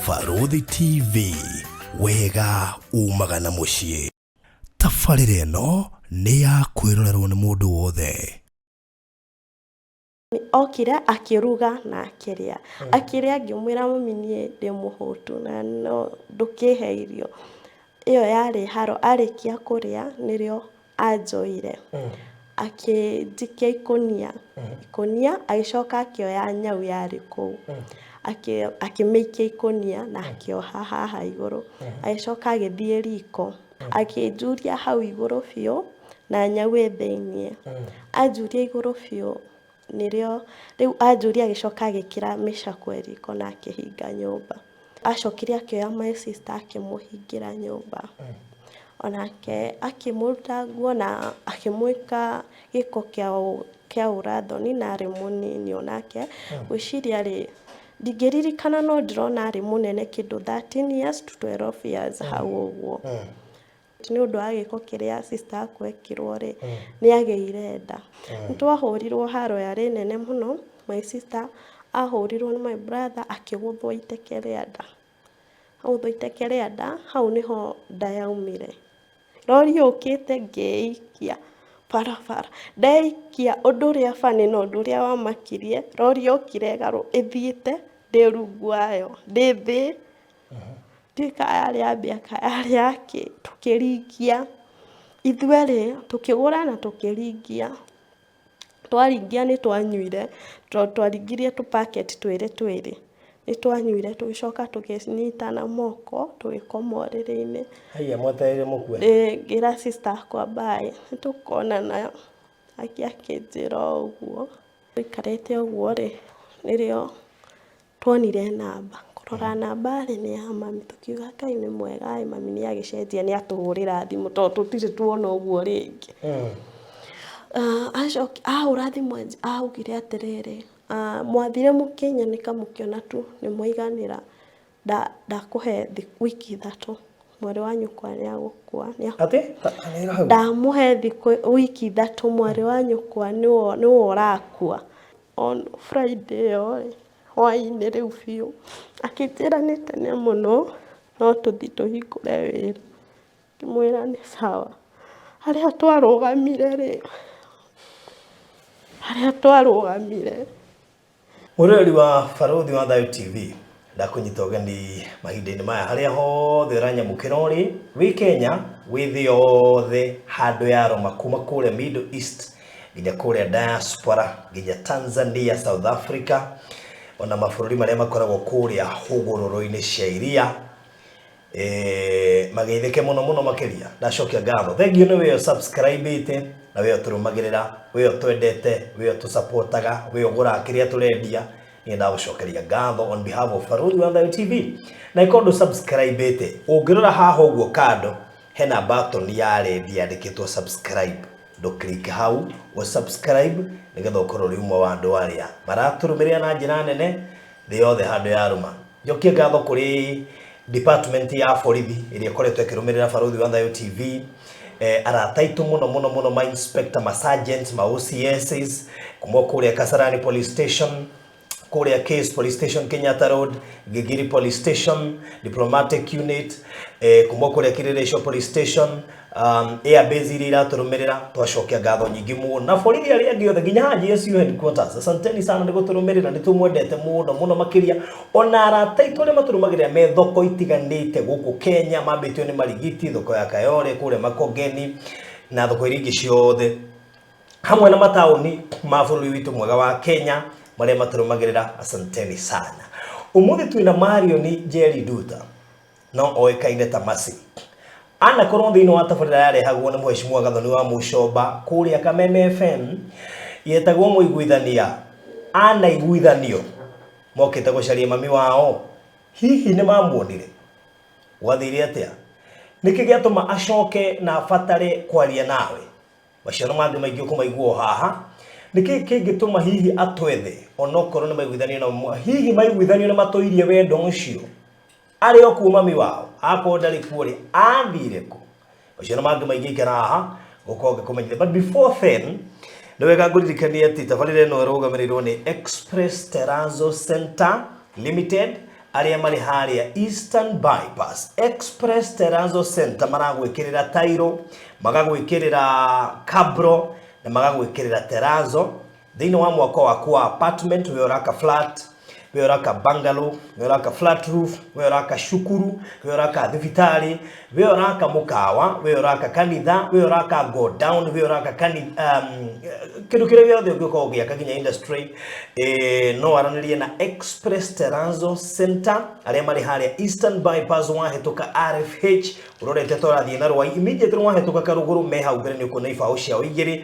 Barũthi TV, wega umaga na mũciĩ. Tabarĩra ĩno nĩ ya kwĩrorerwo nĩ mũndũ wothe. Okire akĩruga na akĩrĩa. Akĩrĩa ngĩmwĩra, "Mami, niĩ ndĩ mũhũtu na no ndũkĩhe irio." Ĩyo yarĩ haro. Arĩkia kũrĩa nĩrĩo anjoire. Akĩnjikia ikũnia. Ikũnia agĩcoka akĩoya nyau yarĩ kũu. Akĩmĩikia ikũnia na akĩoha haha igũrũ. Agĩcoka agĩthiĩ riko. Akĩnjuria hau igũrũ biũ na nyau ĩ thĩiniĩ. Anjuria igũrũ biũ nĩrĩo rĩu anjuria, agĩcoka agĩkĩra mĩcakwe riko na akĩhinga nyũmba. Acokire akĩoya my sister akĩmũhingĩra nyũmba. Onake akĩmũruta nguo na akĩmwĩka gĩko kĩa ũra-thoni na arĩ mũnini onake. Ngwĩciria rĩ, ndingĩririkana, no ndĩrona arĩ mũnene kĩndũ 13 years to 12 years hau ũguo. Nĩ ũndũ wa gĩko kĩrĩa sister akwa ekirwo rĩ, nĩ agĩire nda. Nĩ twahũrirwo haro yarĩ nene mũno. My sister ahũrirwo nĩ my brother, akĩgũthwo iteke rĩa nda. Agũthwo iteke rĩa nda, hau nĩho nda yaumire. Rori yũkĩte ngĩikia barabara. Ndeikia, ũndũ ũrĩa funny na ũndũ ũrĩa wamakirie, rori yokire ĩthiĩte ndĩ rungu wayo, ndĩ thĩ. Ndiũĩ kana yarĩ ya mbĩa kana yarĩ ya kĩ, tũkĩringia. Ithuerĩ tũkĩgũra na tũkĩringia. Twaringia nĩ twanyuire, tondũ twaringirie tũ packet twĩrĩ twĩrĩ. Nĩ twanyuire tũgĩcoka tũkĩnyitana moko tũgĩkoma ũrĩrĩ-inĩ. Haiya, mwetereire mũkue? Ĩĩ, ngĩra sister akwa bye, nĩ tũkonana. Nake akĩnjĩra o ũguo. Tũikarĩte ũguo rĩ, nĩrĩo tuonire namba. Kũrora namba rĩ, nĩ ya mami. Tũkiuga Ngai nĩ mwega ĩ, mami nĩ agĩcenjia, nĩ atũhũrĩra thimũ tondũ tũtirĩ tuona ũguo rĩngĩ. Acoka ahũra thimũ augire atĩrĩrĩ, "Mwathire mũkĩnyanĩka mũkĩona tu nĩ mwaiganĩra, ndakũhe wiki 3, mwarĩ wa nyũkwa nĩ agũkua." Atĩ? Hau. Ndamũhe thikũ wiki 3, mwarĩ wa nyũkwa nĩwe ũrakua. On Friday ĩyo rĩ, hwaĩ-inĩ rĩu biũ, akĩnjĩra nĩ tene mũno, no tũthiĩ tũhingũre wĩra. Ngĩmwĩra nĩ sawa. Harĩa twarũgamire rĩ, harĩa twarũgamire. Mwĩroreri wa Barũthi wa Thayũ TV, ndakũnyita ũgeni mahinda-inĩ maya harĩa hothe ũranyamũkĩra ũrĩ wĩ Kenya, wĩ thĩ yothe, handũ ya Roma, kuma kũrĩa Middle East nginya kũrĩa diaspora, nginya Tanzania, South Africa, ona mabũrũri marĩa makoragwo kũrĩa hũgũrũrũ-inĩ cia iria. Mageithĩke mũno mũno makĩria. Ndacokia ngatho, thengiũ nĩ we subscribe na we ũtũrũmagĩrĩra, we ũtwendete, we ũtũsupportaga, we ũgũraga kĩrĩa tũrendia. Niĩ ndagũcokeria ngatho on behalf of Barũthi wa Thayũ TV. Na ĩkorwo ndũ subscribe, ũngĩrora haha ũguo kando hena button ya red yandĩkĩtwo subscribe. Ndũ click hau ũ subscribe nĩgetha ũkorwo ũrĩ ũmwe wa andũ arĩa maratũrũmĩrĩra na njĩra nene thĩ yothe handũ ya rũma. Njokie ngatho kũrĩ department ya borithi ĩrĩa ĩkoretwo ĩkĩrũmĩrĩra Barũthi wa Thayũ TV, arata aitũ mũno mũno mũno, ma inspector, ma sergeants, ma OCSs kuma kũrĩa Kasarani Police Station, kũrĩa Case Police Station, Kenyatta Road, Gigiri Police Station, Diplomatic Unit, kuma kũrĩa Kileleshwa Police Station, Air Base iria iratũrũmĩrĩra. Twacokia ngatho nyingĩ mũno na borithi arĩa angĩ othe nginya haha GSU headquarters. Asanteni sana nĩ gũtũrũmĩrĩra, nĩ tũmwendete mũno mũno makĩria. Ona arata aitũ arĩa matũrũmagĩrĩra me thoko itiganĩte gũkũ Kenya, mambĩtio nĩ Marigiti, thoko ya Kayole, kũrĩa Makongeni na thoko iria ingĩ ciothe, hamwe na mataũni ma bũrũri witũ mwega wa Kenya marĩa matũrũmagĩrĩra, asanteni sana. Ũmũthĩ twĩna Marion Njeri Nduta, no oĩkaine ta Mercy. Anakorwo thĩinĩ wa tabarĩra yarehagwo nĩ Mheshimiwa Gathoni wa Mũcomba kũrĩa Kameme FM yetagwo Mũiguithania. Anaiguithanio mokĩte gũcaria mami wao, hihi nĩ mamuonire? Gwathire atĩa? Nĩkĩ gĩatũma acoke na abatare kwaria nawe? Maciaro mangĩ maingĩ ũkũmaigua o haha. Nĩkĩ kĩngĩtũma hihi atwethe onokorwo nĩ maiguithanio na hihi maiguithanio nĩ matũirie wendo ũcio? Arĩ o kuo mami wao? Akorwo ndarĩ kuo rĩ, athire kũ? Maciaro mangĩ maingĩ, ikara haha gũkorwo ngĩkũmenyithia. But before then, nĩ wega ngũririkanie atĩ tabarĩra ĩno ĩrũgamĩrĩirwo nĩ Express Terrazzo Center Limited. Arĩa marĩ harĩa Eastern Bypass Express Terrazzo Center maragwĩkĩrĩra tairo, magagwĩkĩrĩra cabro na magagwĩkĩrĩra terrazzo thĩinĩ wa mwako waku wa apartment, we ũraka flat, we ũraka bungalow, we ũraka flat roof, we ũraka cukuru, we ũraka thibitarĩ, we ũraka mũkawa, we ũraka kanitha, we ũraka go down, we ũraka kĩndũ kĩrĩa gĩothe ũngĩkorwo ũgĩaka nginya industry, no aranĩrie na Express Terrazzo Center arĩa marĩ harĩa Eastern Bypass, wahĩtũka RFH ũrorete ta ũrathiĩ na Rwai, immediately wahĩtũka Karũgũrũ, me hau mbere nĩ ũkuona ibaũ ciao igĩrĩ.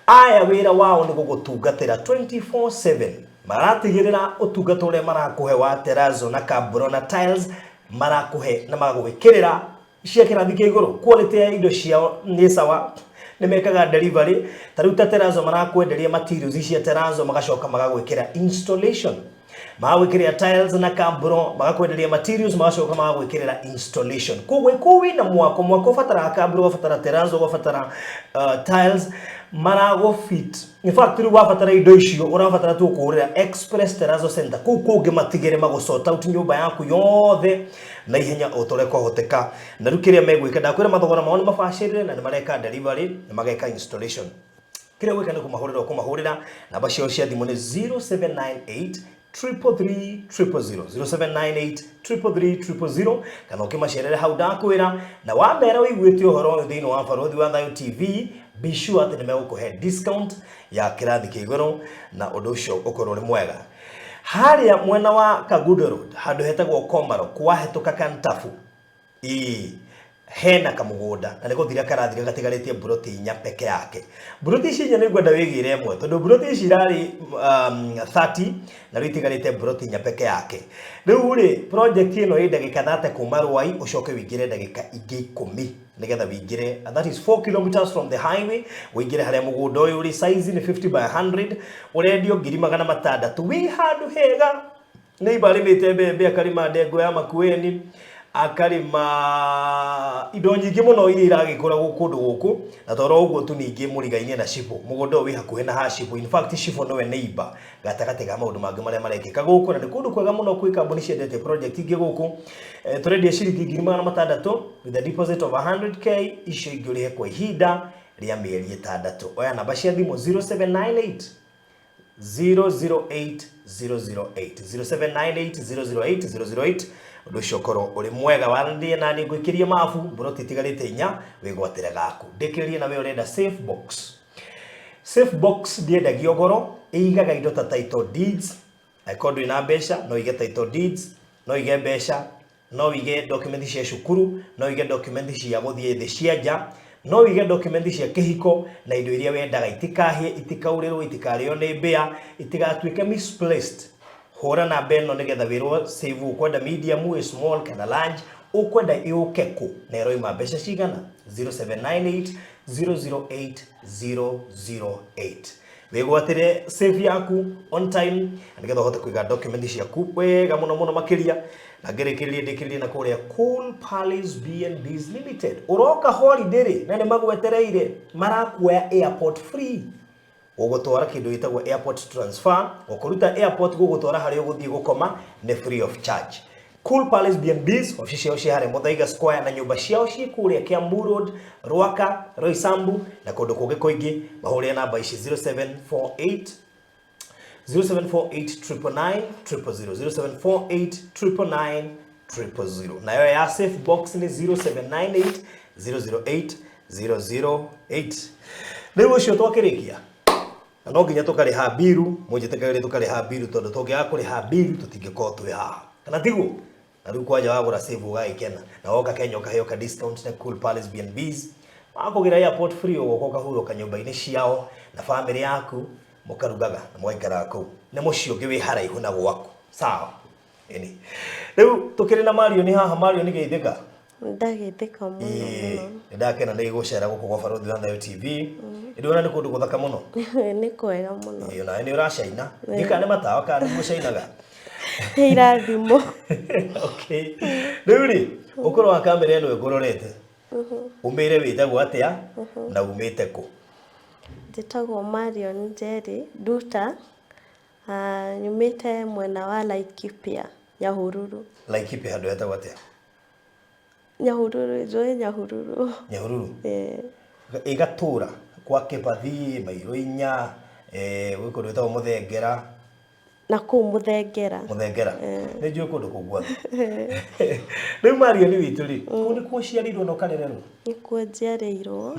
Aya wĩra wao nĩ gũgũtungatĩra 24/7, maratigĩrĩra ũtungata ũrĩa marakũhe wa terrazzo na cabro na tiles marakũhe na magagwĩkĩrĩra cia kĩrathi kĩa igũrũ. Quality ya indo ciao nĩ sawa, nĩ mekaga delivery. Ta rĩu ta terrazzo, marakwenderia materials cia terrazzo, magacoka magagwĩkĩra installation, magagwĩkĩrĩra tiles na cabro, magakwenderia materials, magacoka magagwĩkĩrĩra installation. Koguo kũu wĩna mwako, mwako ũbataraga cabro, ũgabatara terrazzo, ũgabatara tiles, maragũ fit. In fact, rĩu wabatara indo icio, ũrabatara tu kũhũrĩra Express Terrazzo Center. Kũu kũngĩ matigĩre magũ sort out nyũmba yaku yothe na ihenya o ta ũrĩa kwahoteka. Na rĩu kĩrĩa megwĩka, ndakwĩra mathogora mao nĩ mabacĩrĩre na nĩ mareka delivery na mageka installation. Kĩrĩa gwĩka nĩ kũmahũrĩra, ũkũmahũrĩra. Namba ciao cia thimũ nĩ 0798 333 000, 0798 333 000, kana ũkĩmacerere hau ndakwĩra, na wamera ũiguĩte ũhoro ũyũ thĩinĩ wa Barũthi wa Thayũ TV, be sure atĩ nĩ megũkũhe discount ya kĩrathi kĩa igũrũ na ũndũ ũcio ũkorwo ũrĩ mwega. Harĩa mwena wa Kagudo Road, handũ hetagwo Komarok, wahĩtũka Kantafu, ĩĩ, hena kamũgũnda na nĩ gũthira karathira, gatigarĩtie mburoti 4 peke yake. Mburoti ici 4 nĩ ngwenda wĩgĩre ĩmwe, tondũ mburoti ici irarĩ 30 na rĩu itigarĩte mburoti 4 peke yake. Rĩu rĩ, project ĩno ĩ ndagĩka 30 kuma Rwai, ũcoke wĩingĩre ndagĩka ingĩ 10 nĩgetha wĩingĩre, that is 4 kilometers from the highway, wĩingĩre harĩa mũgũnda ũyũ ũrĩ. Size nĩ 50 by 100, ũrendio 600,000. Wĩ handũ hega, neighbor arĩmĩte mbembe, akarĩma ndengũ ya Makueni, akarĩma indo nyingĩ mũno iria iragĩkũra kũndũ gũkũ. Na toro ũguo tu, ningĩ mũrigainie na cibũ. Mũgũnda ũyũ wĩ hakuhĩ na ha cibũ. In fact, cibũ nĩwe neighbor gatagatĩ ga maũndũ mangĩ marĩa marekĩka gũkũ, na nĩ kũndũ kwega mũno. Kwĩ kambuni ciendete project ingĩ gũkũ. Tũrendia ciringi 600,000 with a deposit of 100K, icio ingĩ ũrĩhe kwa ihinda rĩa mĩeri 6. Oya namba cia thimũ 0798 008 008, 0798 008 008. Ũndũ ũcio ũkorwo ũrĩ mwega. Waranĩrie nani ngũikĩrie mabu. Mburoti itigarĩte 4, wĩgwatĩre gaku. Ndĩkĩrĩrie na we ũrenda safe box. Safe box ndĩendagio goro, ĩigaga indo ta title deeds. Angĩkorwo ndũrĩ na mbeca, no ũige title deeds, no ũige mbeca, no ũige document cia cukuru, no ũige document cia gũthiĩ thĩ cia nja, no ũige document cia kĩhiko na indo iria wendaga itikahĩe, itikaurĩrwo, itikarĩo nĩ mbĩa, itigatuĩke misplaced. Hũra namba ĩno nĩgetha wĩrwo save ũkwenda medium, ĩ small kana large, ũkwenda ĩũke kũ na ĩroima mbeca cigana. 0798 008 008. Wĩgwatĩre safe yaku on time nĩgetha ũhote kũiga document ciaku wega mũno mũno makĩria. Na ngĩrĩkĩrĩrie, ndĩkĩrĩrie na kũrĩa Cool Palace B&Bs Limited. Ũroka holiday rĩ, na nĩ magwetereire, marakuoya airport free, gũgũtwara kĩndũ gĩtagwo airport transfer, gũkũruta airport gũgũtwara harĩa ũgũthiĩ gũkoma nĩ free of charge. Cool Palace B&Bs, ofici ciao ciĩ harĩa Muthaiga Square na nyũmba ciao ciĩ kũrĩa Kiambu Road, Rwaka, Roysambu na kũndũ kũngĩ kũingĩ. Mahũrĩre namba ici 0748 0748 999 000, 0748 999 000. Nayo ya safe box nĩ 0798 008 008. Rĩu ũcio twakĩrĩkia, na no nginya tũkarĩha mbiru, mũnjĩtĩkagĩrie tũkarĩha mbiru, tondũ tũngĩaga kũrĩha mbiru tũtingĩkorwo twĩ haha, kana tiguo? Na rĩu kwanja wagũra save ũgagĩkena, na woka Kenya ũkaheo ka discount na Cool Palace B&Bs, wakũgĩra airport free, ũgoka ũkahurũka nyũmba-inĩ ciao na family yaku, mũkarugaga na mũgaikaraga kũu. Nĩ mũciĩ ũngĩ wĩ haraihu na gwaku, sawa? Ĩni, rĩu tũkĩrĩ na Mario nĩ haha. Mario, nĩ geithĩka. Ndageithĩka mũno. Ĩĩ, Mũno. Nĩ ndakena nĩ gũcera gũkũ gwa Barũthi wa Thayo TV. Ndĩrona nĩ kũndũ gũthaka mũno. Nĩ kwega mũno. Ĩĩ, onawe nĩ ũracaina. Ndika nĩ matawa kana nĩ mũcainaga? Nĩ irathimo. Okay, rĩu rĩ, ũkorwo wa kamera ĩno ĩkũrorete, ũmĩre wĩtagwo atĩa na umĩte kũ? Njĩtagwo Marion Njeri Nduta. Nyumĩte mwena wa Laikipia. Nyahururu. Laikipia handũ hetagwo atĩa? Nyahururu, njũĩ Nyahururu. Nyahururu? Ĩĩ. Ĩgatũra kwa Kĩbathi, Mairũ Inya, eh, gwĩ kũndũ gwĩtagwo Mũthengera. Na kũu Mũthengera. Mũthengera. Nĩ njũĩ kũndũ kũu guothe. Rĩu Marion witũ rĩ, kũu nĩkuo ũciarĩirwo na ũkarererwo? Nĩkuo njiarĩirwo.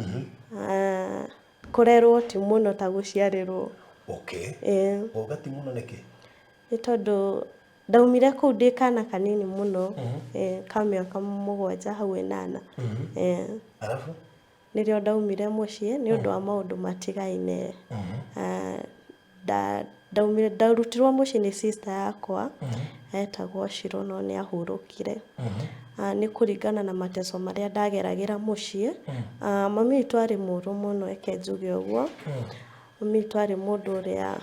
Ah, kũrerwo ti mũno ta gũciarĩrwo. Okay. Ĩĩ. Wauga ti mũno nĩkĩ? Nĩ tondũ ndaumire kũu ndĩ kana kanini mũno, ka mĩaka 7 hau 8. Arabu? Nĩrĩo ndaumire mũciĩ nĩ ũndũ wa maũndũ matigaine. Ndaumire, ndarutirwo mũciĩ nĩ sister yakwa, etagwo Shiro no nĩ ahurũkire. Nĩ kũringana na mateso marĩa ndageragĩra mũciĩ. Mami witũ arĩ mũũru mũno reke njuge ũguo. Mami witũ arĩ mũndũ ũrĩa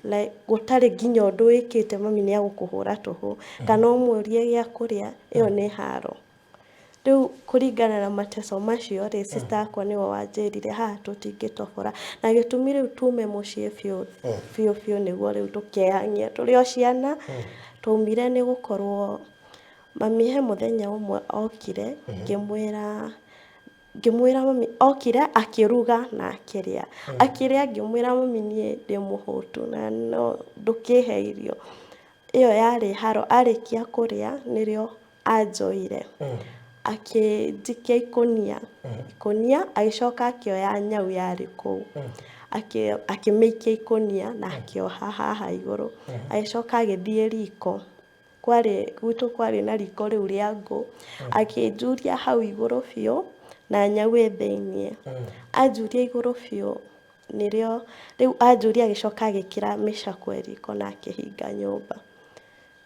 like gũtarĩ nginya ũndũ wĩkĩte mami nĩ agũkũhũra tũhũ, kana ũmũrie gĩa kũrĩa, ĩyo nĩ haro. Rĩu kũringana na mateso macio rĩ, sister yakwa nĩwe wanjĩrire haha tũtingĩtobora. Na gĩtũmi rĩu tume mũciĩ biũ biũ biũ nĩguo rĩu tũkehang'ia tũrĩ o ciana, twaumire nĩ gũkorwo mami he mũthenya ũmwe okire ngĩmwĩra Ngĩmwĩra mami, okire akĩruga na akĩrĩa. Akĩrĩa ngĩmwĩra mami niĩ ndĩ mũhũtu na no ndũkĩhe irio. Ĩyo yarĩ haro, arĩkia kũrĩa nĩrĩo anjoire. Akĩnjikia ikũnia, ikũnia agĩcoka akĩoya nyau yarĩ kũu. Akĩmĩikia ikũnia na akĩoha haha igũrũ. Agĩcoka agĩthiĩ riko. Kwarĩ, gwitũ kwarĩ na riko rĩu rĩa ngũ, akĩnjuria hau igũrũ biũ, na nyau ĩ thĩiniĩ. Anjuria igũrũ biũ, nĩrĩo, rĩu anjuria agĩcoka agĩkĩra mĩcakwe riko na akĩhinga nyũmba.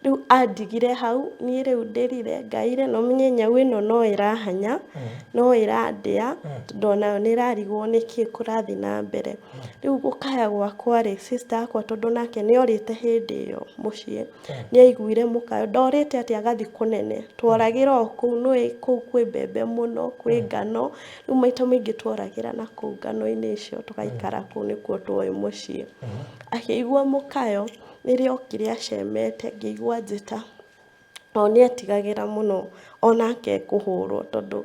Rĩu andigire hau, niĩ rĩu ndĩrire, ngaire, na ũmenye nyau ĩno no ĩrahanya, no ĩrandĩa, tondũ onayo nĩ ĩrarigwo nĩkĩ kũrathiĩ na mbere. Rĩu gũkaya gwakwa rĩ, sister yakwa tondũ nake nĩ orĩte hĩndĩ ĩyo mũciĩ, nĩ aiguire mũkayo, ndorĩte atĩ agathiĩ kũnene, tworagĩra o kũu, nĩ ũĩ kũu kwĩ mbembe mũno, kwĩ ngano, rĩu maita maingĩ tworagĩra nakũu ngano-inĩ icio tũgaikara kũu nĩkuo twoĩ mũciĩ. Akĩigua mũkayo, nĩrĩo okire acemete, ngĩigua anjĩta, tondũ nĩ etigagĩra mũno onake kũhũrwo tondũ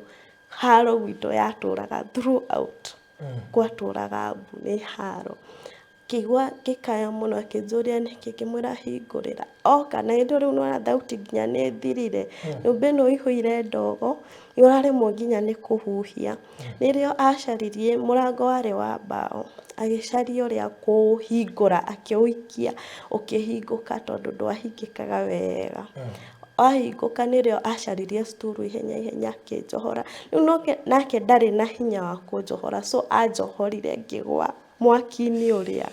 haro gwitũ yatũraga throughout, gwatũraga mbu nĩ haro. Ngĩigua ngĩkaya mũno akĩnjũria nĩkĩ, ngĩmwĩra hingũrĩra. Oka na hĩndĩ ĩyo rĩu nĩwona thauti nginya nĩ ĩthirire, nyũmba ĩno ĩihũire ndogo, nĩ ũraremwo nginya nĩ kũhuhia. Nĩrĩo acaririe, mũrango warĩ wa mbaũ, agĩcaria ũrĩa akũũhingũra, akĩũikia ũkĩhingũka tondũ ndwahingĩkaga wega. Wahingũka nĩrĩo acaririe stool ihenya ihenya akĩnjohora. Rĩu nake ndarĩ na hinya wa kũnjohora so anjohorire ngĩgwa mwaki-inĩ ũrĩa.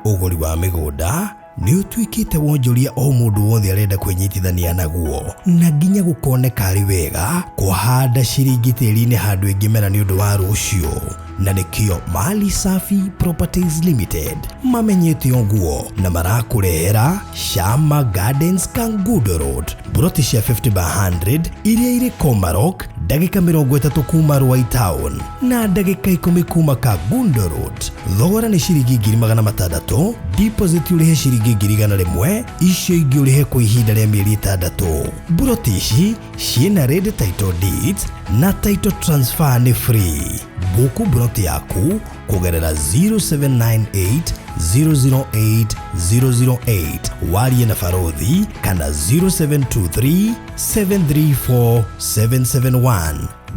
Ũgũri wa mĩgũnda nĩ ũtuĩkĩte wonjoria o mũndũ wothe arenda kwĩnyitithania naguo na nginya gũkoneka arĩ wega kũhanda ciringi tĩri-inĩ handũ ĩngĩmera nĩ ũndũ wa rũciũ na nĩkĩo Mali Safi Properties Limited mamenyete ũguo na marakũrehera Shama Gardens Kangundo Road mburoti cia 50 by 100 iria irĩ Komarok ndagĩka 30 kuma Ruai Town na ndagĩka 10 kuma Kangundo Road. Thogora nĩ ciringi 600,000, deposit ũrĩhe ciringi 100,000, icio ingĩ ũrĩhe kwa ihinda rĩa mĩeri 6. Mburoti ici ciĩna ready title deeds na title transfer nĩ free. Buku mburoti yaku kũgerera 0798 008 008 warie na barothi kana 0723 734 771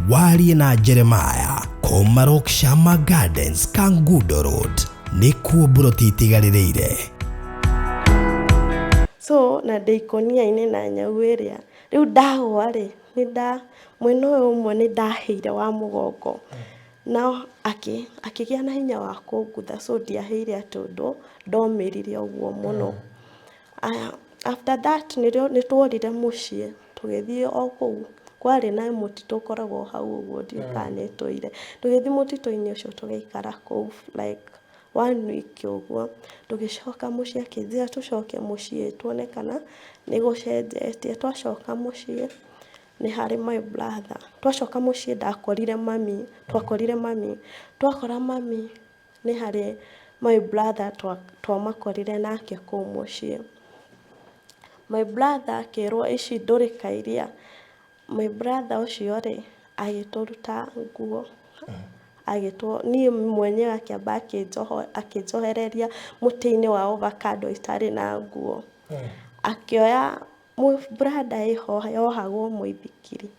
warie na Jeremiah Komarok Shama Gardens Kangundo Road nĩkuo mburoti itigarĩrĩire. So na ndĩ ikũnia-inĩ na nyau ĩrĩa rĩu ndagwa rĩ nĩ nda mwena ũyũ ũmwe nĩ ndahĩire wa mũgongo No akĩgĩa na hinya wa kũngũtha so ndiahĩire atĩ ũndũ, ndomĩrire ũguo mũno. Aya, after that nĩrĩo nĩtworire mũciĩ, tũgĩthiĩ o kũu, kwarĩ na mũtitũ ũkoragwo hau ũguo ndiũĩ kana nĩtũire. Tũgĩthiĩ mũtitũ-inĩ ũcio tũgĩikara kũu like one week ũguo, tũgĩcoka mũciĩ akĩnjĩra tũcoke mũciĩ tuone kana nĩgũcenjetie. Twacoka mũciĩ nĩ harĩ my brother. Twacoka mũciĩ ndakorire mami, twakorire mami. Twakora mami nĩ harĩ My brother twamakorire nake kũu mũciĩ. My brother akĩrwo ici ndũrĩka iria, my brother ũcio rĩ, agĩtũruta nguo, niĩ mwenyewe akĩamba akĩnjohereria mũtĩ-inĩ wa avocado itarĩ na nguo. Akĩoya brother ĩho yohagwo mũithikiri,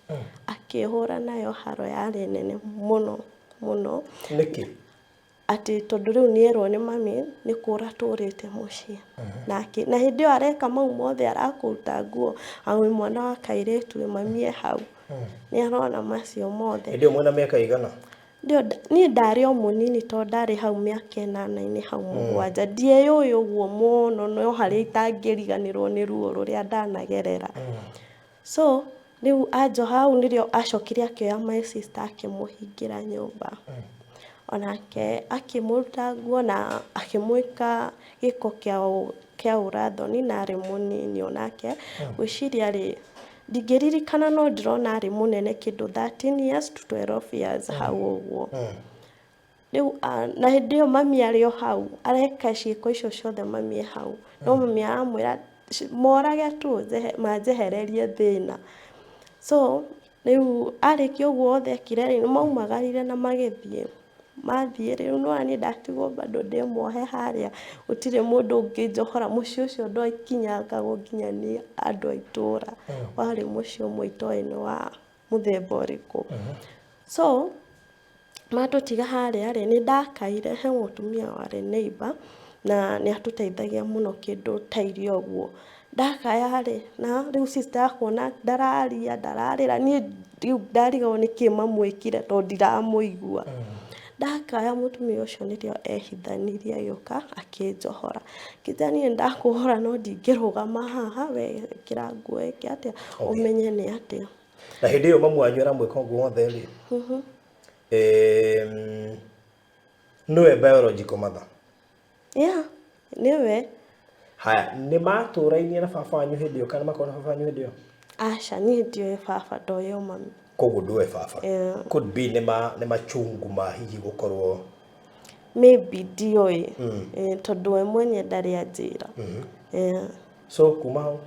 akĩhũra nayo haro yarĩ nene mũno mũno. Nĩkĩ? Atĩ tondũ rĩu nĩerwo nĩ mami nĩ kũra tũrĩte mũciĩ. Nake na hĩndĩ ĩyo areka mau mothe arakũruta nguo, wĩ mwana wa kairĩtu mami e hau. Nĩ arona macio mothe. Hĩndĩ ĩyo mwĩna mĩaka ĩigana? Niĩ ndarĩ o mũnini tondũ ndarĩ hau mĩaka ĩnana-inĩ hau mũgwanja. Ndieyũĩ ũguo mũno no harĩa itangĩriganĩrwo nĩ ruo rũrĩa ndanagerera. So rĩu anjoha hau nĩrĩo acokire akĩoya my sister akĩmũhingĩra nyũmba. Onake akĩmũruta nguo na akĩmwĩka gĩko kĩa ũra-thoni na arĩ mũnini onake. Ngwĩciria rĩ, ndingĩririkana no ndĩrona arĩ mũnene kĩndũ 13 years to 12 years hau ũguo. Rĩu na hĩndĩ ĩyo mami arĩ o hau, areka ciĩko icio ciothe mami e hau. No mami aramwĩra morage tu manjehererie thĩna. So rĩu arĩkia ũguo wothe ekire rĩ, nĩ maumagarire na magĩthiĩ. Mathiĩ rĩ, rĩu nĩ wona niĩ ndatigwo bado ndĩ muohe harĩa, gũtirĩ mũndũ ũngĩnjohora, mũciĩ ũcio ndwakinyangagwo nginya nĩ andũ a itũra. Warĩ mũciĩ ũmwe itoĩ nĩ wa mũthemba ũrĩkũ. So matũtiga harĩa rĩ, nĩ ndakaire, he mũtumia warĩ neighbour na nĩ atũteithagia mũno kĩndũ ta irio ũguo. Ndakaya rĩ, na rĩu sister yakwa ona ndararia, ndararĩra, niĩ rĩu ndarigagwo nĩkĩ mamwĩkire tondũ ndiramũigua. Ndakaya mũtumia ũcio nĩrĩo ehithanirie agĩũka akĩnjohora. Akĩnjĩra niĩ nĩndakũhora no ndingĩrũgama haha, we ĩkĩra nguo ĩke atĩa, ũmenye nĩ atĩa. Na hĩndĩ ĩyo mamu wanyu aramwĩka ũguo wothe rĩ, nĩwe biological mother? Yeah, nĩwe. Haya, nĩ matũrainie na baba wanyu hĩndĩ ĩyo kana makorwo na baba wanyu hĩndĩ ĩyo? Aca, niĩ ndioĩ baba, ndoĩ o mami. Koguo ndũĩ baba. Could be nĩ machungu ma hihi gũkorwo Maybe ndioĩ. Tondũ we mwenye ndarĩ anjĩra. Yeah. So kuma hau?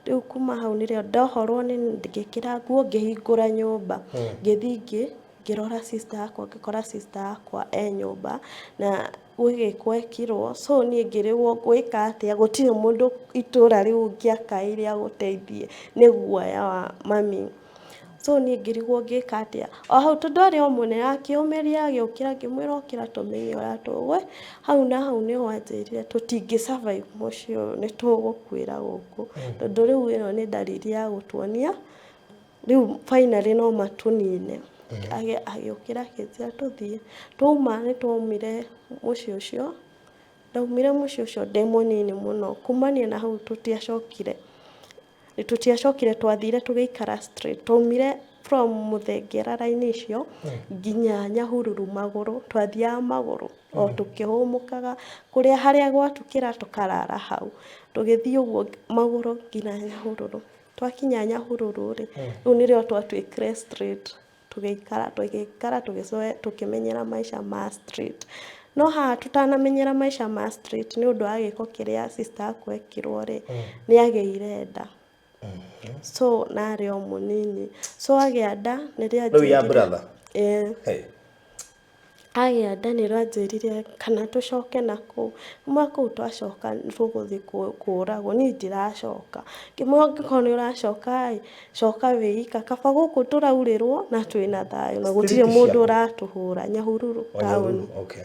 Rĩu kuma hau nĩrĩo ndohorwo nĩ ngĩkĩra nguo ngĩhingũra nyũmba. Ngĩthiĩ ngĩrora sister yakwa, ngĩkora sister yakwa e nyũmba na gwĩ gĩko ekirwo. So niĩ ngĩrigwo ngwĩka atĩa, gũtirĩ mũndũ itũra rĩu ũngĩakaĩire agũteithie nĩ guoya wa mami. So niĩ ngĩrigwo ngĩka atĩa. O hau tondũ arĩ o mũnene akĩũmĩria agĩũkĩra ngĩmwĩra ũkĩra tũmenye ũrĩa tũgwĩ. Hau na hau nĩho anjĩrire tũtingĩ survive mũciĩ ũyũ nĩ tũgũkuĩra gũkũ. Tondũ rĩu ĩno nĩ ndariri ya gũtuonia rĩu finally no matũnine. Agĩũkĩra akĩnjĩra tũthiĩ. Twauma nĩ twaumire mũciĩ ũcio, ndaumire mũciĩ ũcio ndĩ mũnini mũno. Kumania na hau tũtiacokire. Tũtiacokire twathire tũgĩikara straight. Twaumire from Mũthengera raini icio nginya Nyahururu magũrũ, twathiaga magũrũ o tũkĩhũmũkaga kũrĩa harĩa gwatukĩra tũkarara hau. Tũgĩthiĩ ũguo magũrũ nginya Nyahururu. Twakinya Nyahururu rĩ, rĩu nĩrĩo twatuĩkire straight. Tũgĩikara tũgĩikara tũkĩmenyera maica ma street. No haha tũtanamenyera maica ma street nĩ ũndũ wa gĩko kĩrĩa sister yakwa ekirwo rĩ, nĩ agĩire nda. So na arĩ o mũnini. So agĩa nda nĩrĩo Rĩu ya brother? Ĩĩ. Hey. Agĩa nda nĩrĩo anjĩrire kana tũcoke na kũu. Kuma kũu twacoka tũgũthiĩ kũragwo, niĩ ndiracoka. Ngĩmwĩra ũngĩkorwo nĩ ũracoka ĩ, coka wĩ ika, kaba gũkũ tũraurĩrwo na twĩna thayũ na gũtirĩ mũndũ ũratũhũra, Nyahururu taũni. Okay.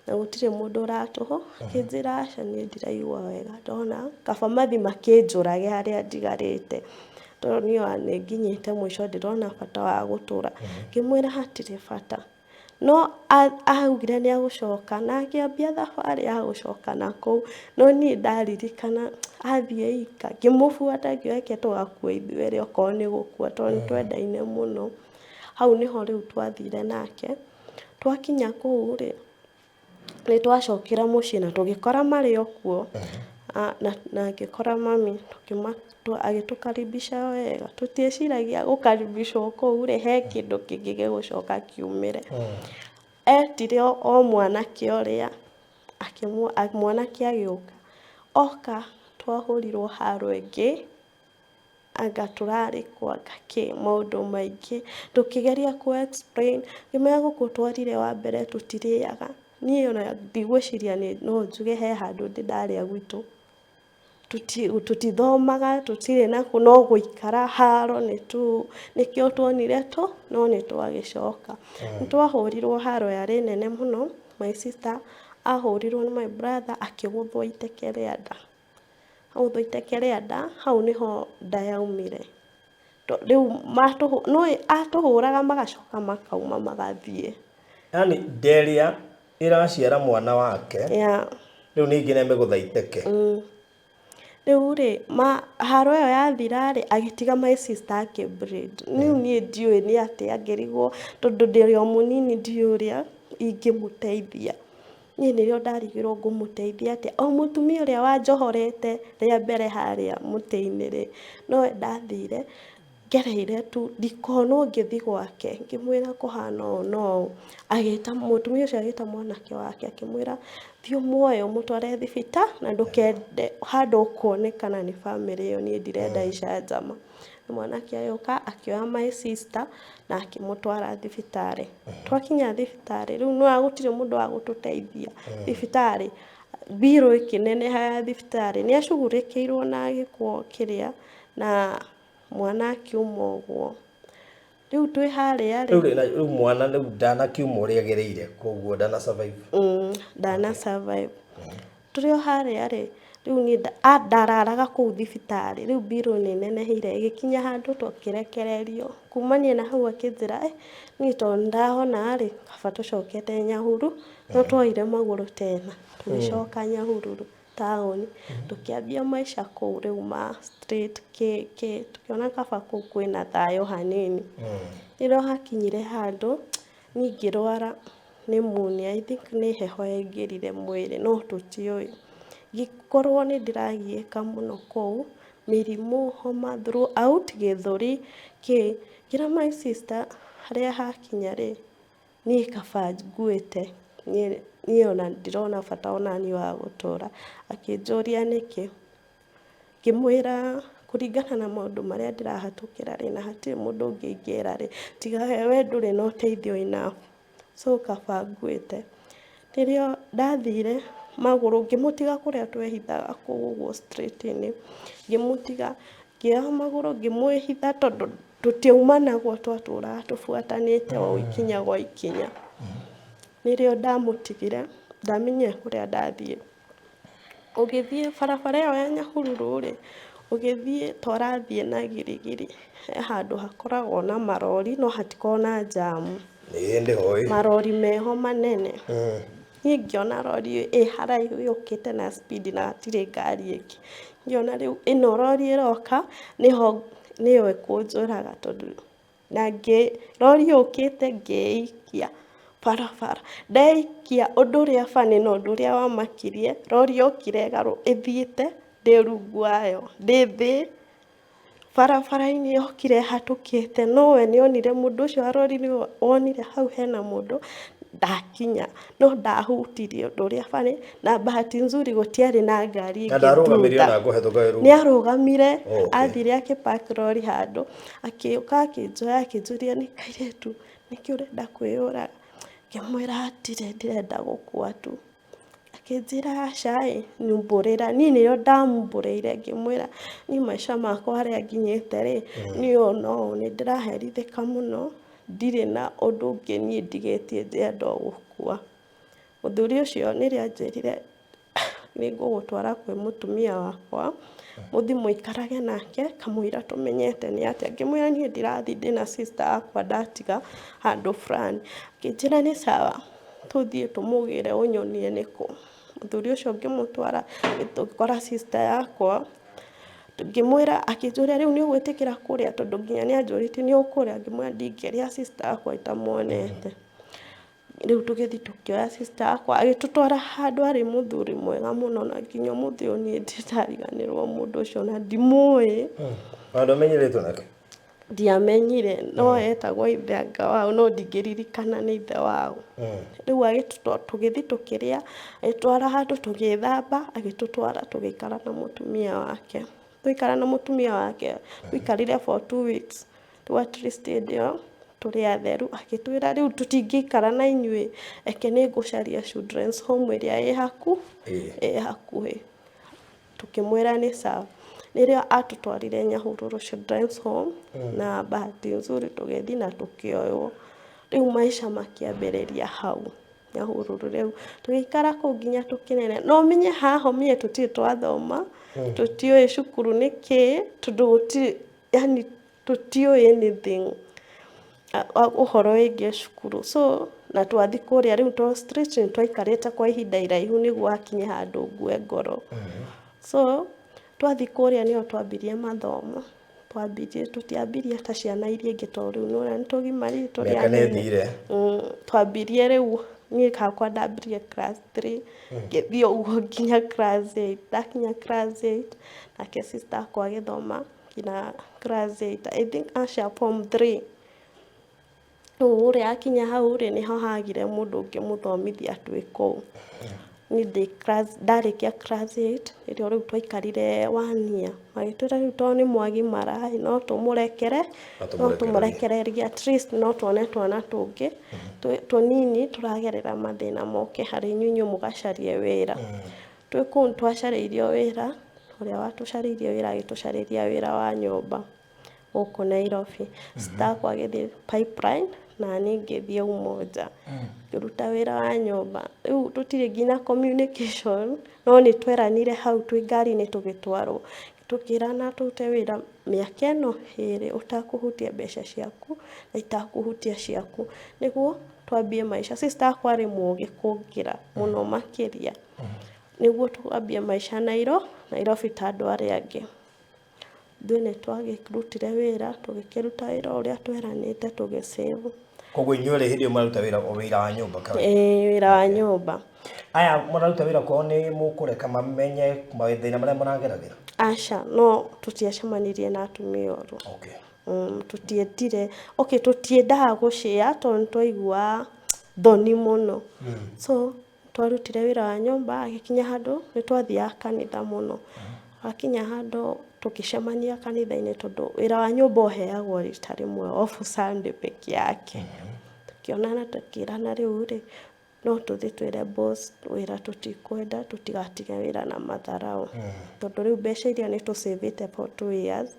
Na gũtirĩ mũndũ ũratũhũra. Akĩnjĩra aca niĩ ndiraigua wega, ndona kaba mathiĩ makĩnjũrage harĩa njigarĩte. Tondũ niĩ ona nĩ nginyĩte mũico ndĩrona bata wa gũtũra. Ngĩmwĩra hatirĩ bata. No augire nĩ agũcoka na akĩambia thabarĩ ya gũcoka na kũu. No niĩ ndaririkana athiĩ ika, ngĩmũbuata ngiuga reke tũgakue ithuerĩ okorwo nĩ gũkua tondũ nĩ twendaine mũno. Hau nĩho rĩu twathire nake. Twakinya kũu rĩ, nĩ twacokire mũciĩ na tũgĩkora marĩ o kuo. Na ngĩkora mami agĩtũkaribisha wega. Tũtieciragia gũkaribishwo kũu rĩ, he kĩndũ kĩngĩ gĩgũcoka kiumĩre. Etire o mwanake ũrĩa. Mwanake agĩũka. Oka twahũrirwo haro ĩngĩ, anga tũrarĩ kũ, anga kĩ, maũndũ maingĩ. Tũkĩgeria kũ explain, ngĩmwĩra gũkũ twarire wa mbere tũtirĩaga. Niĩ ona ndigwĩciria no njuge he handũ ndĩ ndarĩa gwitũ. Tũtithomaga, tũtirĩ na kũ, no gũikara haro nĩ tu, nĩkĩo tuonire tu, no nĩ twagĩcoka. Nĩ twahũrirwo haro yarĩ nene mũno, my sister ahũrirwo nĩ my brother akĩgũthwo iteke rĩa nda. Agũthwo iteke rĩa nda, hau nĩho nda yaumire. Rĩu nĩũĩ atũhũraga magacoka makauma magathiĩ. Yaani nda ĩrĩa ĩraciara mwana wake, rĩu ningĩ nĩ amĩgũtha iteke. Rĩu rĩ, haro ĩyo yathira rĩ, agĩtiga my sister akĩ bleed. Rĩu niĩ ndiũĩ nĩ atĩa ngĩrigwo tondũ ndĩrĩ o mũnini ndiũĩ ũrĩa ingĩmũteithia. Niĩ nĩrĩo ndarigirwo ngũmũteithia atĩa. O mũtumia ũrĩa wanjohorete rĩa mbere harĩa mũtĩ-inĩ rĩ, nowe ndathire ngereire tu ndikonwo ngĩthiĩ gwake, ngĩmwĩra kũhana ũũ na ũũ. Agĩta mũtumia ũcio agĩta mwanake wake akĩmwĩra, thiĩ ũmuoye ũmũtware thibitarĩ na ndũkende handũ ũkuonekana nĩ bamĩrĩ ĩyo niĩ ndirenda icanjama. Mwanake agĩũka akĩoya my sister na akĩmũtwara thibitarĩ. Twakinya thibitarĩ, rĩu nĩ wona gũtirĩ mũndũ wa gũtũteithia thibitarĩ, mbirũ ĩkĩneneha ya thibitarĩ. Nĩ acugurĩkĩirwo na agĩkwo kĩrĩa na mwana akiuma ũguo. Rĩu twĩ harĩa rĩ. Rĩu mwana rĩu ndanakiuma ũrĩa agĩrĩire koguo ndana survive. Ndana survive. Tũrĩ o harĩa rĩ, rĩu niĩ ndararaga kũu thibitarĩ, rĩu mbirũ nĩ ĩneneheire ĩgĩkinya handũ tũkĩrekererio. Kumania na hau akĩnjĩra niĩ tondũ nĩ ndahona rĩ, kaba tũcokete Nyahururu, no twoire magũrũ tena tũgĩcoka Nyahururu taũni, tũkĩambia maica kũu rĩu ma street kĩ kĩ, tũkĩona kaba kũu kwĩna thayũ hanini. Nĩrĩo hakinyire handũ niĩ ngĩrwara pneumonia, I think nĩ heho yaingĩrire mwĩrĩ no tũtiũĩ. Ngĩkorwo nĩ ndĩragiĩka mũno kũu, mĩrimũ, homa throughout, gĩthũri, kĩ. Ngĩra my sister harĩa hakinya rĩ, niĩ kaba nguĩte, niĩ ona ndirona bata onaniĩ wa gũtũra. Akĩnjũria nĩkĩ, ngĩmwĩra kũringana na maũndũ marĩa ndĩrahatũkĩra rĩ, na hatirĩ mũndũ ũngĩ ingĩra rĩ, tiga we ndũrĩ na ũteithio enough, so kaba nguĩte. Rĩrĩa ndathire magũrũ ngĩmũtiga kũrĩa twehithaga kũu ũguo street -inĩ, ngĩmũtiga, ngĩoya magũrũ ngĩmwĩhitha tondũ tũtiaumanagwo twatũraga tũbuatanĩte o ikinya gwa ikinya. Nĩrĩo ndamũtigire, ndamenyire kũrĩa ndathiĩ. Ũgĩthiĩ barabara ĩyo ya Nyahururu rĩ, ũgĩthiĩ ta ũrathiĩ na Girigiri, he handũ hakoragwo na marori no hatikoragwo na njamu. Ĩĩ ndĩhoĩ. Marori meho manene. Niĩ ngĩona rori ĩ haraihu yũkĩte na speed na hatirĩ ngari ĩngĩ. Ngĩona rĩu ĩno rori ĩroka nĩho nĩyo ĩkũnjũraga tondũ na ngĩ rori yũkĩte ngĩikia barabara. Ndeikia ũndũ ũrĩa funny na ũndũ ũrĩa wamakirie, rori yokire ĩthiĩte ndĩ rungu wayo, ndĩ thĩ barabara-inĩ yokire ĩhatũkĩte no we nĩ onire mũndũ ũcio wa rori nĩwe wonire hau hena mũndũ ndakinya no ndahutirie ũndũ ũrĩa funny na bahati nzuri gũtiarĩ na ngari Na ĩngĩ ndarũgamirie thutha. ona kũhetũka wĩ rungu. Nĩ arũgamire. Oh, okay. Athire akĩ park rori handũ, akĩũka akĩnjoya akĩnjũria, "Nĩ kairĩtu, nĩkĩ ũrenda kwĩyũraga?" Ngĩmwĩra, "Hatirĩ, ndĩrenda gũkua tu." Akĩnjĩra, "Aca ĩ, nyumbũrĩra." Niĩ nĩrĩo ndamumbũrĩire ngĩmwĩra, "Niĩ maica makwa harĩa nginyĩte rĩ, niĩ ũũ na ũũ nĩ ndĩraherithĩka mũno, ndirĩ na ũndũ ũngĩ niĩ ndigĩtie ndĩrenda o gũkua." Mũthuri ũcio nĩrĩo anjĩrire, "Nĩ ngũgũtwara kwĩ mũtumia wakwa, mũthiĩ mũikarage nake kamũira tũmenyete nĩ atĩa." Ngĩmwĩra, "Niĩ ndirathiĩ, ndĩna sister yakwa ndatiga handũ fulani." Akĩnjĩra, "Nĩ sawa, tũthiĩ tũmũgĩre ũnyonie nĩkũ." Mũthuri ũcio ngĩmũtwara tũgĩkora sister yakwa, ngĩmwĩra, akĩnjũria, "Rĩu nĩ ũgwĩtĩkĩra kũrĩa?" Tondũ nginya nĩ anjũrĩtie, "Nĩ ũkũrĩa?" Ngĩmwĩra, "Ndingĩrĩa sister yakwa itamuonete." Rĩu tũgĩthiĩ tũkĩoya sister yakwa agĩtũtwara handũ harĩ mũthuri mwega mũno na nginya ũmũthĩ ũyũ niĩ nditariganĩrwo mũndũ ũcio na ndimũĩ. Ona ndũmenyerĩtwo nake? Ndiamenyire, no etagwo ithe anga waũ, no ndingĩririkana nĩ ithe waũ. Rĩu agĩtũtwara, tũgĩthiĩ tũkĩrĩa, agĩtwara handũ tũgĩthamba, agĩtũtwara tũgĩikara na mũtumia wake. Twaikara na mũtumia wake, twaikarire for 2 weeks. Rĩu at least hĩndĩ ĩyo tũrĩ atheru, agĩtwĩra rĩu tũtingĩikara na inyuĩ, reke nĩ ngũcaria children's home ĩrĩa ĩ hakuhĩ. Tũkĩmwĩra nĩ sawa. Nĩrĩo atũtwarire Nyahururu Children's Home, na bahati nzuri tũgĩthiĩ na tũkĩoywo. Rĩu maica makĩambĩrĩria hau Nyahururu. Rĩu tũgĩikara kũu nginya tũkĩnene. No ũmenye haha ũmenye tũtirĩ twathoma, tũtiũĩ cukuru nĩ kĩĩ, tondũ gũtirĩ, yani tũtiũĩ anything ũhoro wĩgiĩ cukuru. So na twathiĩ kũrĩa rĩu to street nĩ twaikarĩte kwa ihinda iraihu nĩguo hakinye handũ ngue ngoro. So twathiĩ kũrĩa nĩho twambirie mathomo. Twambirie, tũtiambirie ta ciana iria ingĩ, tondũ rĩu nĩwona nĩ tũgimarire, tũrĩ Mĩaka nĩ anene. ĩthire. Twambirie rĩu niĩ hakwa ndambirie class 3, ngĩthiĩ ũguo nginya class 8. Ndakinya class 8, nake sister akwa agĩthoma nginya class 8, I think, aca, form 3. Rĩu rĩ, akinya hau rĩ, nĩho hagire mũndũ ũngĩmũthomithia twĩ kũu. Niĩ ndĩ class, ndarĩkia class 8, nĩrĩo rĩu twaikarire one year. Magĩtwĩra rĩu tondũ nĩ mwagimara ĩ, no tũmũrekere, No no tũmũrekererie. Tũmũrekererie, at least no tuone twana tũngĩ tũnini tũragerera mathĩna moke harĩ inyuĩ, inyuĩ mũgacarie wĩra. Twĩ kũu nĩ twacarĩirio wĩra, ũrĩa watũcarĩirie wĩra agĩtũcarĩria wĩra wa nyũmba gũkũ Nairobi. Sister akwa agĩthiĩ Pipeline na niĩ ngĩthiĩ Umoja. Ngĩruta wĩra wa nyũmba. Rĩu tũtirĩ nginya communication, no nĩ tweranire hau twĩ ngari-inĩ tũgĩtwarwo. Tũkĩrana tũrute wĩra mĩaka ĩno 2 ũtakũhutia mbeca ciaku na itakũhutia ciaku, nĩguo twambie maica. Sister akwa arĩ mũgĩ kũngĩra mũno makĩria. Nĩguo twambie maica Nairobi ta andũ arĩa angĩ. Ithuĩ nĩ twagĩrutire wĩra, tũgĩkĩruta wĩra ũrĩa tweranĩte, tũgĩ save. Koguo inyuĩ rĩ, hĩndĩ ĩyo mũraruta wĩra o wĩra wa nyũmba kawaida? Ĩĩ, wĩra wa nyũmba. Aya mũraruta wĩra kwao nĩ mũkũreka mamenye mathĩna marĩa mũrageragĩra? Aca, no tũtiacemanirie na atumia ũru. Tũtiendire, okay, tũtiendaga gũcĩa tondũ nĩ twaiguaga thoni mũno. So twarutire wĩra wa nyũmba, agĩkinya handũ nĩ twathiaga kanitha mũno. Hakinya handũ tũgĩcemania kanitha-inĩ, tondũ wĩra wa nyũmba ũheagwo rita rĩmwe off Sunday peke yake. Tũkĩonana, tũkĩrana rĩu rĩ, no tũthiĩ twĩre boss wĩra tũtikwenda, tũtigatige wĩra na matharaũ. Tondũ rĩu mbeca iria nĩ tũcĩvĩte for 2 years,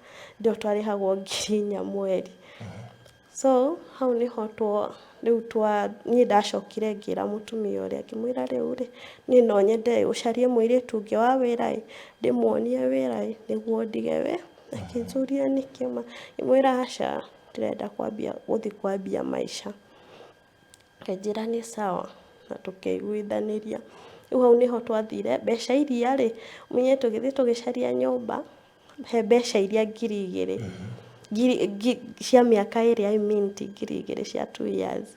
ndio twarĩhagwo 4,000 mweri. So hau nĩho two rĩu twa niĩ ndacokire ngĩra mũtumia ũrĩa, ngĩmwĩra rĩu rĩ, niĩ no nyende ũcarie mũirĩtu ũngĩ wa wĩra ĩ, ndĩmuonie wĩra ĩ, nĩguo ndige we. Akĩnjũria nĩkĩ ma, ngĩmwĩra aca, ndĩrenda kwambia gũthiĩ kwambia maica. Akĩnjĩra nĩ sawa na tũkĩiguithanĩria. Rĩu hau nĩho twathire, mbeca iria rĩ, ũmenye tũgĩthiĩ tũgĩcaria nyũmba, he mbeca iria 2,000 cia mĩaka 2, I mean ti 2,000 cia 2 years.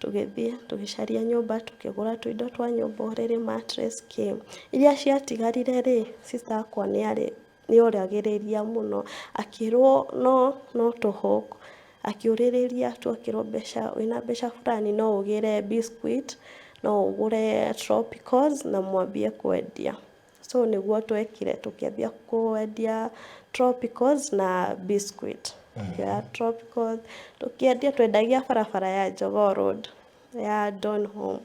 Tũgĩthiĩ tũgĩcaria nyũmba, tũkĩgũra tũindo twa nyũmba, ũrĩrĩ, mattress, kĩ. Iria ciatigarire rĩ, sister akwa nĩ arĩ nĩ oragĩrĩria mũno, akĩrwo no tũhũ, akĩũrĩrĩria tu, akĩrwo mbeca, wĩna mbeca fulani no ũgĩre biscuit, no ũgũre tropicals na mwambie kwendia. So nĩguo twekire, tũkĩambia kwendia tropicals na biscuit. Tũkĩoya tropicals tũkĩendia, twendagia barabara ya Jogoo Road ya Donholm.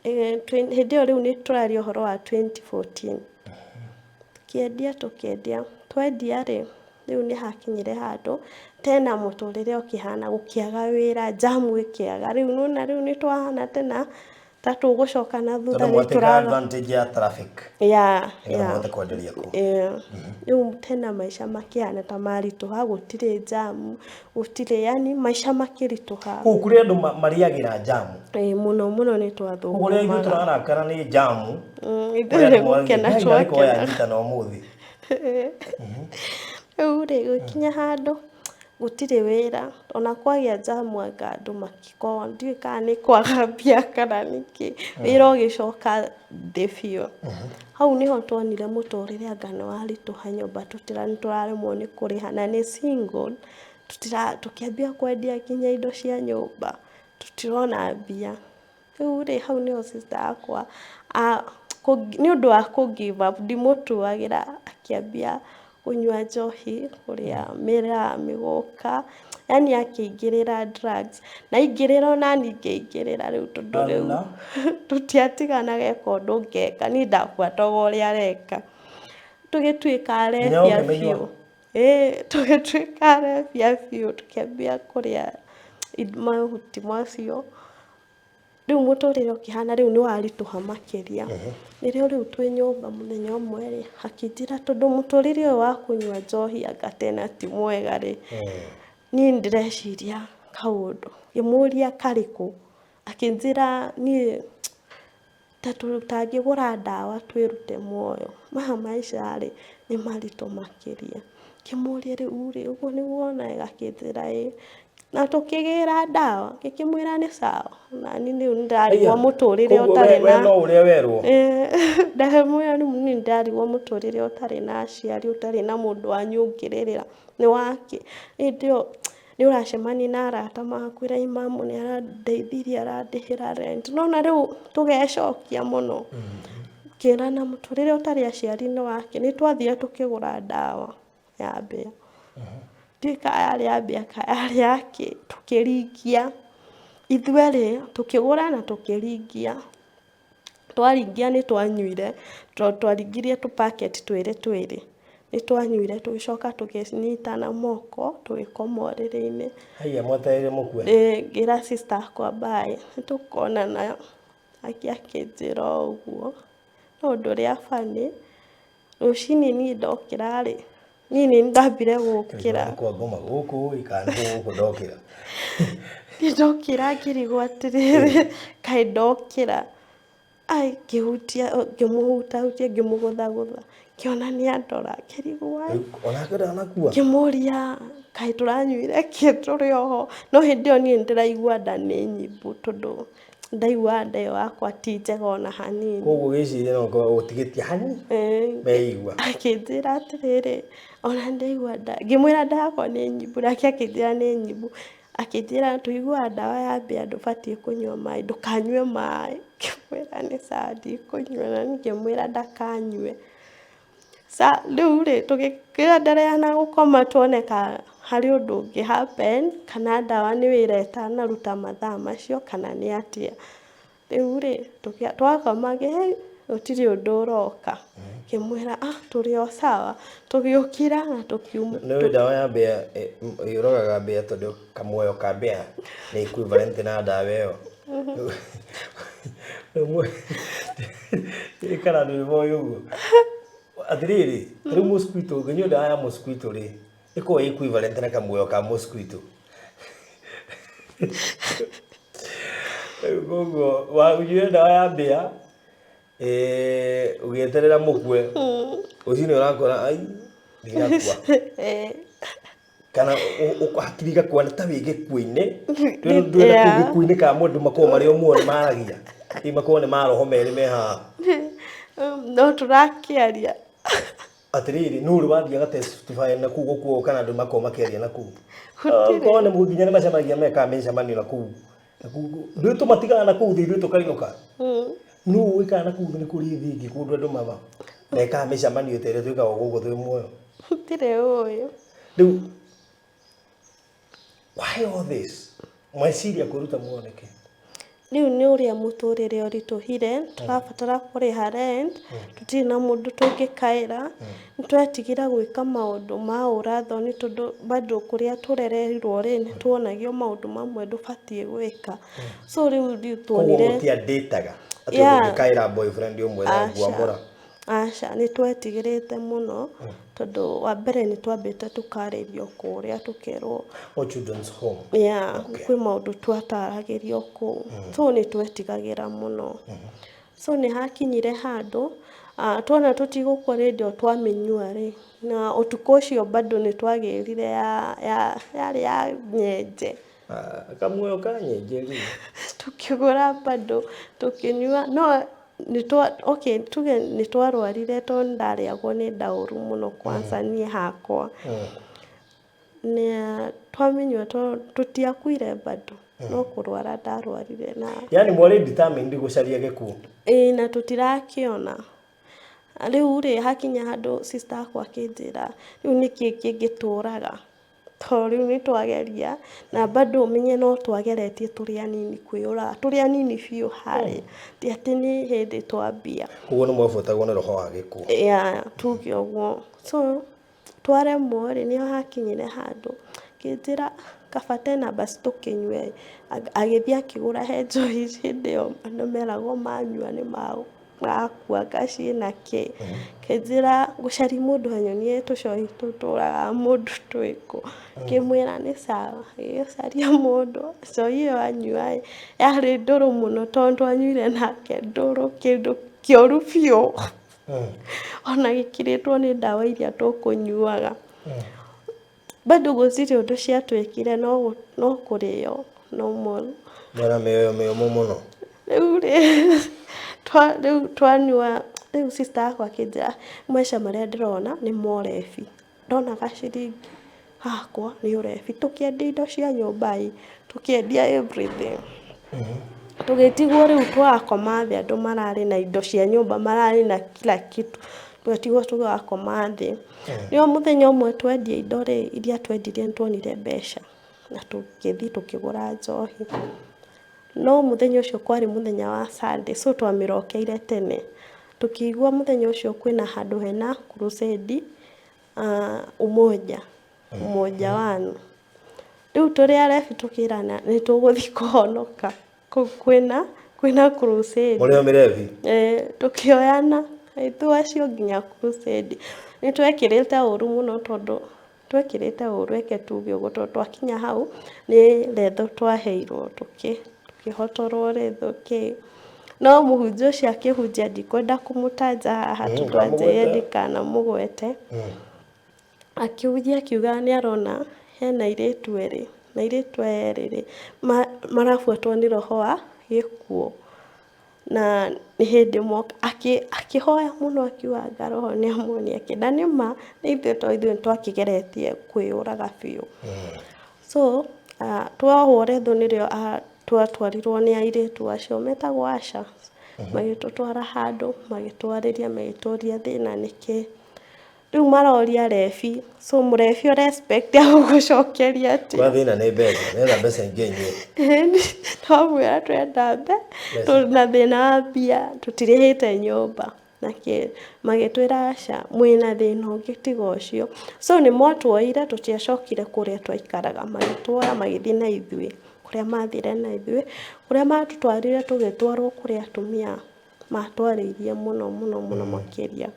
Hĩndĩ ĩyo rĩu nĩ tũraria ũhoro wa 2014. Tũkĩendia, tũkĩendia, twendia rĩ, rĩu nĩ hakinyire handũ tena mũtũrĩre ũkĩhana gũkĩaga wĩra, jamu ĩkĩaga, rĩu nĩwona rĩu nĩ twahana tena ta tũgũcoka na thutha. Tondũ nĩ mwatĩka tũraga advantage ya traffic nĩgetha mũhote kwenderia kũu. Rĩu tena maica makĩhana ta maritũha, gũtirĩ jamu, gũtirĩ, yani maica makĩritũha. Kũu kũrĩ andũ marĩagĩra jamu. Ĩĩ, mũno mũno nĩ Koguo rĩrĩa ithuĩ twathũkũmaga. tũrarakara nĩ jamu, kũrĩ Ithuĩ andũ nĩ moragia, gũkena "Ngai narĩ korwo twakenaga. yanyitana ũmũthĩ." Rĩu rĩ, gũgĩkinya handũ gũtirĩ wĩra, ona kwagĩa jamu anga andũ makĩkorwo, ndiũĩ kana nĩ kwaga mbia kana nĩkĩ, wĩra ũgĩcoka thĩ biũ. Hau nĩho tuonire mũtũrĩre anga nĩ waritũha, nyũmba tũtira nĩ tũraremwo nĩ kũrĩha na nĩ single. Tũtira tũkĩambia kwendia nginya indo cia nyũmba, tũtirona mbia. Rĩu rĩ, hau nĩho sister yakwa nĩ ũndũ wa kũ give up, ndimũtuagĩra, akĩambia kũnyua njohi, kũrĩa mĩraa, mĩgũka, yaani akĩingĩrĩra drugs. Na aingĩrĩra onani ngĩingĩrĩra rĩu tondũ rĩu tũtiatiganaga eka ũndũ ngeka, niĩ ndabuataga ũrĩa areka. Tũgĩtuĩka arebia biũ. Ĩĩ tũgĩtuĩka arebia biũ, tũkĩambia kũrĩa mahuti macio. Rĩu mũtũrĩre ũkĩhana rĩu nĩ waritũha makĩria. Nĩrĩo rĩu twĩ nyũmba mũthenya ũmwe rĩ, akĩnjĩra tondũ mũtũrĩre ũyũ wa kũnyua njohi anga tena ti mwega rĩ, niĩ nĩ ndĩreciria kaũndũ. Ngĩmũria karĩkũ? Akĩnjĩra niĩ ta tũtangĩgũra ndawa twĩrute muoyo, maya maica rĩ, nĩ maritũ makĩria. Ngĩmũria rĩu rĩ, ũguo nĩguo wonaga? Akĩnjĩra ĩĩ. Na tũkĩgĩra ndawa, ngĩkĩmwĩra nĩ sawa, nani rĩu nĩ ndĩrarigwo mũtũrĩre ũtarĩ na. We no ũrĩa werwo. Ndamwĩra rĩu niĩ nĩ ndĩrarigwo mũtũrĩre ũtarĩ na aciari, ũtarĩ na mũndũ wanyu ũngĩrĩrĩra nĩ wakĩ. Hĩndĩ ĩyo nĩ ũracemania na arata magakwĩra ĩ mamu nĩ arandeithirie arandĩhĩra rent. Nĩ wona rĩu tũgecokia mũno. Ngĩrana mũtũrĩre ũtarĩ aciari nĩ wakĩ. Nĩ twathire tũkĩgũra ndawa ya mbĩa. Ndiũĩ kana yarĩ ya mbĩa kana yarĩ ya kĩ, tũkĩringia. Ithuerĩ tũkĩgũra na tũkĩringia. Twaringia nĩ twanyuire, tondũ twaringirie tũ packet twĩrĩ twĩrĩ. Nĩ twanyuire tũgĩcoka tũkĩnyitana moko tũgĩkoma ũrĩrĩ-inĩ. Haiya mwetereire mũkue? Ĩĩ, ngĩra sister akwa bye, nĩ tũkonana. Nake akĩnjĩra o ũguo. No ũndũ ũrĩa funny, rũcinĩ niĩ ndokĩra rĩ, niĩ nĩ ndambire gũkĩra. Nĩ kwa ngoma gũkũ ĩ kana nĩ gũkũ ndokĩra? Niĩ ndokĩra ngĩrigwo atĩrĩrĩ, kaĩ ndokĩra? Ai ngĩhutia, ngĩmũhutahutia ngĩmũgũthagũtha, ngĩona nĩ andora, ngĩrigwo ai. Onake ndanakua? Ngĩmũria kaĩ tũranyuire kĩ tũrĩ oho? No hĩndĩ ĩyo niĩ nĩ ndĩraigua nda nĩ nyimbu tondũ ndaiguaga nda ĩyo yakwa ti njega ona hanini. Koguo ũgĩciria no ũkorwo ũtigĩtie hani meigua. Akĩnjĩra atĩrĩrĩ, ona ndaigua nda, ngĩmwĩra nda yakwa nĩ nyimbu nake akĩnjĩra nĩ nyimbu. Akĩnjĩra tũiguaga ndawa ya mbĩa ndũbatiĩ kũnyua maĩ, ndũkanyue maĩ. Ngĩmwĩra nĩ sawa ndikũnyua na niĩ ngĩmwĩra ndakanyue. Rĩu rĩ, tũgĩkĩenderea na gũkoma tuone ka harĩ ũndũ ũngĩ happen, kana ndawa nĩ wĩra ĩtanaruta mathaa macio kana nĩ atĩa. Rĩu rĩ, twakoma gũtirĩ ũndũ ũroka. Ngĩmwĩra ah tũrĩ o sawa. Tũgĩũkĩra na tũkiuma. Nĩ ũĩ ndawa ya mbĩa yũragaga mbĩa tondũ kamuoyo ka mbĩa nĩ equivalent na ndawa ĩyo. Kana ndũrĩ ũguo. Atĩrĩrĩ, ta rĩu mosquito, ũngĩnyua ndawa ya mosquito rĩ, ĩkoragwo ĩ equivalent na kamuoyo ka mosquito. Rĩu koguo wanyua ndawa ya mbĩa, ũgĩeterera mũkue, rũcinĩ ũrakora ai, ndirakua. Kana hakiri igakua ta wĩ gĩkuũ-inĩ, ndũĩ na kũu gĩkuũ-inĩ kana mũndũ makoragwo marĩ o muoyo nĩ maragia, hihi makorwo nĩ maroho merĩ me haha. No tũrakĩaria. Atĩrĩrĩ, nũ ũrĩ wathiĩ aga testify na kũu gũkuo kana andũ makoragwo makĩaria na kũu? Korwo nĩ nginya nĩ macemanagia mekaga mĩcemanio na kũu. Ndũĩ tũmatigaga na kũu thĩ ithuĩ tũkainũka. Nũ ũĩ kana na kũu thĩ nĩ kũrĩ thĩ ĩngĩ kũndũ andũ maba mekaga mĩcemanio ta ĩrĩa twĩkaga gũkũ twĩ muoyo. Gũtirĩ ũĩ. Rĩu why all this? Mweciria kwĩruta muoyo nĩkĩ? Rĩu nĩ ũrĩa mũtũrĩre ũritũhire, tũrabatara kũrĩha rent, tũtirĩ na mũndũ tũngĩkaĩra, nĩ tũretigĩra gwĩka maũndũ ma ũra thoni tondũ bado kũrĩa tũrereirwo rĩ, nĩ tuonagio maũndũ mamwe ndũbatiĩ gwĩka. So rĩu Koguo tuonire mũtiandĩtaga atĩ ũndũ ũngĩkaĩra boyfriend ũmwĩre ngwamũra. Aca, nĩ twetigĩrĩte mũno tondũ wa mbere nĩ twambĩte tũkarĩrio kũrĩa tũkerwo Oh, children's home. Yeah, kwĩ maũndũ twataragĩrio kũu. So nĩ twetigagĩra mũno. So nĩ hakinyire handũ tuona tũtigũkua hĩndĩ ĩyo twamĩnyua rĩ, na ũtukũ ũcio bado nĩ twagĩrire ya ya yarĩ ya nyenje. Ah, kamuoyo ka nyenje rĩ. Tũkĩgũra bado tũkĩnyua no nĩ twa okay tuge nĩ twarwarire tondũ nĩ ndarĩagwo nĩ nda ũru mũno kwanza niĩ hakwa. Nĩ twamĩnyua tũtiakuire bado no kũrwara ndarwarire na Yani mwarĩ determined gũcaria gĩkuũ. Ĩĩ, na tũtirakĩona. Rĩu rĩ, hakinya handũ sister akwa akĩnjĩra rĩu nĩkĩ kĩngĩtũraga, tondũ rĩu nĩ twageria na bado ũmenye no twageretie tũrĩ anini kwĩyũraga, tũrĩ anini biũ harĩa, ti atĩ nĩ hĩndĩ twambia. Koguo nĩ mwabuatagwo nĩ roho wa gĩkuũ. Yeah, tuge ũguo. So twaremwo rĩ, nĩho hakinyire handũ akĩnjĩra kaba tena basi tũkĩnyue. Agĩthiĩ akĩgũra he njohi hĩndĩ ĩyo andũ meragwo manyua nĩ makua ngaciĩ na kĩ. Akĩnjĩra ngũcaria mũndũ anyonie tũcohi tũu tũragaga mũndũ twĩkũ. Ngĩmwĩra nĩ sawa. Agĩgĩcaria mũndũ, njohi ĩyo anyua ĩ, yarĩ ndũrũ mũno tondũ twanyuire nake ndũrũ kĩndũ kĩũru biũ. Ona gĩkĩrĩtwo nĩ ndawa iria tũkũnyuaga. Bado gũtirĩ ũndũ ciatwĩkire no kũrĩo normal. Mwena mĩoyo mĩũmũ mũno. Rĩu rĩ, rĩu twanyua, rĩu sister yakwa akĩnjĩra maica marĩa ndĩrona nĩ ma ũrebi. Ndona gaciringi gakwa nĩ ũrebi. Tũkĩendia indo cia nyũmba ĩ, tũkĩendia everything. Tũgĩtigwo rĩu tũrakoma thĩ, andũ mararĩ na indo cia nyũmba, mararĩ na kila kitu. Tũgĩtigwo tũrakoma thĩ. Rĩo mũthenya ũmwe twendia indo rĩ, iria twendirie nĩ tuonire mbeca na tũgĩthiĩ tũkĩgũra njohi. No mũthenya ũcio kwarĩ mũthenya wa Sunday, so twamĩrokeire tene. Tũkĩigua mũthenya ũcio kwĩna handũ hena crusade, Umoja, Umoja One. Rĩu tũrĩ arebi tũkĩrana nĩ tũgũthiĩ kũhonoka kũu kwĩna crusade. Mũrĩ o mĩrebi? Ĩĩ, tũkĩoyana aitũ acio nginya crusade. Nĩ twekĩrĩte ũru mũno tondũ twekĩrĩte ũru, reke tuge ũguo, tondũ twakinya hau nĩ retho twaheirwo, tũkĩhotorwo retho kĩ. No mũhunjia ũcio akĩhunjia, ndikwenda kũmũtanja haha tondũ anjĩrire ndikanamũgwete. Akĩhunjia akiuga nĩ arona hena airĩtu erĩ, na airĩtu aya erĩ rĩ, marabuatwo nĩ roho wa gĩkuũ. Na nĩ hĩndĩ moka, akĩhoya mũno akiuga anga roho nĩ amuonia kĩ. Na nĩ ma nĩ ithuĩ to ithuĩ nĩ twakĩgeretie kwĩyũraga biũ. So twohwo retho nĩrĩo twatwarirwo nĩ airĩtu acio metagwo Asha. Magĩtũtwara handũ, magĩtwarĩria, magĩtũria thĩna nĩkĩ. Rĩu maroria rebi, so mũrebi ũra expect agũgũcokeria atĩa? Kwa thĩna nĩ mbeca, nĩgetha mbeca ingĩ inyuĩ. Twamwĩra twenda tũna thĩna wa mbia, tũtirĩhĩte nyũmba. Na kĩ, magĩtwĩra aca, mwĩna thĩna ũngĩ tiga ũcio. So nĩ mwatuoire, tũtiacokire kũrĩa twaikaraga, magĩtuoya magĩthiĩ na ithuĩ, kũrĩa mathire na ithuĩ, kũrĩa matũtwarire tũgĩtwarwo kũrĩ atumia matwarĩirie mũno mũno mũno makĩria.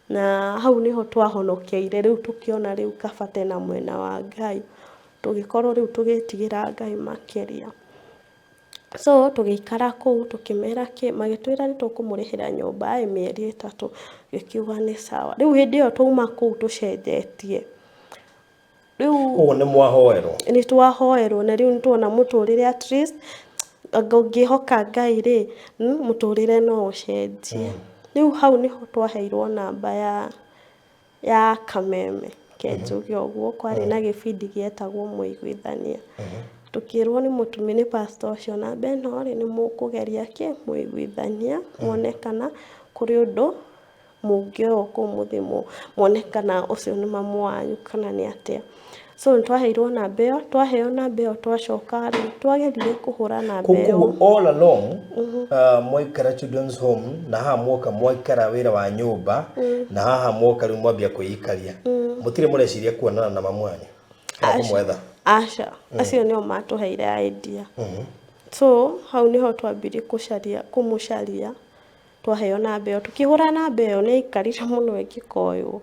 Na hau nĩho twahonokeire, rĩu tũkĩona rĩu kaba tena mwena wa Ngai, tũgĩkorwo rĩu tũgĩtigĩra Ngai makĩria. So tũgĩikara kũu tũkĩmera kĩ, magĩtwĩra nĩ tũkũmũrĩhĩra nyũmba ĩ mĩeri 3, gĩkiuga nĩ sawa. Rĩu hĩndĩ ĩyo twauma kũu tũcenjetie. Rĩu Koguo nĩ mwahoerwo? Nĩ twahoerwo na rĩu nĩ tuona mũtũrĩre at least anga ũngĩhoka Ngai rĩ, mũtũrĩre no ũcenjie. Rĩu hau nĩho twaheirwo namba ya Kameme, ke njuge ũguo, kwarĩ na gĩbindi gĩetagwo Mũiguithania. Tũkĩrwo nĩ mũtumia, nĩ pastor ũcio, namba ĩno rĩ, nĩ mũkũgeria kĩ mũiguithania muone kana kũrĩ ũndũ mũngĩoywo kũu mũthiĩ muone kana ũcio nĩ mamu wanyu kana nĩ atĩa. So nĩ twaheirwo namba ĩyo, twaheo namba ĩyo twacoka rĩ, twagerire kũhũra namba ĩyo. Koguo all along mwaikara children's home na haha mwoka mwaikara wĩra wa nyũmba na haha mwoka rĩu mwambia kwĩikaria, mũtirĩ mũreciria kuonana na mamu wanyu kana kũmwetha? Aca, acio nĩo matũheire idea. So hau nĩho twambirie kũcaria, kũmũcaria. Twaheo namba ĩyo, tũkĩhũra namba ĩyo nĩ aikarire mũno ĩngĩkoywo.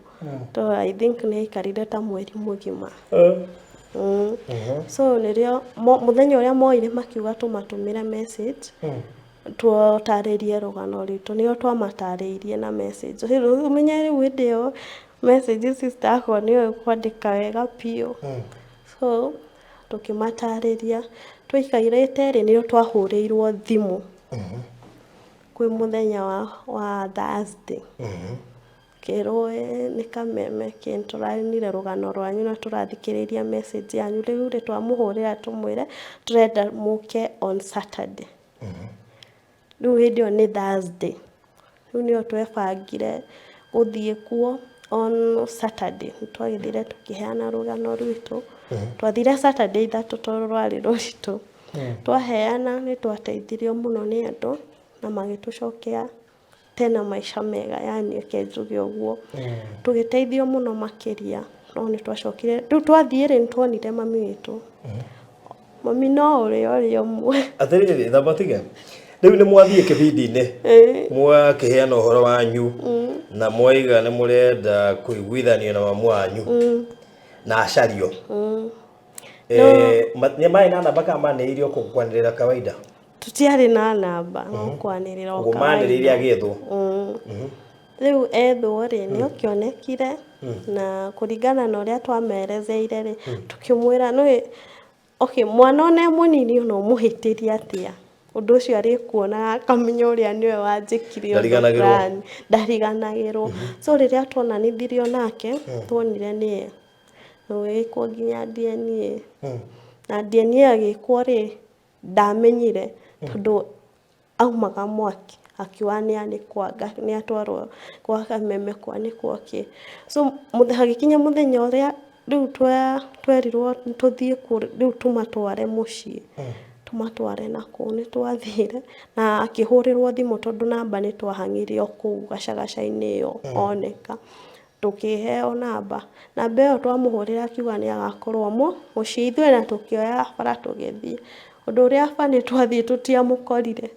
To I think nĩ aikarire ta mweri mũgima. So nĩrĩo mũthenya ũrĩa moire makiuga tũmatũmĩre message, tũtarĩrie rũgano rwitũ, nĩo twamatarĩirie na message. Rĩu ũmenye rĩu hĩndĩ ĩyo message sister yakwa nĩoĩ kwandĩka wega biũ. So tũkĩmatarĩria, tũikarĩte rĩ, nĩrĩo twahũrĩirwo thimũ kwĩ mũthenya wa Thursday. Tũkĩrwo nĩ kameme kĩ nĩtũrainire rũgano rwanyu na tũrathikĩrĩria message yanyu. Rĩu rĩ, twamũhũrĩra tũmwĩre tũrenda mũke on Saturday. Rĩu hĩndĩ ĩyo nĩ Thursday. Rĩu nĩyo twebangire gũthiĩ kuo on Saturday. Nĩ twagĩthire tũkĩheana rũgano rwitũ. Twathire Saturday ithatũ tondũ rwarĩ rũritũ. Twaheana nĩ twateithirio mũno nĩ andũ na magĩtũcokia tena maica mega, yani reke njuge ũguo. Tũgĩteithio mũno makĩria no nĩ twacokire, rĩu twathiĩ rĩ, nĩ tuonire mami witũ. Mami no ũrĩa ũrĩa ũmwe. Atĩrĩrĩ, thambatige rĩu nĩ mwathiĩ kĩbindi-inĩ, mwakĩheana ũhoro wanyu na mwaiga nĩ mũrenda kũiguithanio na mamu wanyu na acario. Nĩ marĩ na namba kana manĩrĩirio kwanĩrĩra kawaida? Tũtiarĩ na namba, no kwanĩrĩra o ũguo manĩrĩire kawaida. Agĩethwo. Rĩu ethwo rĩ, nĩ okĩonekire na kũringana na ũrĩa twamerezeire rĩ, tũkĩmwĩra nĩ okay, mwana ona e mũnini ona ũmũhĩtĩrie atĩa, ũndũ ũcio arĩkuonaga akamenya ũrĩa nĩwe wanjĩkire ũndũ Ndariganagĩrwo. fulani. Ndariganagĩrwo. So rĩrĩa tuonanithirio nake, tuonire nĩye, na ũgĩgĩkwo nginya DNA. Na DNA agĩkwo rĩ, ndamenyire tondũ aumaga mwaki akiuga nĩ anĩkwo anga nĩ atwarwo gwa kameme kwanĩkwo kĩ. So hagĩkinya mũthenya ũrĩa rĩu twerirwo tũthiĩ kuo rĩu tũmatware mũciĩ, tũmatware nakũu. Nĩ twathire na akĩhũrĩrwo thimũ tondũ namba nĩ twahang'ire o kũu gacagaca-inĩ ĩyo oneka. Tũkĩheo namba, namba ĩyo twamũhũrĩra akiuga nĩ agakorwo mũciĩ. Ithuĩ na tũkĩoya bara tũgĩthiĩ. Ũndũ ũrĩa funny, twathiĩ tũtiamũkorire.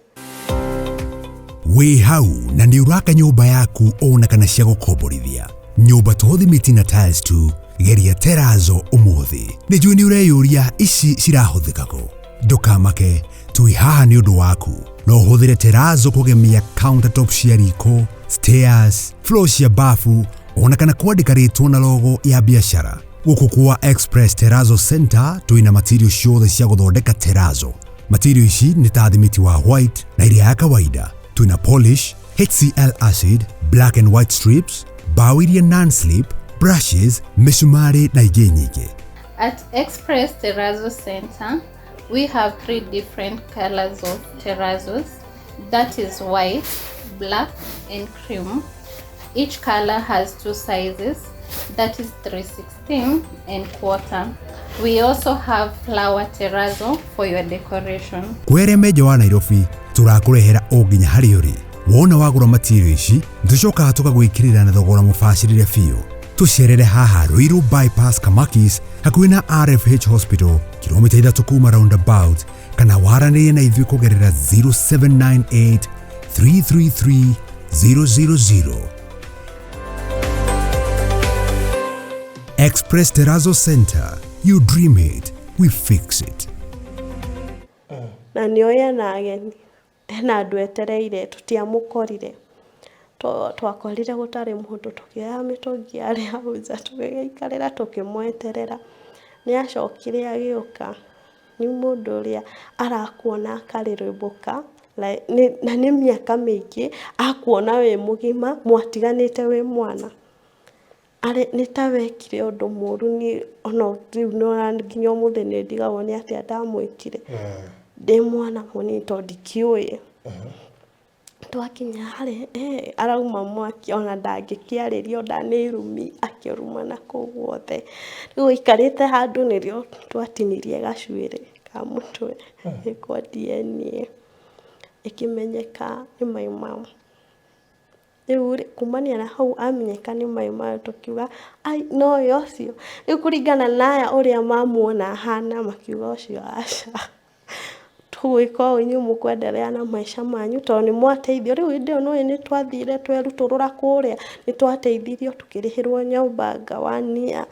Wĩ hau na nĩ ũraka nyũmba yaku ona kana cia gũkomborithia nyũmba, to thimiti na tiles tu, geria terazo ũmũthĩ. Nĩ njũĩ nĩ ũreyũria ici cirahũthĩka kũ. Ndũkamake, twĩ haha nĩ ũndũ waku. No ũhũthĩre terazo kũgemia countertop cia riko, stairs, floor cia bafu ona kana kwandĩka rĩtwa na logo ya biacara. Gũkũ kwa Express Terrazzo Center twĩna material ciothe cia gũthondeka terrazzo. Material ici nĩ ta thimiti wa white na ĩrĩa ya kawaida, twĩna polish, HCl acid, black and white strips, bao iria non-slip, brushes, mĩcumarĩ na ingĩ nyingĩ. At Express Terrazzo Center, we have three different colors of terrazos. That is white, black, and cream. Each color has two sizes, that is 316 and quarter. We also have flower terrazzo for your decoration. Kwĩ arĩa menja wa Nairobi, tũrakũrehera o nginya harĩa ũrĩ. Wona wagũra material ici, tũcokaga tũkagwĩkĩrĩra na thogora mũbacĩrĩre biũ. Tũcerere haha Ruiru Bypass, Kamakis, hakuhĩ na RFH Hospital, kilomita 3 kuma roundabout, kana waranĩrie na ithuĩ kũgerera 0798 333 000. Express Terrazzo Center. You dream it, we fix it. Na nĩ oĩ ena ageni, hena andũ etereire. Tũtiamũkorire. Twakorire gũtarĩ mũndũ. Tũkĩoya mĩtũngi yarĩ hau nja, tũgĩgĩikarĩra tũkĩmweterera. Nĩ acokire agĩũka. Nĩ mũndũ ũrĩa arakuona akarĩrĩmbũka na nĩ mĩaka mĩingĩ akuona wĩ mũgima, mwatiganĩte wĩ mwana. Arĩ nĩ ta wekire ũndũ mũũru. Niĩ ona rĩu nĩwona nginya ũmũthĩ nĩ ndigagwo nĩ atĩa ndamwĩkire ndĩ mwana mũnini tondũ ndikĩũĩ. Twakinya harĩ arauma mwaki, ona ndangĩkĩarĩria ona nĩ irumi akĩrumana kũu guothe. Rĩu aikarĩte handũ nĩrĩo twatinirie gacuĩrĩ ka mũtwe ĩkwo DNA, ĩkĩmenyeka nĩ my mom. Rĩu rĩ, kumania na hau amenyeka nĩ my mom, tũkiuga ai nowe ũcio. Rĩu kũringana na aya ũrĩa mamuona ahana, makiuga ũcio aca. Tũgwĩka ũũ, inyuĩ mũkwendelea na maica manyu tondũ nĩ mwateithio. Rĩu hĩndĩ ĩyo nĩũĩ nĩ twathire twerutũrũra kũrĩa, nĩ twateithirio tũkĩrĩhĩrwo nyũmba anga one year,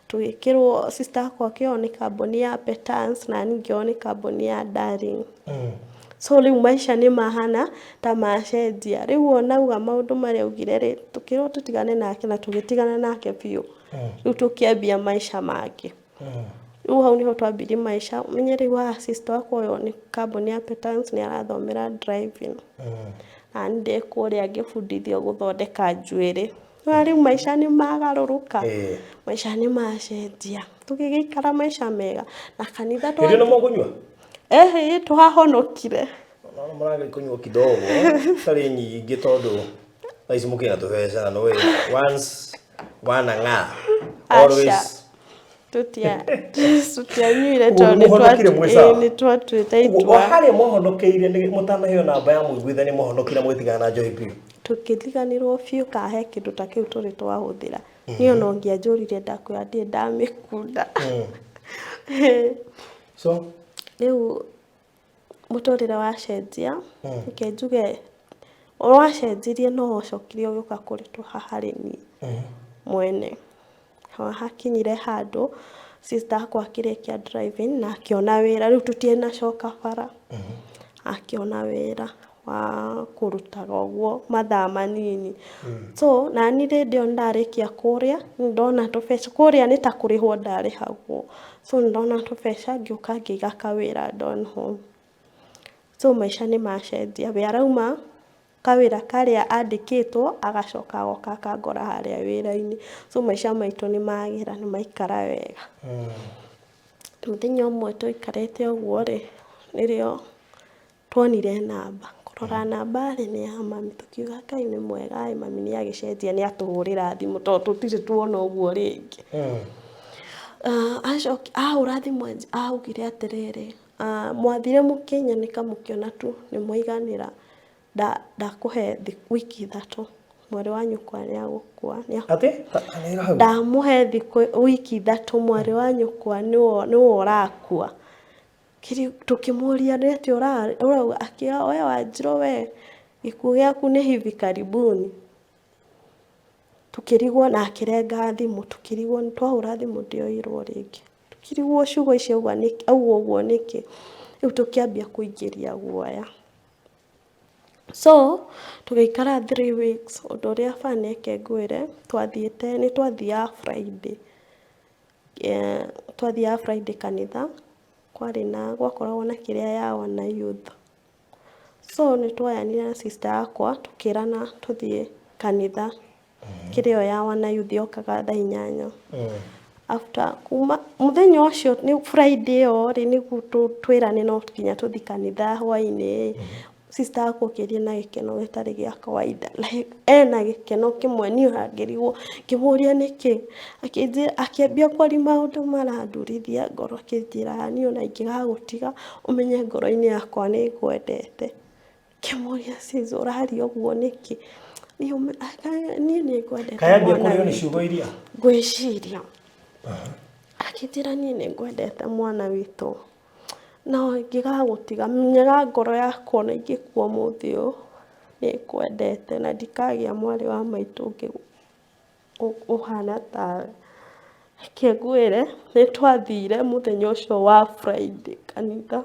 tũgĩkĩrwo, sister akwa akĩoywo nĩ kambuni ya Petans na niĩ ngĩoywo nĩ kambuni ya Darling. So rĩu maica nĩ mahana ta macenjia. Rĩu ona auga maũndũ marĩa augire rĩ, tũkĩrwo tũtigane nake na tũgĩtigana nake biũ. Rĩu tũkĩambia maica mangĩ. Rĩu hau nĩho twambirie maica. Ũmenye rĩu haha sister wakwa ũyũ nĩ kambuni ya Petans nĩ arathomera driving. Na niĩ ndĩ kũrĩa ngĩbundithio gũthondeka njuĩrĩ. No rĩu maica nĩ magarũrũka. Ĩĩ. Maica nĩ macenjia. Tũgĩgĩikara maica mega. Na kanitha Hĩndĩ ĩno mũkũnyua? Ĩhĩ, twahonokire. Naona mũragĩ kũnyua kidogo, tarĩ nyingĩ tondũ thaa ici mũkĩna tũbeca na nĩũĩ once wanang'aa always Tũtianyuire Ũguo tondũ nĩmũhonokire mwĩ sawa? nĩ twatuĩte Ũguo, o itua. harĩa mwahonokeire mũtanaheo namba ya mũiguithania mwahonokire mũgĩtigana na njohi biũ. Tũkĩriganĩrwo biũ kana he kĩndũ ta kĩu tũrĩ twahũthĩra. Niĩ ona ũngĩanjũririe ndakwĩra ndirĩ ndamĩkunda. So Rĩu mũtũrĩre wacenjia, reke njuge wacenjirie no wacokire ũgĩũka kũritũha harĩ niĩ mwene. Hakinyire handũ sister akwa akĩrĩkia driving na akĩona wĩra, rĩu tũtinacoka bara. Akĩona wĩra wa kũrutaga ũguo mathaa manini. So nani hĩndĩ ĩyo nĩndarĩkia kũrĩa, ndona tũbeca, kũrĩa nĩ ta kũrĩhwo ndarĩhagwo. So ndona tũbeca ngĩũka ngĩiga kawĩra Donholm. So maica nĩ macenjia, we arauma kawĩra karĩa andĩkĩtwo agacoka agoka akangora harĩa wĩra-inĩ. So maica maitũ nĩ magĩra, nĩ maikara wega. Mũthenya ũmwe tũikarĩte ũguo rĩ, nĩrĩo tuonire namba. Kũrora namba rĩ, nĩ ya mami. Tũkiuga Ngai nĩ mwega ĩ, mami nĩ agĩcenjia nĩ atũhũrĩra thimũ tondũ tũtirĩ tuona ũguo rĩngĩ. Acoka ahũra thimũ augire atĩrĩrĩ, mwathire mũkĩnyanĩka mũkĩona tu nĩ mwaiganĩra, ndakũhe wiki ithatũ mwarĩ wa nyũkwa nĩ agũkua. Atĩ? Anĩra hau. Ndamũhe thikũ wiki ithatũ mwarĩ wa nyũkwa nĩwe ũrakua. Tũkĩmũria nĩ atĩa ũrauga, akiuga we Wanjirũ we gĩkuũ gĩaku nĩ hivi karibuni. Tũkĩrigwo na akĩrenga thimũ, tũkĩrigwo twahũra thimũ ndĩoirwo rĩngĩ. Tũkĩrigwo ciugo icio auga ũguo nĩkĩ. Rĩu tũkĩambia kũingĩria guoya. So tũgĩikara 3 weeks, ũndũ ũrĩa bana reke ngwĩre, twathiĩte nĩ twathiaga Friday. Twathiaga Friday kanitha, kwarĩ na gwakoragwo na kĩrĩa ya wana youth. So nĩ twoyanire na sister yakwa tũkĩrana tũthiĩ kanitha kĩrĩa ĩyo ya wana youth yokaga thaa 8. After kuma mũthenya ũcio nĩ Friday ĩyo rĩ, nĩguo twĩrane no nginya tũthiĩ kanitha hwainĩ. Sister yakwa okĩrire na gĩkeno gĩtarĩ gĩa kawaida, like ena gĩkeno kĩmwe niĩ ona ngĩrigwo, ngĩmũria nĩkĩ, akĩnjĩra akĩambia kwaria maũndũ marandurithia ngoro, akĩnjĩra niĩ ona ingĩgagũtiga ũmenye ngoro-inĩ yakwa nĩ ngwendete. Ngĩmũria sis ũraria ũguo nĩkĩ? Niĩ nĩ ngwendete Kayambia mwana kũrĩo nĩ witũ. ciugo iria. Ngwĩciria. Akĩnjĩra niĩ nĩ ngwendete mwana witũ. No ingĩgagũtiga menyaga ngoro yakwa ona ingĩkua ũmũthĩ ũyũ nĩ ngwendete na ndikagĩa mwarĩ wa maitũ ũngĩ ũhana tawe. Reke ngwĩre nĩ twathire mũthenya ũcio wa Friday kanitha.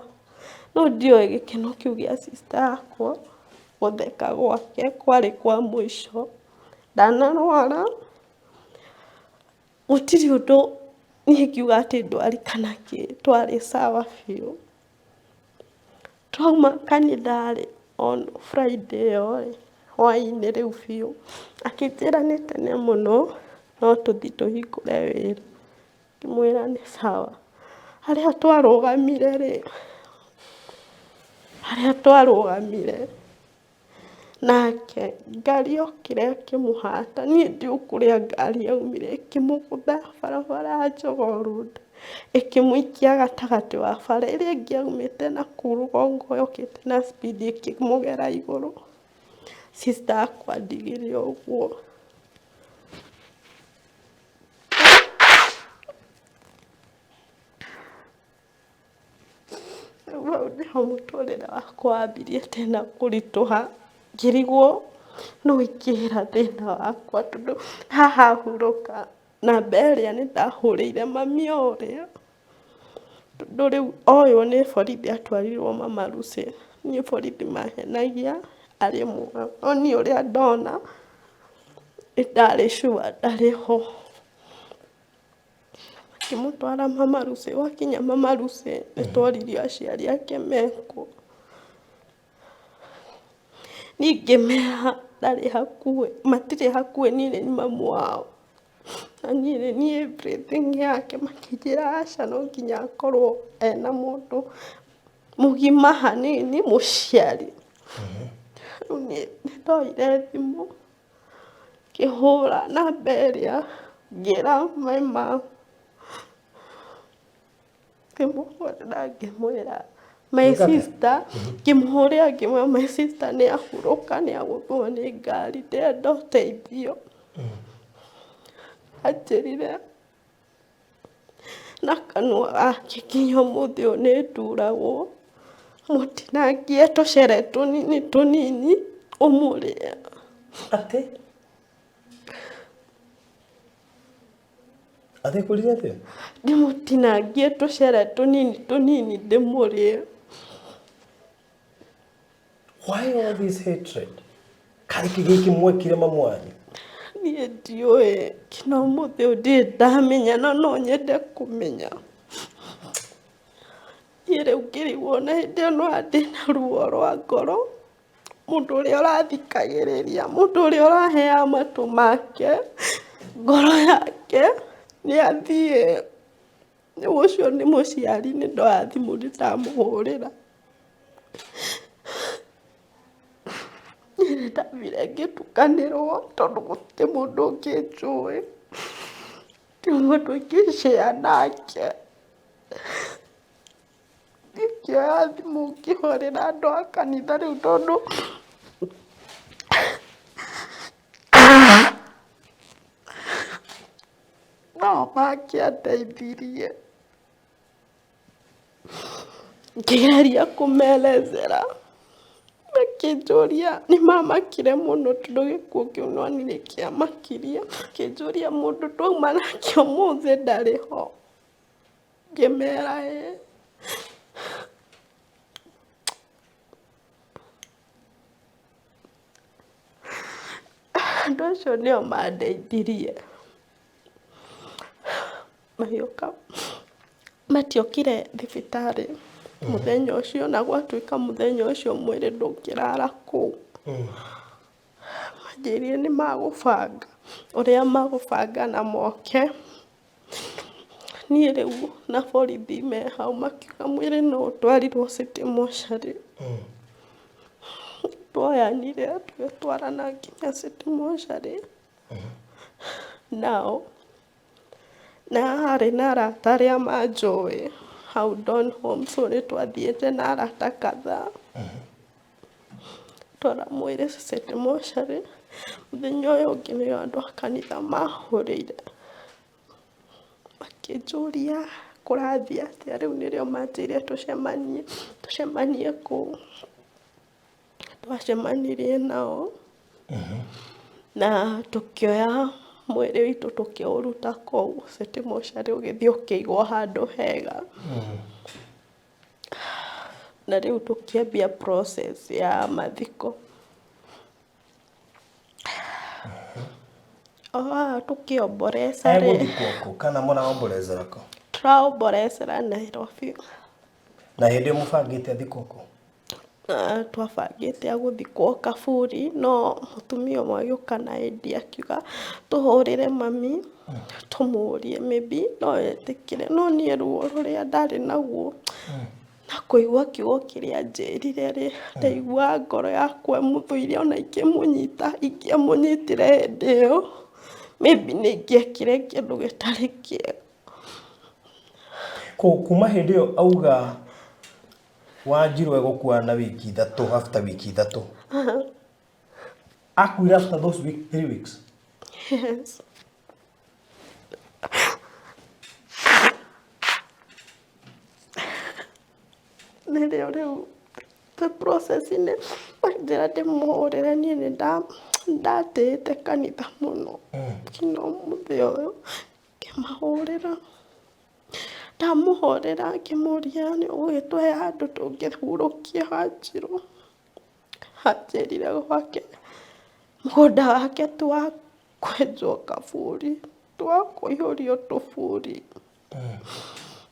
No ndiũĩ gĩkeno kĩu gĩa sister yakwa gũtheka gwake kwarĩ kwa mũico. Ndanarwara, gũtirĩ ũndũ niĩ ingiuga atĩ ndwari kana kĩ, twarĩ sawa biũ. Twauma kanitha rĩ, on Friday ĩyo rĩ, hwainĩ rĩu biũ, akĩnjĩra nĩ tene mũno no tũthiĩ tũhingũre wĩra. Ngĩmwĩra nĩ sawa. Harĩa twarũgamire rĩ, harĩa twarũgamire nake ngari yokire ĩkĩmũhata, niĩ ndiũĩ kũrĩa ngari yaumire ĩkĩmũgũtha barabara ya Jogoo Road, ĩkĩmũikia gatagatĩ wa bara. Ĩrĩa ĩngĩ yaumĩte nakũu rũgongo yokĩte na speed ĩkĩmũgera igũrũ. Sister akwa andigire ũguo. Rĩu hau nĩho mũtũrĩre wakwa wambirie tena kũritũha, ngĩrigwo nũ ingĩra thĩna wakwa tondũ haha hurũka namba ĩrĩa nĩndahũrĩire mami o ũrĩa, tondũ rĩu oywo nĩ borithi atwarirwo Mama Lucy, niĩ borithi mahenagia arĩ muoyo, no niĩ ũrĩa ndona nĩndarĩ sure ndarĩ ho. Makĩmũtwara Mama Lucy, gwakinya Mama Lucy nĩtworirio aciari ake mekũ. Niĩ ngĩmera Ndarĩ hakuhĩ, matirĩ hakuhĩ, niĩ nĩ niĩ mamu wao. Na niĩ nĩ niĩ everything yake, makĩnjĩra aca no nginya akorwo ena mũndũ mũgima hanini mũciari. Rĩu niĩ nĩ ndoire thimũ ngĩhũra namba ĩrĩa ngĩra my mum. Ngĩmũhũrĩra ngĩmwĩra my sister, ngĩmũhũrĩra ngĩmwĩra my sister nĩ ahurũka nĩ agũthwo nĩ ngari ndĩrenda ũteithio. Anjĩrire na kanua gake nginya ũmũthĩ ũyũ nĩ nduragwo, mũtinangie tũcere tũnini tũnini ũmũrĩe. Atĩ? Atĩ kũrire atĩa? Ndĩmũtinangie tũcere tũnini tũnini ndĩmũrĩe. Why all this hatred? Karĩ kĩ gĩkĩ mwekire mamu wanyu? Niĩ ndiũĩ nginya ũmũthĩ ũyũ ndirĩ ndamenya na no nyende kũmenya. Niĩ rĩu ngĩrigwo na hĩndĩ ĩyo no ndĩna ruo rwa ngoro. Mũndũ ũrĩa ũrathikagĩrĩria, mũndũ ũrĩa ũraheaga matũ make, ngoro yake, nĩ athiĩ. Ũcio nĩ mũciari nĩ ndoya thimũ nĩ ndamũhũrĩra. Niĩ nĩ ndathire ngĩtukanĩrwo tondũ gũtirĩ mũndũ ũngĩ njũĩ, gũtirĩ mũndũ ingĩ share nake. Ingĩoya thimũ ngĩhũrĩra andũ a kanitha rĩu tondũ no mangĩandeithirie. Ngĩgeria kũmerethera makĩnjũria, nĩ mamakire mũno tondũ gĩkuũ kĩu nĩ wonire kĩamakirie, makĩnjũria mũndũ twauma nake ũmũthĩ ndarĩ ho. Ngĩmera ĩĩ. Andũ acio nĩo mandeithirie. Magĩũka, matiokire thibitarĩ mũthenya ũcio na gwatuĩka mũthenya ũcio mwĩrĩ ndũngĩrara kũu. Manjĩrire nĩ magũbanga ũrĩa magũbanga na moke. Niĩ rĩu na borithi me hau makiuga mwĩrĩ no ũtwarirwo city mortuary. Tuoyanire tũgĩtwarana nginya city mortuary nao. Na harĩ na arata arĩa manjũĩ hau Donholm so nĩ twathiĩte na arata kadhaa. Twara mwĩrĩ city mortuary, mũthenya ũyũ ũngĩ nĩrĩo andũ a kanitha mahũrĩire. Makĩnjũria kũrathiĩ atĩa, rĩu nĩrĩo manjĩrire tũcemanie, tũcemanie kũu. Twacemanirie nao na tũkĩoya mwĩrĩ witũ tũkĩũruta kũu city mortuary ũgĩthiĩ ũkĩigwo handũ hega. Na rĩu tũkĩambia process ya mathiko. O haha tũkĩomboreca rĩ. Egũthikwo kũ kana mũraomborezera kũ? Tũraomborecera Nairobi. Na hĩndĩ ĩyo mũbangĩte athikwo kũ? Ah, twabangĩte agũthikwo kaburi no mũtumia ũmwe agĩũka na idea akiuga tũhũrĩre mami tũmũrie maybe no etĩkĩre no niĩ ruo rũrĩa ndarĩ naguo Na kũigua kiugo kĩrĩa anjĩrire rĩ, ndaiguaga ngoro yakwa ĩmũthũire ona ingĩmũnyita, ingĩamũnyitire hĩndĩ ĩyo, maybe nĩ ingĩekire kĩndũ gĩtarĩ kĩega. Kuma hĩndĩ ĩyo auga Wanjirũ egũkua na wiki ithatũ after wiki ithatũ. Akuire after those week, 3 weeks. Yes. Nĩrĩo rĩu the process-inĩ njĩra ndĩmũhũrĩre niĩ nĩ ndatĩĩte kanitha mũno nginya ũmũthĩ ũyũ ngĩmahũrĩra. Ndamũhũrĩra ngĩmũria nĩ ũgũgĩtũhe handũ tũngĩhurũkia Wanjirũ, anjĩrire gwake mũgũnda wake ti wa kwenjwo kaburi, ti wa kũihũrio tũburi.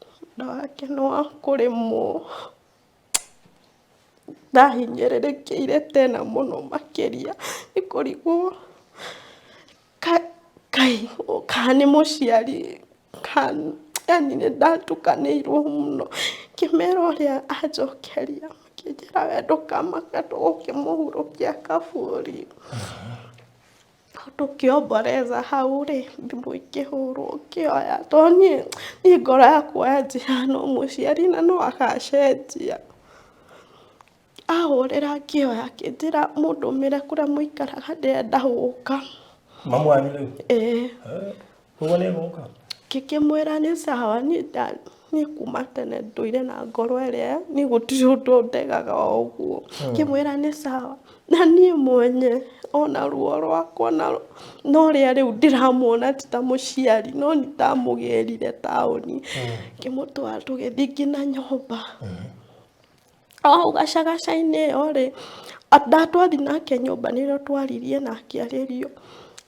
Mũgũnda wake nĩ wa kũrĩmwo. Ndahinyĩrĩrĩkĩire tena mũno makĩria nĩ kũrigwo kaĩ kana nĩ mũciari kana yani nĩ ndatukanĩirwo mũno. Ngĩmera ũrĩa anjokeria makĩnjĩra we ndũkamake tũgũkĩmũhurũkia kaburi. Tũkĩomboreza hau rĩ, thimũ ikĩhũrwo ngĩoya tondũ niĩ niĩ ngoro yakwa yanjĩraga no mũciari na no agacenjia. Ahũrĩra ngĩoya akĩnjĩra mũndũmĩre kũrĩa mũikaraga ndĩrenda gũka. Mamu wanyu rĩu? Ĩĩ. Koguo nĩ egũka? Ngĩkĩmwĩra nĩ sawa niĩ niĩ kuma tene ndũire na ngoro ĩrĩa niĩ gũtirĩ ũndũ ndegaga o ũguo. Ngĩmwĩra nĩ sawa. Na niĩ mwenye ona ruo rwakwa na na ũrĩa rĩu ndĩramuona ti ta mũciari no nĩ ndamũgĩrire taũni. Ngĩmũtwara tũgĩthiĩ nginya nyũmba. O hau gacagaca-inĩ ĩyo rĩ, ndatwathiĩ nake nyũmba nĩrĩo twaririe na akĩarĩrio,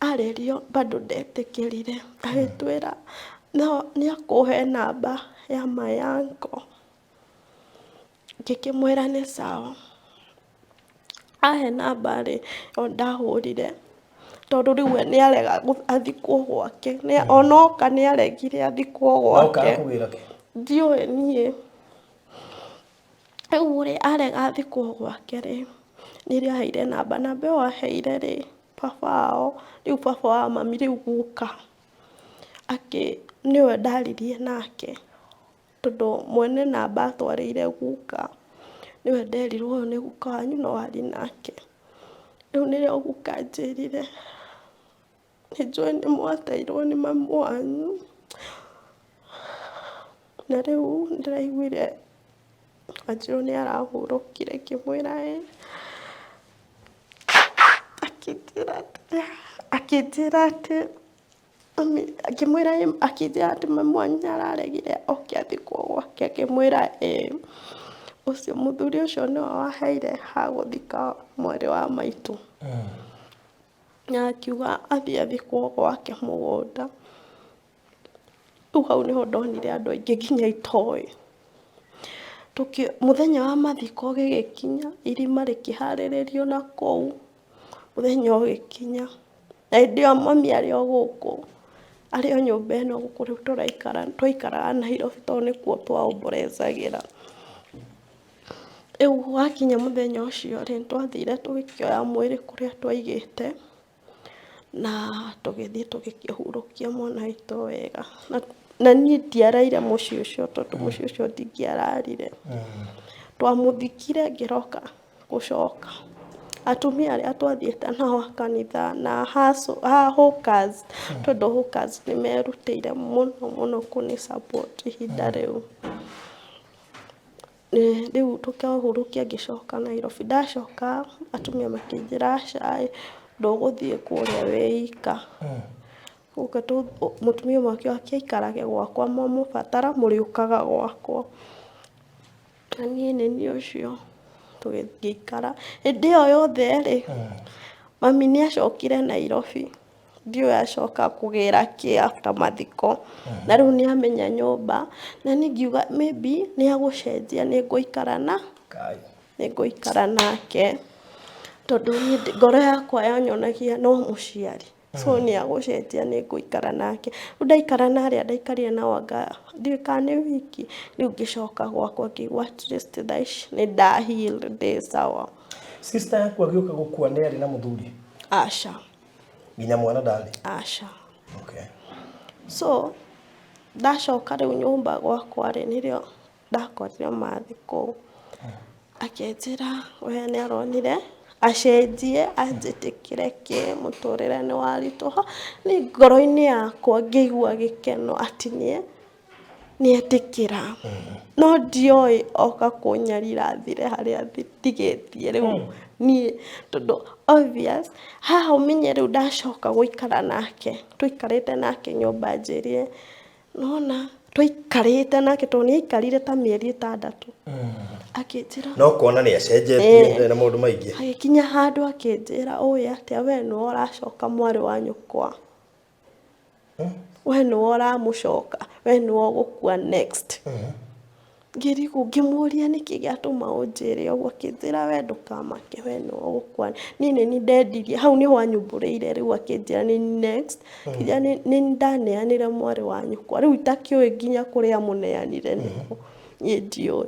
arĩrio bado ndetĩkĩrire, agĩtwĩra no nĩ akũhe namba ya my uncle, ngĩkĩmwĩra nĩ sawa. Ahe namba rĩ, o ndahũrire, tondũ rĩu we nĩ arega athikwo gwake, ona oka nĩ aregire athikwo Oka gwake, akũgĩra kĩ? ndiũĩ niĩ. Rĩu rĩ, arega athikwo gwake rĩ, nĩrĩo aheire namba, namba ĩyo aheire rĩ, baba wao, rĩu baba wa mami rĩu guka, akĩ nĩwe ndaririe nake, tondũ mwene namba atwarĩire guka, nĩwe nderirwo ũyũ nĩ guka wanyu no warie nake. Rĩu nĩrĩo guka anjĩrire, nĩnjũĩ nĩmwateirwo nĩ mamu wanyu, na rĩu nĩndĩraiguire Wanjirũ nĩ arahurũkire ngĩmwĩra ĩĩ, akĩnjĩra atĩ ngĩmwĩra ĩĩ, akĩnjĩra atĩ mami wanyu nĩ araregire oke athikwo gwake, ngĩmwĩra ĩĩ. Ũcio mũthuri ũcio nĩwe waheire ha gũthika mwarĩ wa maitũ. Na akiuga athiĩ athikwo gwake mũgũnda. Rĩu hau nĩho ndonire andũ aingĩ nginya itoĩ. Mũthenya wa mathiko gĩgĩkinya, irima rĩkĩharĩrĩrio na kũu, mũthenya ũgĩkinya. Na hĩndĩ ĩyo mami arĩ o gũkũ, arĩ o nyũmba ĩno gũkũ rĩu tũraikara, twaikaraga Nairobi tondũ nĩkuo twaomborezagĩra. Rĩu wakinya mũthenya ũcio rĩ, nĩtwathire tũgĩkĩoya mwĩrĩ kũrĩa twaigĩte. Na tũgĩthiĩ tũgĩkĩhurũkia mwana witũ wega. Na niĩ ndiaraire mũciĩ ũcio tondũ mũciĩ ũcio ndingĩararire. Twamũthikire ngĩroka gũcoka. Atumia arĩa twathiĩte nao a kanitha na a hawkers, tondũ hawkers nĩ merutĩire mũno mũno kũnĩ support ihinda rĩu. Rĩu tũkahurũkia ngĩcoka Nairobi. Ndacoka atumia makĩnjĩra aca ĩ, ndũgũthiĩ kũrĩa wĩ ika. Mũtumia ũmwe akiuga kĩikarage gwakwa mwamũbatara mũrĩũkaga gwakwa. Na niĩ nĩ niĩ ũcio ngĩikara. Hĩndĩ ĩyo yothe rĩ, mami nĩ acokire Nairobi. Ndiũĩ acoka kũgĩra kĩ after mathiko. Na rĩu nĩ amenya nyũmba, na niĩ ngiuga maybe nĩ egũcenjia nĩ ngũikara na nĩ ngũikara nake. Tondũ niĩ ngoro yakwa yanyonagia no mũciari. So nĩ egũcenjia nĩ ngũikara nake. Rĩu ndaikara na arĩa ndaikarire nao anga ndiũĩ kana nĩ wiki, rĩu ngĩcoka gwakwa ngĩigua at least thaa ici nĩ nda heal ndĩ sawa. Sister yaku agĩũka gũkua nĩ arĩ na mũthuri? Aca. Nginya mwana ndarĩ? Aca. Okay. So ndacoka rĩu nyũmba gwakwa rĩ, nĩrĩo ndakorire mathi kũu. Akĩnjĩra we nĩ aronire acenjie anjĩtĩkĩre kĩ mũtũrĩre nĩ waritũha. Niĩ ngoro-inĩ yakwa ngĩigua gĩkeno atĩ nĩetĩkĩra. No ndioĩ oka kũnyarira athire harĩa ndigĩtie rĩu niĩ tondũ obvious haha ũmenye rĩu ndacoka gũikara nake, tũikarĩte nake nyũmba anjĩrire nĩwona twaikarĩte nake tondũ nĩ aikarire ta mĩeri 6 akĩnjĩra No kuona nĩ acenjetie ndarĩ na maũndũ maingĩ. Agĩkinya handũ akĩnjĩra ũĩ atĩa we nĩwe ũracoka mwarĩ wa nyũkwa. We nĩwe ũramũcoka, we nĩwe ũgũkua next. Ngĩrigwo ngĩmũria nĩkĩ gĩatũma ũnjĩre ũguo, akĩnjĩra we ndũkamake we nĩwe ũgũkua. Niĩ nĩ niĩ ndendirie, hau nĩho anyumbũrĩire rĩu akĩnjĩra nĩ niĩ next, akĩnjĩra nĩ niĩ ndaneanire mwarĩ wa nyũkwa, rĩu itakĩũĩ nginya kũrĩa amũneanire nĩkũ, niĩ ndiũĩ.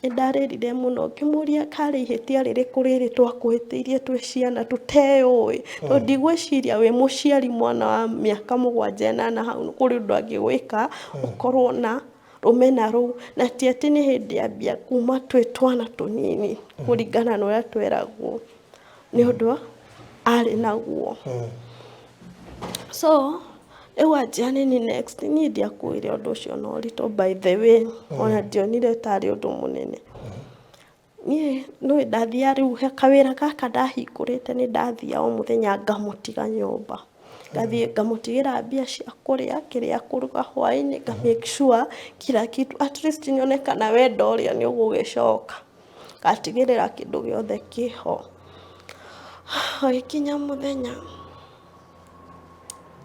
Nĩ ndarĩrire mũno ngĩmũria karĩ ihĩtia rĩrĩkũ rĩrĩ twakũhĩtĩirie twĩ ciana tũteyũĩ, tondũ ndigwĩciria wĩ mũciari mwana wa mĩaka mũgwanja ĩnana hau kũrĩ ũndũ angĩgwĩka ũkorwo na rũmena rũu, na ti atĩ nĩ hĩndĩ ambia kuma twĩ twana tũnini kũringana na ũrĩa tweragwo nĩ ũndũ arĩ naguo. So rĩu anjĩra nĩ niĩ next, niĩ ndiakuire ũndũ ũcio na ũritũ by the way, ona ndionire tarĩ ũndũ mũnene. Niĩ nĩũĩ ndathiaga rĩu he kawĩra gaka ndahingũrĩte nĩ ndathiaga o mũthenya ngamũtiga nyũmba. Ngathiĩ ngamũtigĩra mbia cia kũrĩa, kĩrĩa akũruga hwainĩ, nga make sure kila kitu at least nyone kana wendo ũrĩa nĩ ũgũgĩcoka. Ngatigĩrĩra kĩndũ gĩothe kĩho. Hagĩkinya mũthenya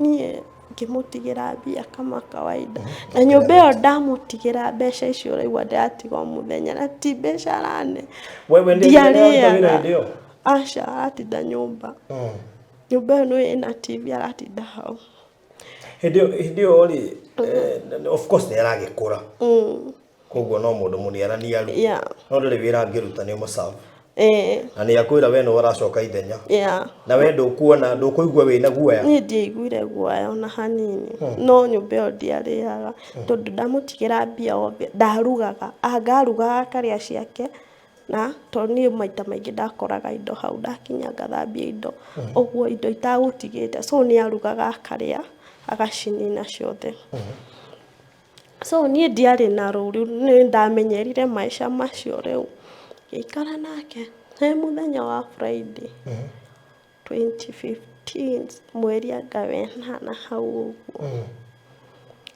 niĩ ngĩmũtigĩra mbia kama kawaida na nyũmba ĩyo ndamũtigĩra mbeca icio ũraigua ndĩratiga o mũthenya na ti mbeca arane Wewe ndiye ndiarĩaga wĩra hĩndĩ ĩyo? aca aratinda nyũmba nyũmba ĩyo nĩ ĩna TV aratinda hau. Hĩndĩ ĩyo hĩndĩ ĩyo rĩ of course nĩ aragĩkũra koguo no mũndũ mũniaraniaru no ndũrĩ wĩra angĩruta nĩ ũmũserve na nĩ akwĩra we nĩwe ũracoka ithenya na we ndũkuona ndũkũigua wĩna guoya. Niĩ ndiaiguire guoya ona hanini no nyũmba ĩyo ndiarĩaga tondũ ndamũtigĩra mbia othe ndarugaga anga arugaga akarĩa ciake na tondũ niĩ maita maingĩ ndakoraga indo hau ndakinya ngathambia indo ũguo indo itagũtigĩte so nĩ arugaga akarĩa agacinina ciothe. So niĩ ndiarĩ na rũũru nĩ ndamenyerire maica macio rĩu ngĩikara nake he mũthenya wa Friday 2015 mweri anga wenana hau ũguo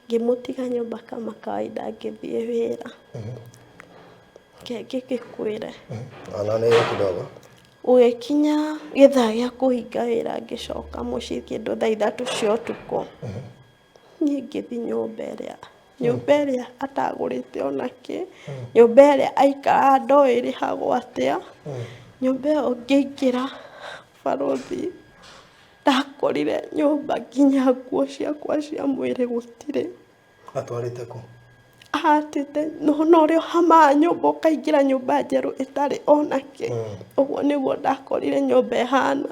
ngĩmũtiga nyũmba kama kawaida ngĩthiĩ wĩra. Reke ngĩkwĩre. Ona nĩ kidogo. Gũgĩkinya gĩthaa gĩa kũhinga wĩra ngĩcoka mũciĩ kĩndũ thaa 3 cia ũtukũ. Niĩ ngĩthiĩ nyũmba ĩrĩa nyũmba ĩrĩa atagũrĩte onakĩ, nyũmba ĩrĩa aikaraga ndoĩ ĩrĩhagwo atĩa, nyũmba ĩyo ngĩingĩra barũthi ndakorire nyũmba nginya nguo ciakwa cia mwĩrĩ gũtirĩ. Atwarĩte kũ? Ahatĩte na ũrĩa ũhamaga nyũmba ũkaingĩra nyũmba njerũ ĩtarĩ onakĩ, ũguo nĩguo ndakorire nyũmba ĩhana.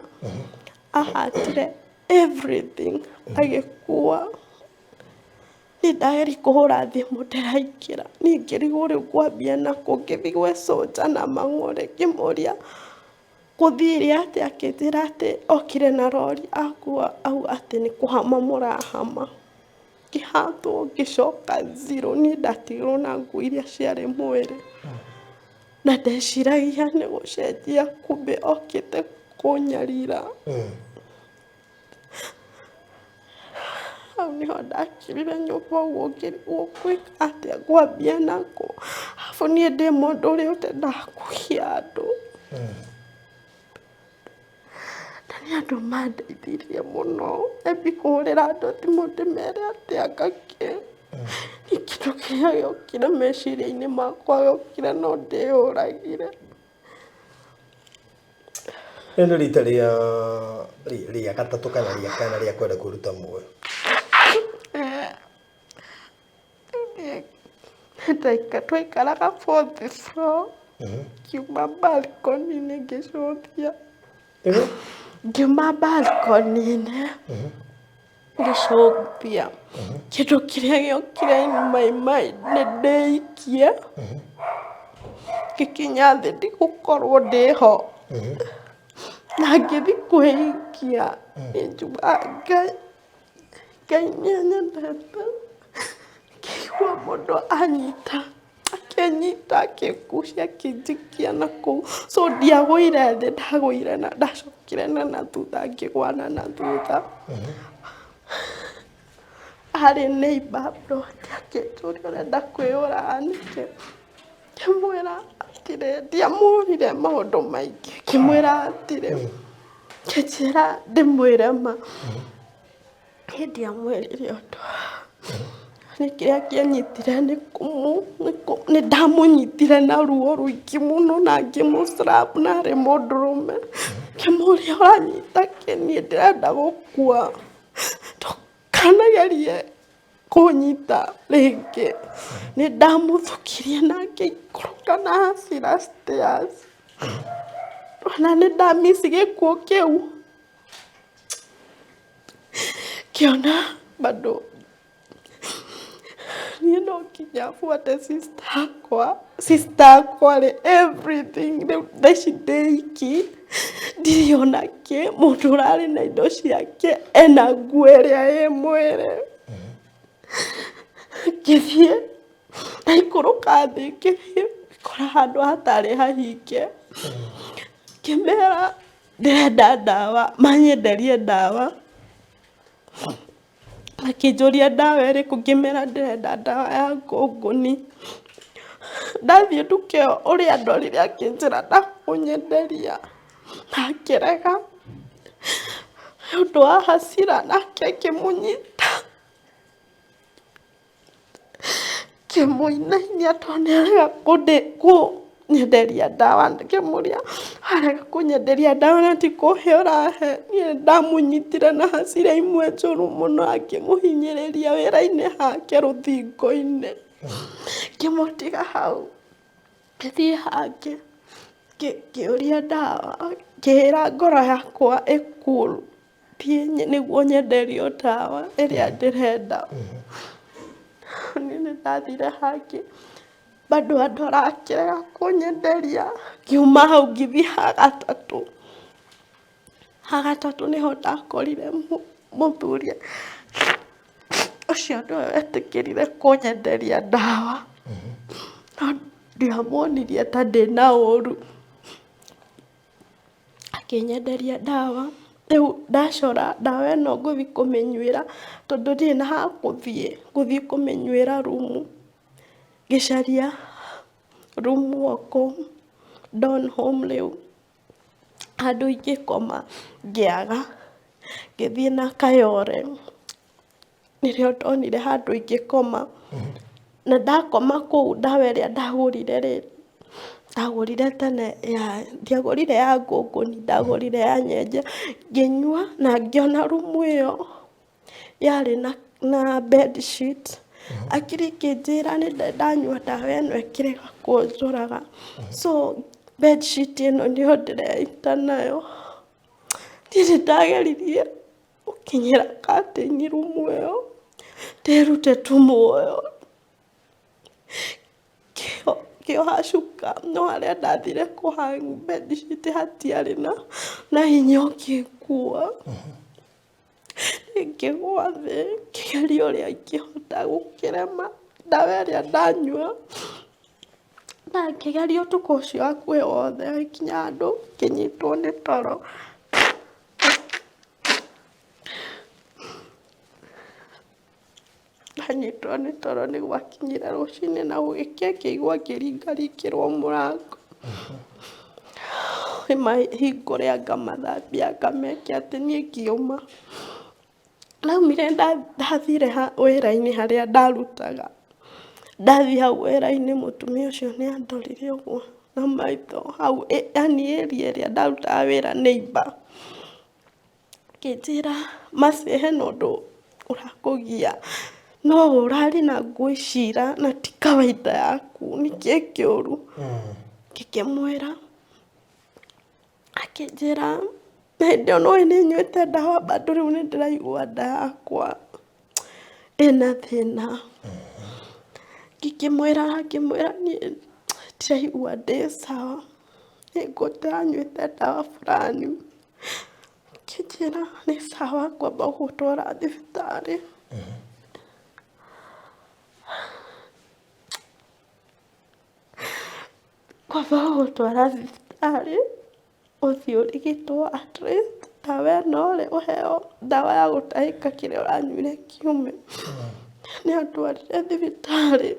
Ahatire everything agĩkua. Niĩ ndageria kũhũra thimũ ndĩraingĩra, niĩ ngĩrigwo rĩu ngwambia nakũ, ngĩthiĩ gwĩ cũnja na mang'ũrĩ ngĩmũria gũthire atĩa, akĩnjĩra atĩ okire na rori akua auga atĩ nĩ kũhama mũrahama. Ngĩhatwo ngĩcoka zero, niĩ ndatigirwo na nguo iria ciarĩ mwĩrĩ. Na ndeciragia nĩ gũcenjia kumbe okĩte kũnyarira. Hau nĩho ndakirire nyũmba ũguo ngĩrigwo ngwĩka atĩa ngwambia nakũ. Arabu niĩ ndĩ mũndũ ũrĩa ũtendaga kũgia andũ. Na nĩ andũ mandeithirie mũno. Nyambie kũhũrĩra andũ thimũ ndĩmere atĩ anga kĩ. Niĩ kĩndũ kĩrĩa gĩokire meciria-inĩ makwa gĩokire no ndĩyũragire. Rĩrĩ nĩ rita rĩa rĩa gatatũ kana rĩa kana rĩa kwenda kwĩruta muoyo. Twaikaraga fourth floor, ngiuma balcony-inĩ ngĩcũthia. Ngiuma balcony-inĩ ngĩcũthia. Kĩndũ kĩrĩa gĩokire in my mind nĩ ndĩikie, ngĩkinya thĩ ndigũkorwo ndĩho. Na ngĩthiĩ kwĩikia, nĩ njugaga Ngai, Ngai nĩ anyendete. Ngĩigua mũndũ anyita, akĩnyita akĩngucia akĩnjikia na kũu. So ndiagũire thĩ ndagũire na ndacokire na nathutha ngĩgwa na nathutha. Harĩ neighbour plot akĩnjũria ũrenda kwĩyũraga nĩkĩ? Ngĩmwĩra atĩrĩ, ndiamwĩrire maũndũ maingĩ, ngĩmwĩra atĩrĩ, ngĩnjĩra ndĩmwĩre ma. Niĩ ndiamwĩrire ũndũ. Nĩ kĩrĩa kĩanyitire nĩ nĩ ndamũnyitire na ruo rũingĩ mũno na ngĩmũ slap na arĩ mũndũrũme. Ngĩmũria ũranyita kĩ niĩ ndĩrenda gũkua, ndũkanagerie kũnyita rĩngĩ. Nĩ ndamũthũkirie na ngĩikũrũka na hasira stairs. Ona nĩ nda miss gĩkuũ kĩu. Ngĩona bado niĩ no nginya buate sister akwa, sister akwa rĩ everything rĩu thaa ici ndĩ iki ndirĩ ona kĩ, mũndũ ũrarĩ na indo ciake ena nguo ĩrĩa ĩ mwĩrĩ. Ngĩthiĩ ndaikũrũka thĩ ngĩthiĩ ngĩkora handũ hatarĩ hahinge, ngĩmera ndĩrenda ndawa, manyenderie ndawa. Makĩnjũria ndawa ĩrĩkũ, ngĩmera ndĩrenda ndawa ya ngũngũni. Ndathiĩ nduka ĩyo ũrĩa andorire akĩnjĩra ndakũnyenderia na ngĩrega nĩ ũndũ wa hasira nake ngĩmũnyita. Ngĩmũinainia tondũ nĩ arega kũnyenderia ndawa, ngĩmũria arega kũnyenderia ndawa na ti kũhe ũrahe, niĩ nĩ ndamũnyitire na hasira imwe njũru mũno na ngĩmũhinyĩrĩria wĩra-inĩ hake rũthingo-inĩ, ngĩmũtiga hau, ngĩthiĩ hangĩ ngĩũria ndawa, ngĩĩra ngoro yakwa ĩ cool. Thiĩ nĩguo nyenderio ndawa ĩrĩa ndĩrenda. Niĩ nĩ ndathire hangĩ bado andora akĩrega kũnyenderia, ngiuma hau ngĩthiĩ ha gatatũ. Ha gatatũ nĩho ndakorire mũthuri ũcio nĩwe wetĩkĩrire kũnyenderia ndawa, no ndiamuonirie ta ndĩna ũru. Akĩnyenderia ndawa, rĩu ndacora ndawa ĩno ngũthiĩ kũmĩnyuĩra tondũ ndirĩ na ha gũthiĩ, ngũthiĩ kũmĩnyuĩra rumu, ngĩcaria rumu o kũu Donholm rĩu handũ ingĩkoma ngĩaga, ngĩthiĩ na Kayole. Nĩrĩo ndonire handũ ingĩkoma, na ndakoma kũu ndawa ĩrĩa ndagũrire rĩ, ndagũrire tene ya, ndiagũrire ya ngũngũni, ndagũrire ya nyenje, ngĩnyua na ngĩona rumu ĩyo yarĩ na bed sheet, hakiri ikĩnjĩra nĩ ndanyua ndawa ĩno ĩkĩrega kũnjũraga, so bed sheet ĩno nĩyo ndĩreita nayo, niĩ nĩ ndageririe Gũkinyĩra curtain rumu ĩyo ndĩrute tu muoyo, ngĩoha cuka no harĩa ndathire kũ hang bed sheet hatiarĩ na hinya ũngĩngua. Ngĩgwa thĩ ngĩgeria ũrĩa ingĩhota gũkĩrema ndawa ĩrĩa ndanyua, na ngĩgeria ũtukũ ũcio hakuhĩ wothe nginya handũ ngĩnyitwo nĩ toro. Ndanyitwo nĩ toro nĩ gwakinyire rũcinĩ na gũgĩkĩa ngĩigua ngĩringaringĩrwo mũrango. Mahingũre anga mathambie anga meke atĩ niĩ ngiuma. Ndaumire ndathire wĩra-inĩ harĩa ndarutaga, ndathiĩ hau wĩra-inĩ mũtumia ũcio nĩ andorire ũguo na maitho hau yaani area ĩrĩa ndarutaga wĩra neighbour. Akĩnjĩra Mercy hena ũndũ ũrakũgia, no ũrarĩ na nguo ici ira na ti kawaida yaku nĩkĩĩ kĩũru? Ngĩkĩmwĩra, akĩnjĩra hĩndĩ ĩyo nĩũĩ nĩnyuĩte ndawa bado rĩu nĩndĩraigua nda yakwa ĩna thĩna. Ngĩkĩmwĩra ngĩmwĩra niĩ ndiraigua ndĩ sawa, nĩngũndĩranyuĩte ndawa fulani. Akĩnjĩra nĩ sawa ngwamba gũgũtwara thibitarĩ. Ngwamba gũgũtwara thibitarĩ ũthiĩ ũrigitwo at least ndawa ĩno rĩ ũheo ndawa ya gũtahĩka kĩrĩa ũranyuire kiume. Nĩ andwarire thibitarĩ,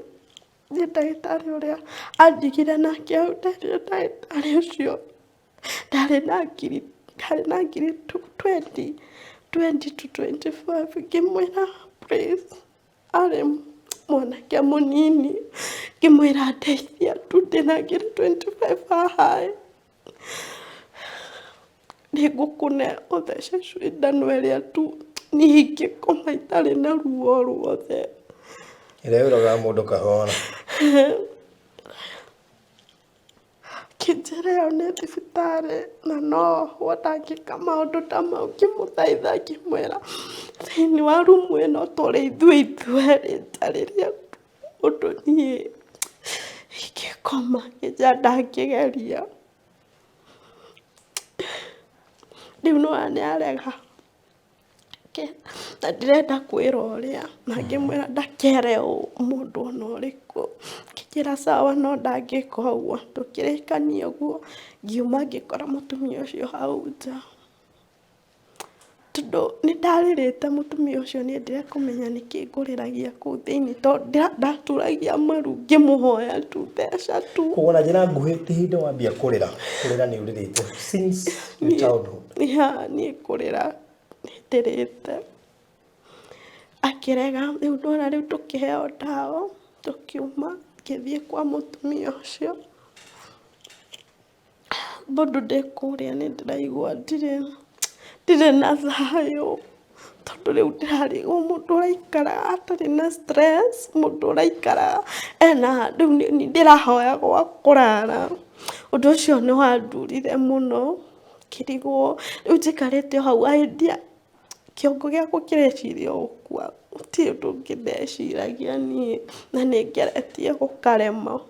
niĩ ndagĩtarĩ ũrĩa andigire nake hau nderire ndagĩtarĩ ũcio ndarĩ na ngiri, ndarĩ na ngiri twenty, twenty to 25 ngĩmwĩra please arĩ Mwanake mũnini ngĩmwĩra ndeithia tu ndĩna ngiri 25 haha ĩ, nĩngũkũne ũthece cindano ĩrĩa tu niĩ ingĩkoma itarĩ na ruo ruothe. Ĩrĩa yũragaga mũndũ kahora. Akĩnjĩra ĩyo nĩ thibitarĩ na no ohwo ndangĩka maũndũ ta mau. Ngĩmũthaitha ngĩmwĩra thĩinĩ wa rumu ĩno tũrĩ ithuĩ ithuerĩ njarĩria ũndũ niĩ ingĩkoma. Akĩnjĩra ndangĩgeria. Rĩu nĩwona nĩarega. Na ndirenda kwĩra ũrĩa, na ngĩmwĩra ndakere mũndũ ona ũrĩkũ, akĩnjĩra sawa no ndangĩka ũguo, tũkĩrĩkania ũguo, ngiuma ngĩkora mũtumia ũcio hau nja, tondũ nĩ ndarĩrĩte mũtumia ũcio nĩendire kũmenya nĩkĩ ngũrĩragia kũu thĩiniĩ, tondũ ndaturagia maru ngĩmũhoya tu mbeca tu. Koguo na njĩra nguhĩ ti hĩndĩ wambia kũrĩra, kũrĩra nĩ ũrĩrĩte since your childhood. Yeah, niĩ kũrĩra nĩndĩrĩte. Akĩrega, rĩu ndona rĩu tũkĩheo ndawa, tũkiuma, ngĩthiĩ kwa mũtumia ũcio. Bado ndĩ kũrĩa nĩndĩraigua ndirĩ ndirĩ na thayũ, tondũ rĩu ndĩrarigwo mũndũ ũraikara atarĩ na stress, mũndũ ũraikara ena, rĩu nĩniĩ ndĩrahoya gwa kũrara. Ũndũ ũcio nĩwandurire mũno. Ngĩrigwo rĩu njikarĩte o hau idea kĩongo gĩakwa kĩreciria o gũkua, gũtirĩ ũndũ ũngĩ ndeciragia niĩ na nĩ ngeretie gũkarema.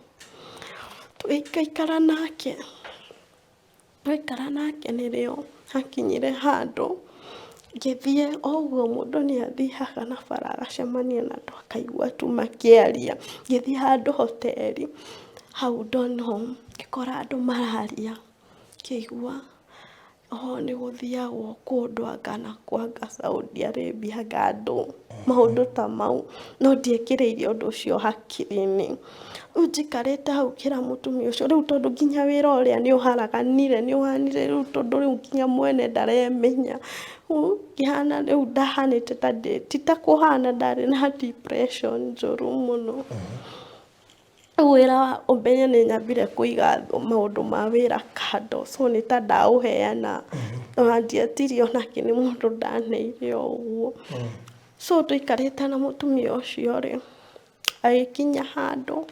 Tũgĩikaikara nake, twaikara nake nĩrĩo hakinyire handũ ngĩthiĩ o ũguo mũndũ nĩ athiaga na bara agacemania na andũ akaigua tu makĩaria. Ngĩthiĩ handũ hoteri hau Donholm ngĩkora andũ mararia. Ngĩigua oho nĩ gũthiagwo kũndũ anga na kũ anga Saudi Arabia anga andũ, maũndũ ta mau, no ndiekĩrĩire ũndũ ũcio hakiri-inĩ. Rĩu njikarĩte hau ngĩra mũtumia ũcio, rĩu tondũ nginya wĩra ũrĩa nĩ ũharaganire, nĩ ũhanire rĩu tondũ rĩu nginya mwene ndaremenya, rĩu ngĩhana rĩu ndahanĩte ta ndĩ, ti ta kũhana ndarĩ na depression njũru mũno. Rĩu wĩra ũmenye nĩ nyambire kũiga maũndũ ma wĩra kando, so nĩ ta ndaũheana, ona ndietirie onakĩ nĩ mũndũ ndaneire o ũguo. So tũikarĩte na mũtumia ũcio rĩ, agĩkinya handũ,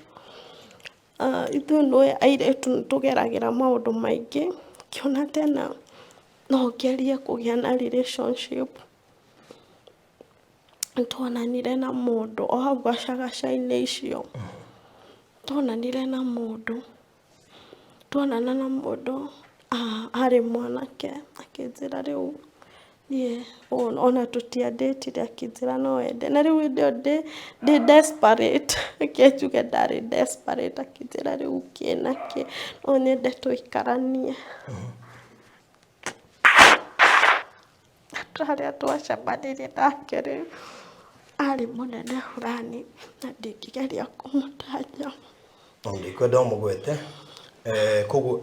ithuĩ nĩũĩ airĩtu nĩ tũgeragĩra maũndũ maingĩ, ngĩona tena no ngerie kũgĩa na relationship. Nĩtwonanire na mũndũ o hau gacagaca-inĩ icio, twonanire na mũndũ, twonana na mũndũ arĩ mwanake akĩnjĩra rĩu niĩ ona tũtiandĩtire akĩnjĩra no ende, na rĩu hĩndĩ ĩyo ndĩ desperate, reke njuge ndarĩ desperate akĩnjĩra rĩu kĩ na kĩ, no nyende tũikaranie. Harĩa twacemanirie nake rĩ, arĩ mũnene fulani na ndingĩgeria kũmũtaja. Ndikwenda ũmũgwete. Koguo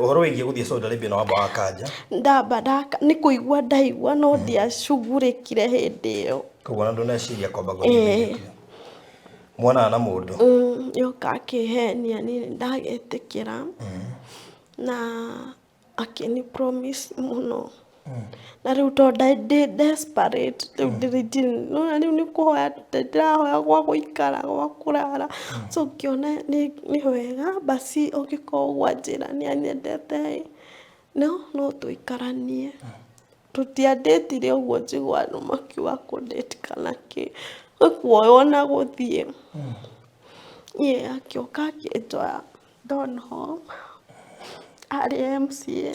ũhoro wĩgiĩ gũthiĩ Saudi Arabia nĩ wamba wakanja? Ndamba ndaka, nĩ kũigua ndaigua no ndiacugurĩkire hĩndĩ ĩyo. Koguo ona ndũneciria kwamba gũthiĩ immediately. Mwonana na mũndũ? Yoka akĩhenia niĩ nĩndagĩtĩkĩra na akĩni promise mũno na rĩu tondũ ndĩ desperate rĩu nĩwona rĩu nĩ kũhoya ndĩrahoya gwa gũikara gwa kũrara so ngĩona nĩ wega basi ũngĩkorwo ũguo anjĩra nĩ anyendete ĩ no tũikaranie. Tũtiandĩtire ũguo njigua andũ makiuga kũ date kana kĩ, nĩ kuoywo na gũthiĩ. Niĩ akĩũka akĩnjoya Donholm arĩ MCA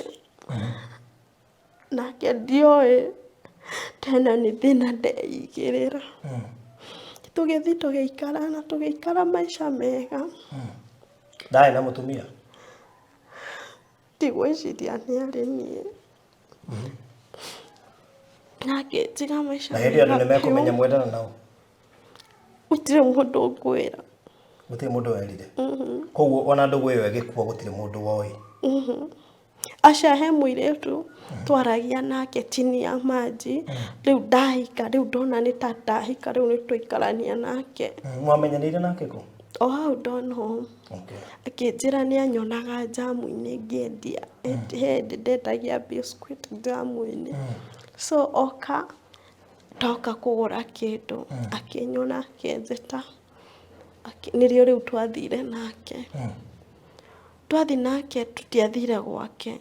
nake ndioĩ tena nĩ thĩna ndeigĩrĩra. Tũgĩthiĩ tũgĩikara na tũgĩikara maica mega. Ndarĩ na mũtumia? Ndigwĩciria nĩ arĩ niĩ. Na akĩnjiga maica Na hĩndĩ ĩyo andũ mega nĩ mekũmenya biũ. mwendana nao? Gũtirĩ mũndũ ngwĩra. Gũtirĩ mũndũ werire? Koguo ona ndũgũ ĩyo ĩgĩkua gũtirĩ mũndũ woĩ? Aca, he mũirĩtu twaragia nake chini ya maji. Rĩu ndahika, rĩu ndona nĩ ta ndahika, rĩu nĩ twaikarania nake. Mwamenyanĩire nake kũ? O hau Don Home. Akĩnjĩra nĩ anyonaga njamu-inĩ ngĩendia. He hĩndĩ ndendagia biscuit njamu-inĩ. So oka, ndoka kũgũra kĩndũ, akĩnyona, akĩnjĩta. Nĩrĩo rĩu twathire nake. Twathi nake, tũtiathire gwake.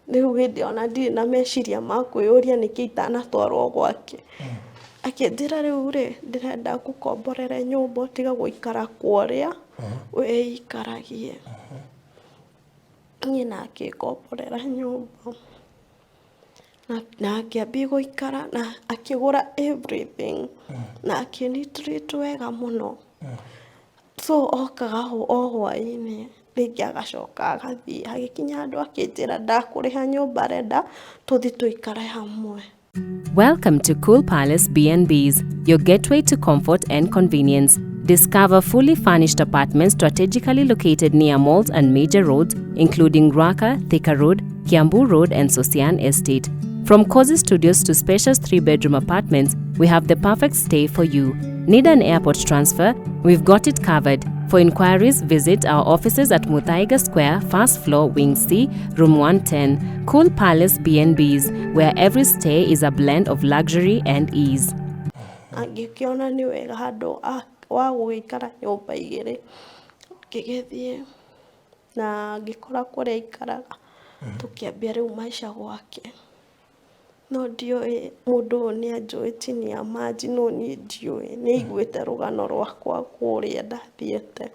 Rĩu hĩndĩ ona ndirĩ na meciria ma kwĩyũria nĩkĩ itanatwarwo gwake. Akĩnjĩra, rĩu rĩ, ndĩrenda ngũkomborere nyũmba, ũtige gũikara kũrĩa wĩikaragie. Niĩ na akĩngomborera nyũmba na akĩambia gũikara na akĩgũra everything na akĩnĩ-treat wega mũno. So okaga o hwaĩ-inĩ, rĩngĩ agacoka agathiĩ. Hagĩkinya handũ akĩnjĩra ndakũrĩha nyũmba, arenda tũthiĩ tũikare hamwe. Welcome to Cool Palace B&Bs, your gateway to comfort and convenience. Discover fully furnished apartments strategically located near malls and major roads, including Ruaka, Thika Road, Kiambu Road, and Sosian Estate. From cozy studios to spacious 3-bedroom apartments, we have the perfect stay for you. Need an airport transfer? We've got it covered. For inquiries, visit our offices at Muthaiga Square, first floor, Wing C, Room 110. Cool Palace B&Bs, where every stay is a blend of luxury and ease. Angĩkĩona nĩ wega handũ wa gũgĩikara nyũmba igĩrĩ, ngĩgĩthiĩ na ngĩkora kũrĩa aikaraga, tũkĩambia rĩu maica gwake. No ndiũĩ mũndũ ũyũ nĩ anjũĩ chini ya maji, no niĩ ndiũĩ. Nĩ aiguĩte rũgano rwakwa kũrĩa ndathiĩte,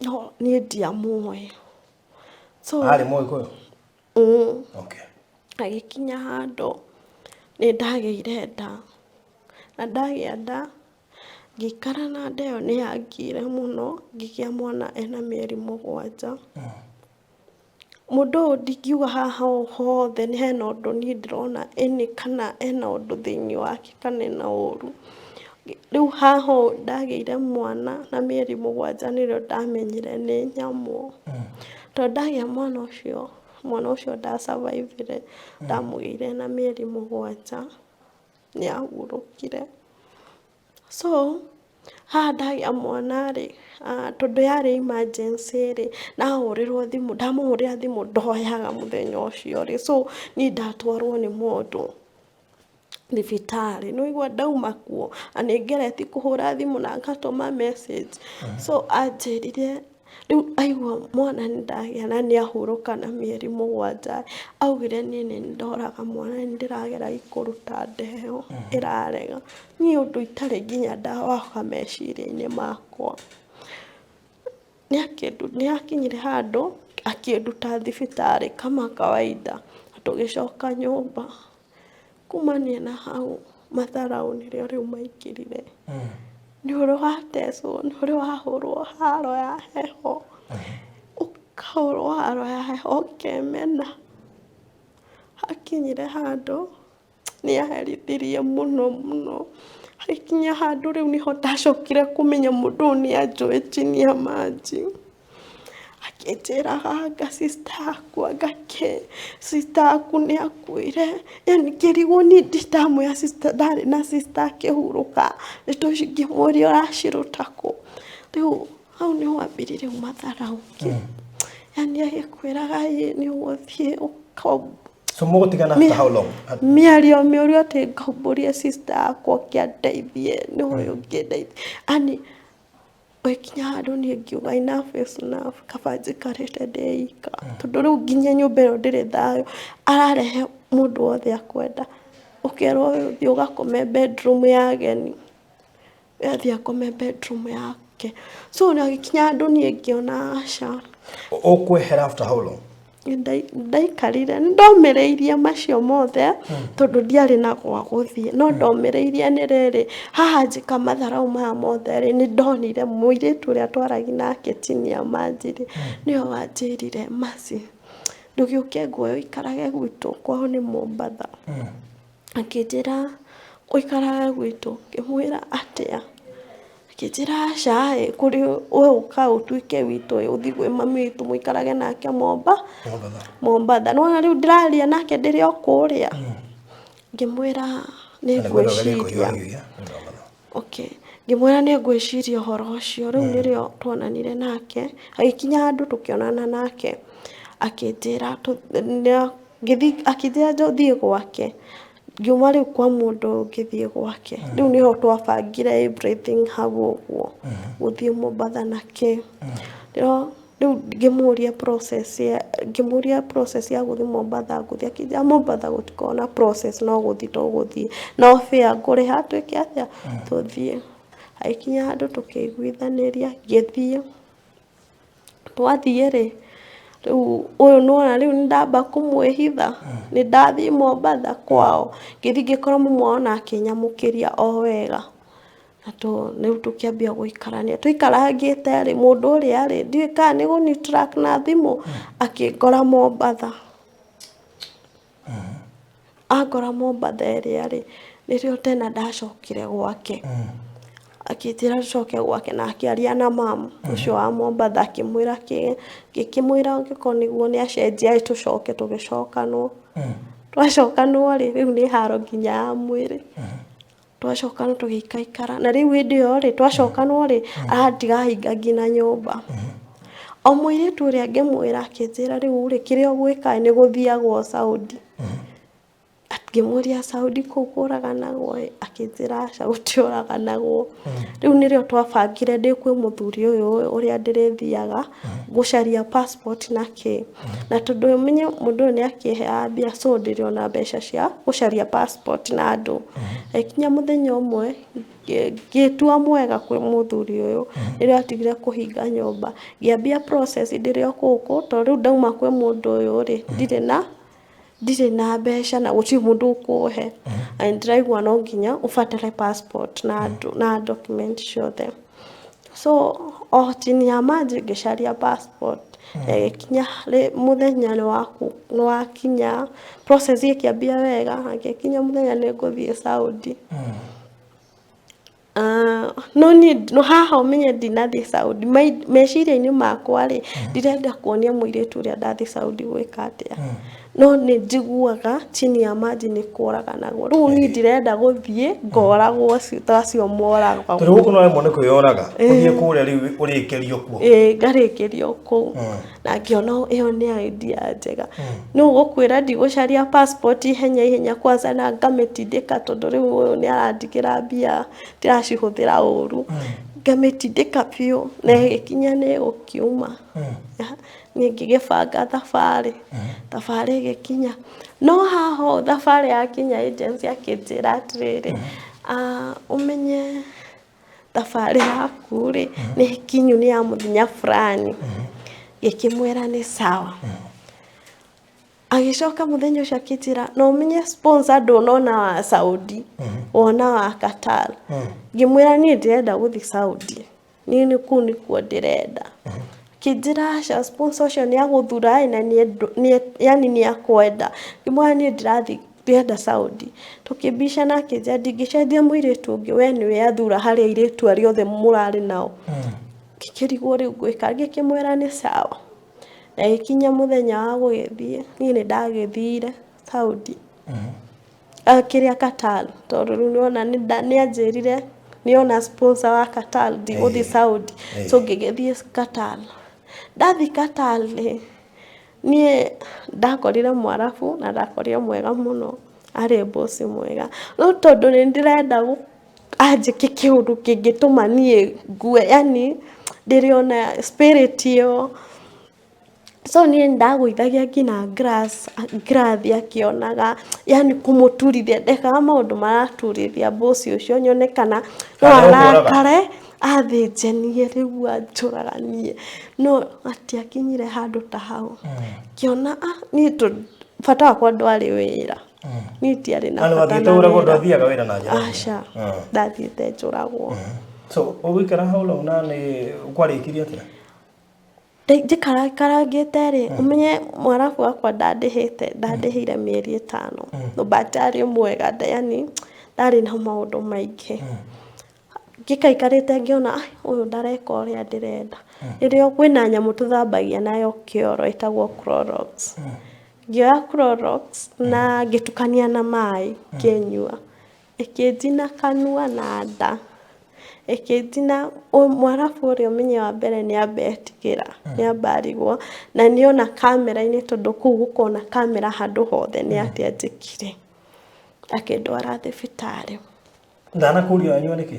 no niĩ ndiamũĩ. So Arĩ Mũgĩkũyũ? Mm. Okay. Agĩkinya handũ nĩ ndagĩire nda, na ndagĩa nda ngĩikara na nda ĩyo, nĩ yangire mũno. Ngĩgĩa mwana ena mĩeri 7. Mũndũ ũyũ ndingiuga haha ho hothe nĩ hena ũndũ niĩ ndĩrona ĩnĩ kana ena ũndũ thĩinĩ wake kana ena ũru. Rĩu haha ũũ ndagĩire mwana na mĩeri 7, nĩrĩo ndamenyire nĩ nyamũ, tondũ ndagĩa mwana ũcio, mwana ũcio nda-survive-ire. Ndamũgĩire na mĩeri 7, nĩ ahurũkire. So haha ndagĩa mwana rĩ, tondũ yarĩ emergency rĩ, ndahũrĩrwo thimũ, ndamũhũrĩra thimũ ndoyaga mũthenya ũcio rĩ. So niĩ ndatwarwo nĩ mũndũ thibitarĩ, nĩ waigua, ndauma kuo na nĩ ngeretie kũhũra thimũ na ngatũma message. So anjĩrire rĩu aigua mwana nĩ ndagĩa na nĩ ahurũka na mĩeri 7, augire niĩ nĩ ndoraga mwana, nĩ ndĩrageragia kũruta nda ĩyo, ĩrarega. Niĩ ũndũ itarĩ nginya ndawoka meciria-inĩ makwa. Nĩ akinyire handũ akĩnduta thibitarĩ kama kawaida, tũgĩcoka nyũmba. Kumania na hau, matharaũ nĩrĩo rĩu maingĩrire. Nĩ ũrĩ watecwo, nĩ ũrĩ wahũrwo haro ya heho, ũkahũrwo haro ya heho ũkemena. Hakinyire handũ nĩ aherithirie mũno mũno. Hakinya handũ rĩu nĩho ndacokire kũmenya mũndũ ũyũ nĩ anjũĩ chini ya maji. Akĩnjĩraga anga sister yaku, anga kĩ sister yaku nĩ akuire. Yani ngĩrigwo niĩ ndindamwĩra sister ndarĩ na sister akĩhurũka. Ndeto ici ngĩmũria ũraciruta kũ? Rĩu hau nĩho ambirie rĩu matharaũ. Yani agĩkwĩraga ĩ nĩ ũgũthiĩ So mũgũtigana after how long? Mĩario mĩũru, atĩ ngaumbũrie sister yakwa ũke andeithie, nĩ ũyũ ũngĩ ndeithie. Yani gũgĩkinya handũ niĩ ngiuga enough is enough, kaba njikarĩte ndĩ ika, tondũ rĩu nginya nyũmba ĩyo ndĩrĩ thayũ. Ararehe mũndũ wothe akwenda, ũkerwo ũyũ thiĩ ũgakome bedroom ya ageni, we athiĩ akome bedroom yake. So agĩkinya handũ niĩ ngĩona aca. Ũkwehera after how long? Ndaikarire, nĩ ndomĩrĩirie macio mothe tondũ ndiarĩ na gwa gũthiĩ, no ndomĩrĩirie nĩ rĩrĩ, haha njĩka matharau maya mothe rĩ, nĩ ndonire mũirĩtu ũrĩa twaragia nake chini ya maji rĩ, nĩwe wanjĩrire, "Mercy, ndũgĩũke nguoya ũikarage gwitũ." Kwao nĩ Mombatha. Akĩnjĩra ũikarage gwitũ. Ngĩmwĩra atĩa? Akĩnjĩra aca ĩ, kũrĩ we ũka ũtuĩke witũ ĩ, ũthiĩ kwĩ mami witũ mũikarage nake Mombatha. Mombatha. Nĩwona rĩu ndĩraria nake ndĩrĩ o kũrĩa. Ngĩmwĩra nĩ Na nĩguo ndauga ngwĩciria. nĩkũhiũhahiũhia. Mombatha. Okay. Ngĩmwĩra nĩ ngwĩciria ũhoro ũcio. Rĩu nĩrĩo tuonanire nake, agĩkinya handũ tũkĩonana nake, akĩnjĩra ngĩthiĩ akĩnjĩra thiĩ gwake. Ngiuma rĩu kwa mũndũ ũyũ ngĩthiĩ gwake. Rĩu nĩho twabangire everything hau ũguo, gũthiĩ Mombatha na kĩ. Rĩu ngĩmũria process ya ngĩmũria process ya gũthiĩ Mombatha ngũthiĩ, akĩnjĩra Mombatha gũtikoragwo na process no gũthiĩ tũgũthiĩ. No fare ngũrĩha twĩke atĩa, tũthiĩ. Agĩkinya handũ tũkĩiguithanĩria ngĩthiĩ. Twathiĩ rĩ, rĩu ũyũ nĩwona rĩu nĩndamba kũmwĩhitha, nĩndathiĩ Mombatha kwao, ngĩthiĩ ngĩkora mũmwe wao na akĩnyamũkĩria o wega. Na rĩu tũkĩambia gũikarania, tũikarangĩte rĩ, mũndũ ũrĩa rĩ, ndiũĩ kana nĩ gũni track na thimũ, akĩngora Mombatha. Angora Mombatha ĩrĩa rĩ, nĩrĩo tena ndacokire gwake. Akĩnjĩra njoke gwake na akĩaria na mam ũcio wa Mombatha akĩmwĩra ngĩkĩmwĩra angĩkorwo nĩguo nĩ acenjia ĩ tũcoke tũgĩcokanwo. Twacokanwo rĩ, rĩu nĩ haro nginya ya mwĩrĩ. Twacokanwo tũgĩikaikara na rĩu hĩndĩ ĩyo rĩ, twacokanwo rĩ, arandiga nginya nyũmba. O mũirĩtu ũrĩa ngĩmwĩra akĩnjĩra rĩu rĩ, kĩrĩa ũgwĩka nĩ gũthiagwo Saudi. Ngĩmũria Saudi kũu kũraganagwo ĩ, akĩnjĩra aca gũtiũraganagwo. Rĩu nĩrĩo twabangire ndĩ kwĩ mũthuri ũyũ ũrĩa ndĩrĩthiaga gũcaria passport na kĩ. Na tondũ ũmenye mũndũ ũyũ nĩ akĩheaga mbia so ndĩrĩ ona mbeca cia gũcaria passport na andũ. Ĩkinya mũthenya ũmwe ngĩtua mwega kwĩ mũthuri ũyũ, nĩrĩo atigire kũhinga nyũmba. Ngĩambia process ndĩrĩ o gũkũ tondũ rĩu ndauma kwĩ mũndũ ũyũ rĩ, ndirĩ na mbeca na gũtirĩ mũndũ ũkũhe. Na nĩndĩraigua no nginya ũbatare passport na document ciothe. So o chini ya maji ngĩcaria passport, ĩgĩkinya mũthenya nĩwakinya, process ĩkĩambia wega, ĩgĩkinya mũthenya nĩ ngũthiĩ Saudi. No niĩ no haha ũmenye ndinathiĩ Saudi, meciria-inĩ makwa rĩ, ndirenda kuonia mũirĩtu ũrĩa ndathiĩ Saudi gwĩka atĩa. No nĩ njiguaga chini ya maji nĩ kũraganagwo. Rĩu niĩ ndirenda gũthiĩ ngoragwo ta acio moragagwo. Tondũ gũkũ no rĩmwe nĩ kwĩyoraga ũthiĩ kũrĩa rĩu ũrĩkĩrio kuo. Ĩĩ ngarĩkĩrio kũu. Na ngĩona ĩyo nĩ idea njega. No gũkwĩra ndigũcaria passport ihenya ihenya kwanza na ngamĩtindĩka tondũ rĩu ũyũ nĩ arandigĩra mbia ndiracihũthĩra ũru. Ngamĩtindĩka biũ na ĩgĩkinya nĩ ĩgũkiuma. Niĩ ngĩgĩbanga thabarĩ, thabarĩ ĩgĩkinya. No haha ũũ thabarĩ yakinya agency akĩnjĩra atĩrĩrĩ, ũmenye thabarĩ yaku rĩ, nĩ kinyu nĩ ya mũthenya fulani. Ngĩkĩmwĩra nĩ sawa. Agĩcoka mũthenya ũcio akĩnjĩra na ũmenye sponsor ndũnona wa Saudi, wona wa Qatar. Ngĩmwĩra niĩ ndĩrenda gũthiĩ Saudi. Niĩ nĩ kũu nĩkuo ndĩrenda. Akĩnjĩra aca sponsor ũcio nĩ agũthura ĩ na yani nĩ akwenda. Ngĩmwĩra niĩ ndĩrathiĩ ndĩrenda Saudi. Tũkĩbicana akĩnjĩra ndingĩcenjia mũirĩtu ũngĩ we nĩwe athura harĩ airĩtu arĩa othe mũrarĩ nao. Ngĩkĩrigwo rĩu ngwĩka ngĩkĩmwĩra nĩ sawa. Na ĩgĩkinya mũthenya wa gũgĩthiĩ, niĩ nĩ ndagĩthire Saudi. Kĩrĩa Qatar tondũ rĩu nĩwona nĩ anjĩrire nĩona sponsor wa Qatar ndigũthiĩ Saudi. So ngĩgĩthiĩ Qatar. Ndathiĩ Qatar rĩ, niĩ ndakorire mwarabu na ndakorire mwega mũno, arĩ boss mwega. No tondũ nĩ ndĩrenda anjĩke kĩũndũ kĩngĩtũma niĩ ngue, yani ndĩrĩ ona spirit ĩyo. So niĩ nĩndagũithagia nginya glass ngirathi akĩonaga, yani kũmũturithia, ndekaga maũndũ maraturithia boss ũcio nyone kana no Kana nĩegũkũraga. arakare athĩnjanie rĩu anjũraganie. No hatiakinyire handũ ta hau. Ngĩona niĩ bata wakwa ndwarĩ wĩra. Niĩ ndiarĩ na Na nĩ bata wathiĩte na ũragwo wĩra. ndwathiaga wĩra na njĩra ĩngĩ? Aca, ndathiĩte njũragwo. So ũgũikara hau long na nĩ kwarĩkirie atĩa? Njikarakarangĩte rĩ, ũmenye mwarabu wakwa ndandĩhĩte, ndandĩhĩire mĩeri 5. But arĩ mwega, yani ndarĩ na maũndũ maingĩ. Ngĩkaikarĩte ngĩona, "Ai, ũyũ ndareka ũrĩa ndĩrenda." Rĩrĩa kwĩna nyamũ tũthambagia nayo kĩoro ĩtagwo Clorox. Ngĩoya Clorox na ngĩtukania na maĩ ngĩnyua. Ĩkĩnjina kanua na nda. Ĩkĩnjina, Mwarabu ũrĩa ũmenye wa mbere nĩ amba etigĩra, nĩ amba arigwo, na nĩona kamera-inĩ tondũ kũu gũkoragwo na kamera handũ hothe nĩ atĩa njĩkire. Akĩndwara thibitarĩ. Ndanakũria wanyua nĩkĩ?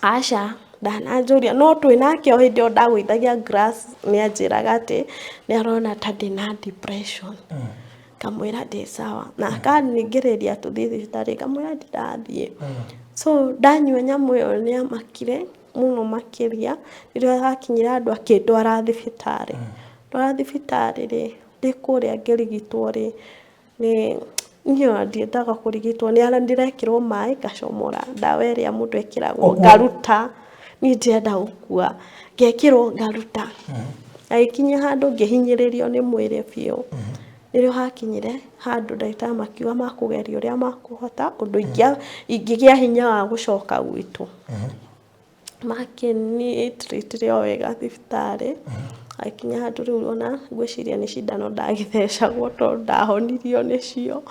Aca, ndananjũria, no twĩ nake o hĩndĩ ĩyo ndagũithagia glass nĩ anjĩraga atĩ nĩ arona ta ndĩna depression. Ngamwĩra ndĩ sawa. Na akaningĩrĩria tũthiĩ thibitarĩ ngamwĩra ndirathiĩ. So ndanyua nyamũ ĩyo nĩ amakire mũno makĩria, rĩrĩa hakinyire handũ akĩndwara thibitarĩ. Ndwara thibitarĩ rĩ, ndĩ kũrĩa ngĩrigitwo rĩ, Nĩ niĩ ona ndiendaga kũrigitwo nĩ ndĩrekĩrwo maĩ ngacomora ndawa ĩrĩa mũndũ ekĩragwo ngaruta, niĩ ndirenda gũkua, ngekĩrwo ngaruta. Agĩkinya handũ ngĩhinyĩrĩrio nĩ mwĩrĩ biũ, nĩrĩo hakinyire handũ ndagĩtarĩ makiuga makũgeria ũrĩa makũhota ũndũ ingĩgĩa hinya wa gũcoka gwitũ. Makĩni treat o wega thibitarĩ, agĩkinya handũ rĩu ona ngwĩciria nĩ cindano ndagĩthecagwo tondũ ndahonirio nĩcio.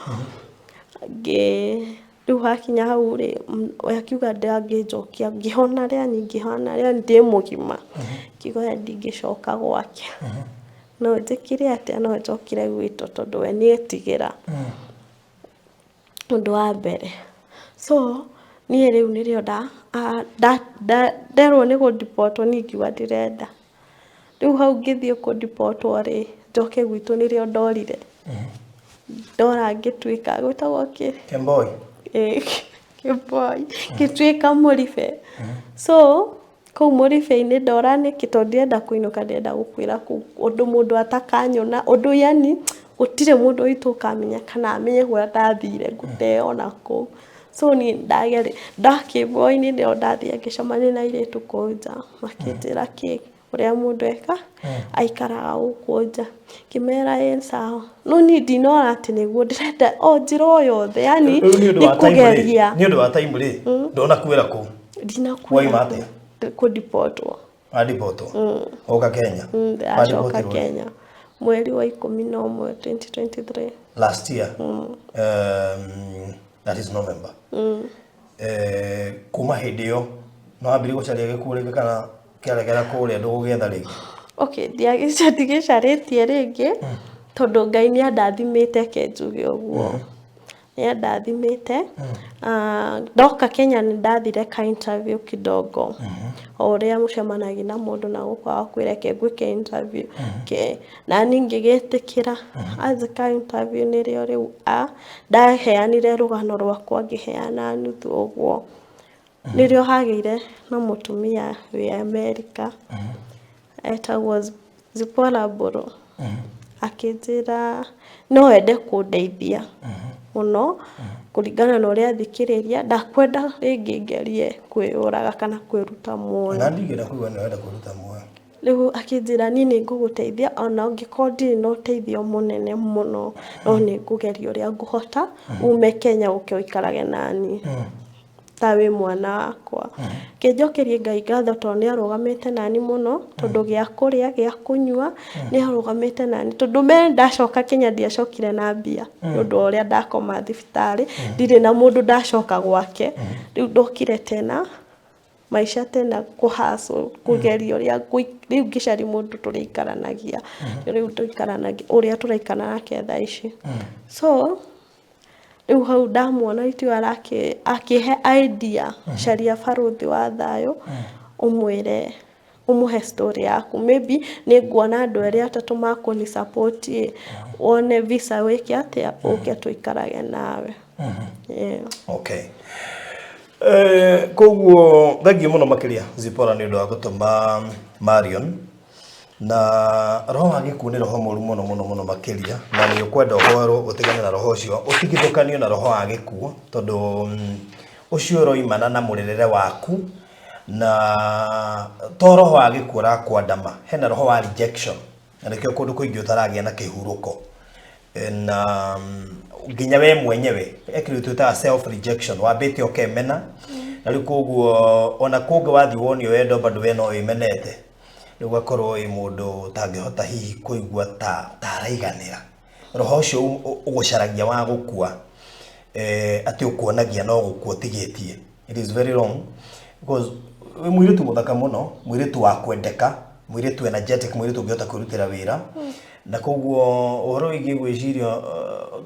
Ngĩ rĩu hakinya hau rĩ, we akiuga ndangĩnjokia, ngĩhona yani ngĩhona yani ndĩ mũgima, ngiuga we ndingĩcoka gwake. No njĩkire atĩa no njokire gwitũ tondũ we nĩ etigĩra. Ũndũ wa mbere. So niĩ rĩu nĩrĩo nderwo nĩ gũ deport wo niĩ ngiuga ndirenda. Rĩu hau ngĩthiĩ kũ deport wo rĩ, njoke gwitũ nĩrĩo ndorire. Ndora ngĩtuĩka gwĩtagwo kĩ? Kemboi. Ĩĩ kĩmboi. Ngĩtuĩka mũribe. So kũu mũribe-inĩ ndora nĩkĩ tondũ ndirenda kũinũka ndĩrenda gũkuĩra kũu ũndũ mũndũ atakanyona ũndũ yani gũtirĩ mũndũ witũ ũkamenya kana amenye kũrĩa ndathire ngũteo na kũu. So niĩ ndagerire ndakĩmboi-inĩ nĩho ndathire ngĩcemania na airĩtu kũu nja makĩnjĩra kĩ ũrĩa mũndũ eka aikaraga gũkũ nja. Ngĩmera ĩ sawa no niĩ ndinora atĩ nĩguo ndĩrenda o njĩra o yothe yani Rĩu nĩ ũndũ nĩ wa time rĩ, kũgeria. nĩ ũndũ wa time rĩ, ndũnakuĩra kũu. Ndinakuĩra. Waima atĩa? Kũ deport wo. Wa deport wo? Ũka Kenya? Ndĩracoka Wa deport irwo? Kenya mweri wa 11 2023. Last year. That is November. Kuma hĩndĩ ĩyo no wambirie gũcaria gĩkuũ rĩngĩ kana kĩaregera kũrĩa ndũgũgĩetha rĩngĩ? Okay, ndigĩcarĩtie rĩngĩ tondũ Ngai nĩ andathimĩte, ke njuge ũguo nĩ andathimĩte. Ndoka Kenya nĩ ndathire ka interview kidogo, o ũrĩa mũcemanagia na mũndũ na gũkũ agakwĩra reke ngwĩke interview ke na niĩ ngĩgĩtĩkĩra. Anjĩka interview nĩrĩo rĩu ndaheanire rũgano rwakwa, ngĩheana nuthu ũguo, nĩrĩo hagĩire na mũtumia wĩ Amerika etagwo Zipporah Mbũrũ, akĩnjĩra no ende kũndeithia mũno kũringana na ũrĩa athikĩrĩria, ndakwenda rĩngĩ ngerie kwĩyũraga kana kwĩruta muoyo. Na ndigĩra kũigua nĩ wenda kwĩruta muoyo. Rĩu akĩnjĩra niĩ nĩ ngũgũteithia ona ũngĩkorwo ndirĩ na ũteithio mũnene mũno, no nĩ ngũgeria ũrĩa ngũhota ume Kenya ũke ũikarage naniĩ ta wĩ mwana wakwa. Kĩnjokerie Ngai ngatho tondũ nĩ arũgamĩte nani mũno, tondũ gĩa kũrĩa, gĩa kũnyua nĩ arũgamĩte nani, tondũ me ndacoka Kenya ndiacokire na mbia nĩ ũndũ wa ũrĩa ndakoma thibitarĩ ndirĩ na mũndũ ndacoka gwake. Rĩu ndokire tena maica tena kũ hustle kũgeria ũrĩa rĩu ngĩcaria mũndũ tũrĩikaranagia, rĩu tũikaranagia ũrĩa tũraikara nake thaa ici. So rĩu hau ndamuona itiũ akĩhe idea, caria barũthi wa thayũ ũmwĩre ũmũhe story yaku, maybe nĩ nguona andũ erĩ atatũ makũni support ĩ wone visa wĩke atĩa ũke tũikarage nawe. Yeah. Okay. Koguo thengiũ mũno makĩria Zipporah nĩ ũndũ wa gũtũma Marion na roho wa gĩkuũ nĩ roho mũru mũno mũno mũno makĩria, na nĩ ũkwenda ũhoerwo ũtigane na roho ũcio, ũtigithũkanio na roho wa gĩkuũ, tondũ ũcio ũroimana na mũrerere waku, na to roho wa gĩkuũ ũrakwandama, hena roho wa rejection, na nĩkĩo kũndũ kũingĩ ũtaragĩa na kĩhurũko na nginya we mwenyewe ekĩrĩ twĩtaga self rejection, wambĩte ũkemena. Na rĩu koguo ona kũngĩ wathiĩ wonio wendo bado we no wĩmenete, rĩu ũgakorwo wĩ mũndũ ũtangĩhota hihi kũigua ta araiganĩra. Roho ũcio ũgũcaragia wa gũkua, atĩ ũkuonagia no gũkua ũtigĩtie. It is very wrong because wĩ mũirĩtu mũthaka mũno, mũirĩtu wa kwendeka, mũirĩtu energetic, mũirĩtu ũngĩhota kwĩrutĩra wĩra. Na koguo ũhoro wĩgiĩ gwĩciria,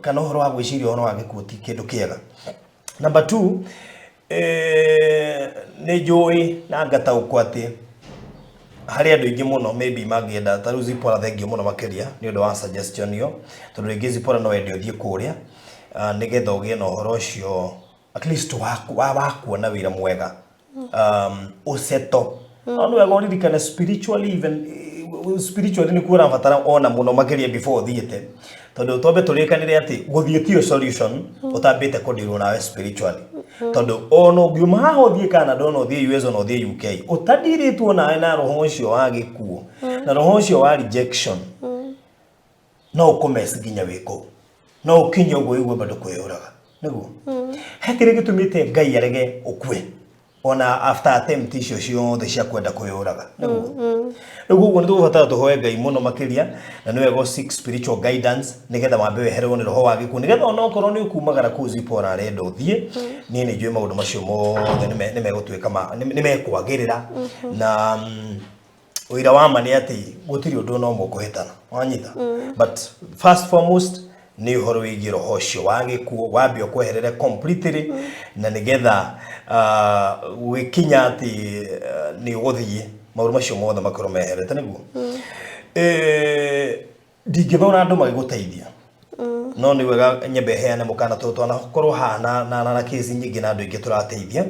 kana ũhoro wa gwĩciria ũhoro wa gĩkuũ ti kĩndũ kĩega. Number two, nĩ njũĩ na ngataũkwo atĩ harĩ andũ aingĩ mũno maybe mangĩenda ta rĩu Zipporah, thengiũ mũno makĩria nĩ ũndũ wa suggestion ĩyo, tondũ rĩngĩ Zipporah no ende ũthiĩ kũrĩa, nĩgetha ũgĩe na ũhoro ũcio at least wa kuona wĩra mwega, ũseto. No nĩ wega ũririkane spiritually, even spiritually nĩkuo ũrabatara ona mũno makĩria before ũthiĩte, tondũ twambe tũrĩkanĩre atĩ gũthiĩ tiyo solution ũtambĩte kũndirwo nawe spiritually, tondũ ona ũngiuma haha ũthiĩ Canada, ona ũthiĩ US, ona ũthiĩ UK, ũtandirĩtwo nawe na roho ũcio wa gĩkuũ na roho ũcio wa rejection, no ũkũmess nginya wĩ kũu, no ũkinye ũguo ũigue bado kwĩyũraga. Nĩguo he kĩrĩa gĩtũmĩte Ngai arege ũkue ona after attempt icio ciothe cia kwenda kwĩyũraga. Nĩguo rĩu koguo nĩ tũgũbatara tũhoe Ngai mũno makĩria, na nĩ wega seek spiritual guidance nĩgetha wambe wehererwo nĩ roho wa gĩkuũ, nĩgetha ona okorwo nĩ ũkumagara kũu Zipporah arenda ũthiĩ, niĩ nĩ njũĩ maũndũ macio mothe nĩ megũtuĩka nĩ mekwagĩrĩra. Na ũira wa ma nĩ atĩ gũtirĩ ũndũ ona ũmwe ũkũhĩtana wanyita. But first foremost nĩ ũhoro wĩgiĩ roho ũcio wa gĩkuũ, wambe ũkweherere completely, na nĩgetha gwĩkinya atĩ nĩ ũgũthiĩ, maũndũ macio mothe makorwo meherete. Nĩguo ndingĩthora andũ magĩgũteithia, no nĩ wega nyambe heane mũkana, tondũ twanakorwo haha na kesi nyingĩ na andũ aingĩ tũrateithia,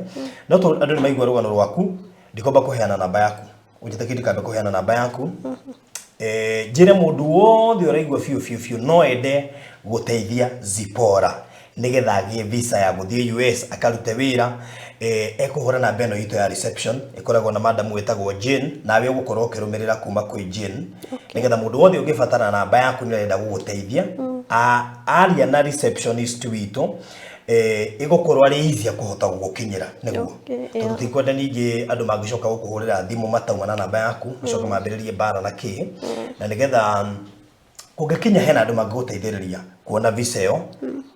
no tondũ andũ nĩ maigua rũgano rwaku, ndikwamba kũheana namba yaku. Ũnjĩtĩkie, ndikambe kũheana namba yaku. Njĩre mũndũ wothe ũraigua biũ biũ biũ no ende gũteithia Zipporah nĩgetha agĩe visa ya gũthiĩ US akarute wĩra, ekũhũra namba ĩno itũ ya reception ĩkoragwo na madam wĩtagwo Jane, nawe ũgũkorwo ũkĩrũmĩrĩra kuma kwĩ Jane, nĩgetha mũndũ wothe ũngĩbatara namba yaku nĩ arenda gũgũteithia, aria na receptionist witũ, ĩgũkorwo arĩ easier kũhota gũgũkinyĩra. Nĩguo tondũ tikwenda ningĩ andũ mangĩcoka gũkũhũrĩra thimũ matauma na namba yaku, macoka mambĩrĩrie mbara na kĩ. Na nĩgetha kũngĩkinya hena andũ mangĩgũteithĩrĩria kuona visa ĩyo,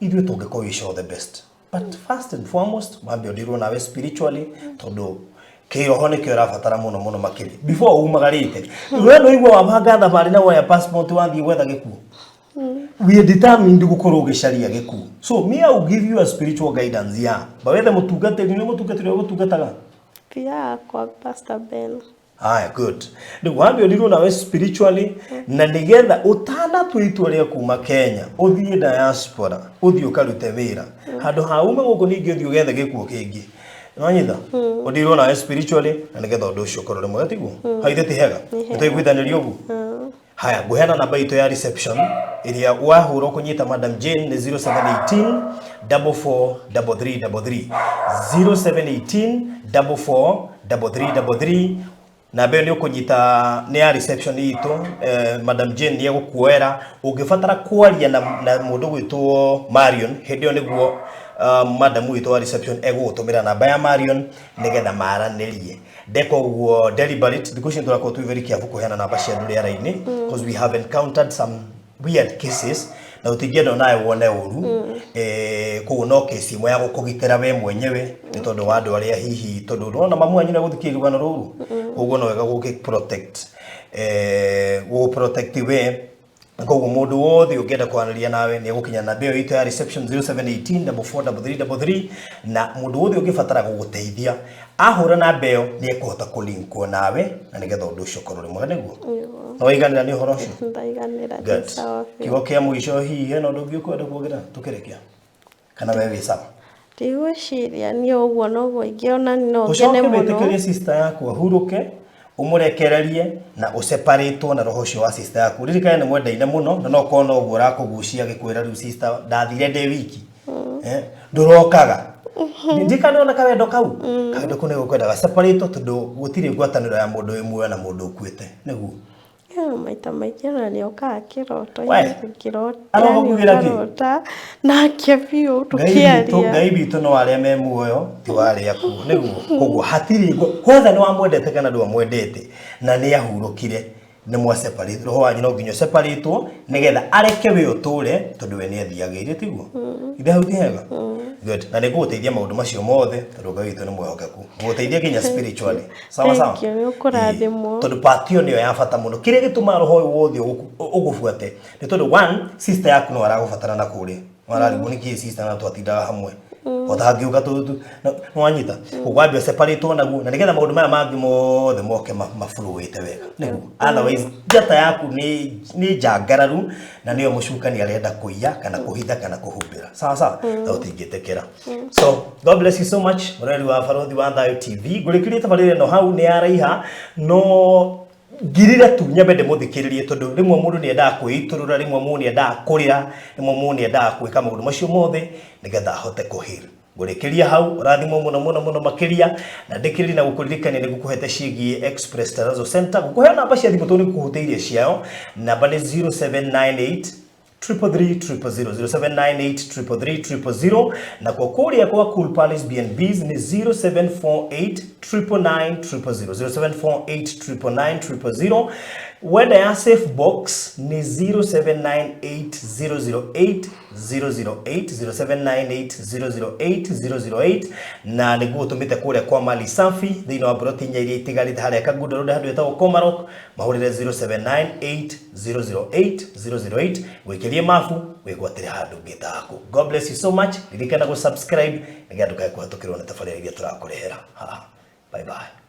ithuĩ tũngĩkũ wish all the best, but first and foremost wambe ũndirwo nawe spiritually, tondũ kĩroho nĩkĩo ũrabatara mũno mũno makĩria before umagarĩte. We no igua wabanga thabarĩ na woya passport wathiĩ gwetha gĩkuũ, we are determined gukorwo ũgĩcaria gĩkuũ. So me, I will give you a spiritual guidance ya bawethe mũtungatĩri. Nĩ mũtungatĩri ũrĩa ũgũtungataga? Thiaga kwa Pastor Ben. Haya, good. Rĩu wambe ũndirwo nawe spiritually, na nĩgetha ũtanatua itua rĩa kuma Kenya ũthiĩ diaspora, ũthiĩ ũkarute wĩra handũ ha ume gũkũ ningĩ ũthiĩ ũgethe gĩkuũ kĩngĩ. Nĩwanyita? Ũndirwo nawe spiritually, na nĩgetha ũndũ ũcio ũkorwo ũrĩ mwega. Tiguo haithe ti hega? Nĩtwaiguithanĩria ũguo? Haya, ngũheana namba itũ ya reception ĩrĩa wahũra ũkũnyita Madam Jane, nĩ 0718 44 3333, 0718 44 3333. Namba ĩyo nĩ ũkũnyita, nĩ ya reception itũ. Madam Jane nĩ egũkuoera ũngĩbatara kwaria na mũndũ gwĩtwo Marion. Hĩndĩ ĩyo nĩguo madam witũ wa reception egũgũtũmĩra namba ya Marion nĩgetha maranĩrie. Ndeka ũguo deliberate, thikũ ici nĩtũrakorwo twĩ very careful kũheana namba cia andũ rĩera-inĩ, because we have encountered some weird cases na ũtingĩenda onawe wone ũru. Koguo no kesi ĩmwe ya gũkũgitĩra we mwenyewe, nĩ tondũ wa andũ arĩa hihi, tondũ ndũrona mamu wanyu nĩegũthikĩrĩria rũgano rũrũ. Koguo no wega gũgĩ protect, gũgũ protect we. Koguo mũndũ wothe ũngĩenda kwaranĩria nawe nĩ egũkinya namba ĩyo itũ ya reception, 0718 443333, na mũndũ wothe ũngĩbatara gũgũteithia ahũra namba ĩyo nĩ ekũhota kũlinkwo nawe, na nĩgetha ũndũ ũcio ũkorwo ũrĩ mwega. Nĩguo na waiganĩra nĩ ũhoro ũcio? Ndaiganĩra, Good. ndĩ sawa biũ. Kiugo kĩa mũico, hihi hena ũndũ ũngĩ ũkwenda kuongerera tũkĩrĩkia, kana we wĩ sawa? Ndigwĩciria, niĩ ũguo noguo ingĩona, no ngene Ũcoke mũno. wĩtĩkĩrie sister yaku ahurũke, ũmũrekererie na ũseparatwo na roho ũcio wa sister yaku. Ririkane nĩ mwendaine mũno, na no korwo noguo ũrakũgucia agĩkwĩra rĩu sister ndathire ndĩ wiki. Ndũrokaga ndirikane ona kawendo kau, kawendo kau nĩ gũkwendaga separate, tondũ gũtirĩ ngwatanĩro ya mũndũ wĩ muoyo na mũndũ ũkuĩte. Nĩguo. Maita maingĩ ona nĩ okaga kĩroto-inĩ We, ngĩrota, aroka yani kugĩra kĩ? ũkarota nake biũ Ngai witũ tũkĩaria. Ngai witũ no arĩa me muoyo ti wa arĩa akuũ nĩguo. Koguo hatirĩ whether nĩ wamwendete kana ndwamwendete na nĩ ahurũkire, nĩ mwa separate, roho wanyu no nginya ũseparatwo nĩgetha areke we ũtũre, tondũ we nĩ athiagĩire, tiguo? Ithe hau ti hega? Good. Na nĩ ngũgũteithia maũndũ macio mothe tondũ Ngai witũ nĩ mwĩhokeku, ngũgũteithia nginya spiritually. Sawa sawa? Thank you, nĩ ũkũrathimwo. Ĩĩ, tondũ part ĩyo nĩyo ya bata mũno. Kĩrĩa gĩtũmaga roho ũyũ wothe ũgũbuate nĩ tondũ one, sister yaku no aragũbatara na kũrĩa wararigwo nĩ kĩ sister na twatindaga hamwe ota hangĩũka nĩwanyita ũkwambia separate naguo, na nĩgetha maũndũ maya mangĩ mothe moke maflowĩte wega nĩguo. Otherwise njata yaku nĩ njangararu na nĩyo mũcukani arenda kũiya kana kũhitha kana kũhumbĩra. Sawa sawa? Na ũtingĩtĩkĩra. So God bless you so much, mũreri wa Barothi wa Thayo TV. Ngũrĩkĩrie tabarĩra ĩno hau, nĩ yaraiha no ngirire tu nyambe ndĩmũthikĩrĩrie, tondũ rĩmwe mũndũ nĩ endaga kwĩitũrũra, rĩmwe mũndũ nĩ endaga kũrĩra, rĩmwe mũndũ nĩ endaga gwĩka maũndũ macio mothe nĩgetha ahote kũheal. Ngũrĩkĩria hau, ũrathimwo mũno mũno mũno makĩria, na ndĩkĩrĩrie na gũkũririkania nĩ ngũkũhete ciĩgiĩ Express Terrazzo Center, gũkũhe namba cia thimũ tondũ nĩ ngũkũhutĩirie ciao. Namba nĩ 0798 333 000, 0798 333 000, na kwa kũrĩa kwa Cool Palace B&Bs nĩ 0748 999 000, 0748 999 000. Wenda ya Safe Box nĩ 0798 008 008, 0798 008 008, na nĩguo ũtũmĩte kũrĩa kwa Mali Safi thĩinĩ wa broti inya iria itigarĩte harĩa Kangundo Road handũ ĩtagwo Komarok, mahũrĩre 0798 008 008, gwĩkĩrie mabu wĩgwatĩre handũ ngĩtaku. God bless you so much. Ririkana gũ subscribe nĩgetha ndũkae kũhatũkĩrwo nĩ tabarĩra iria tũrakũrehera haha. Bye bye.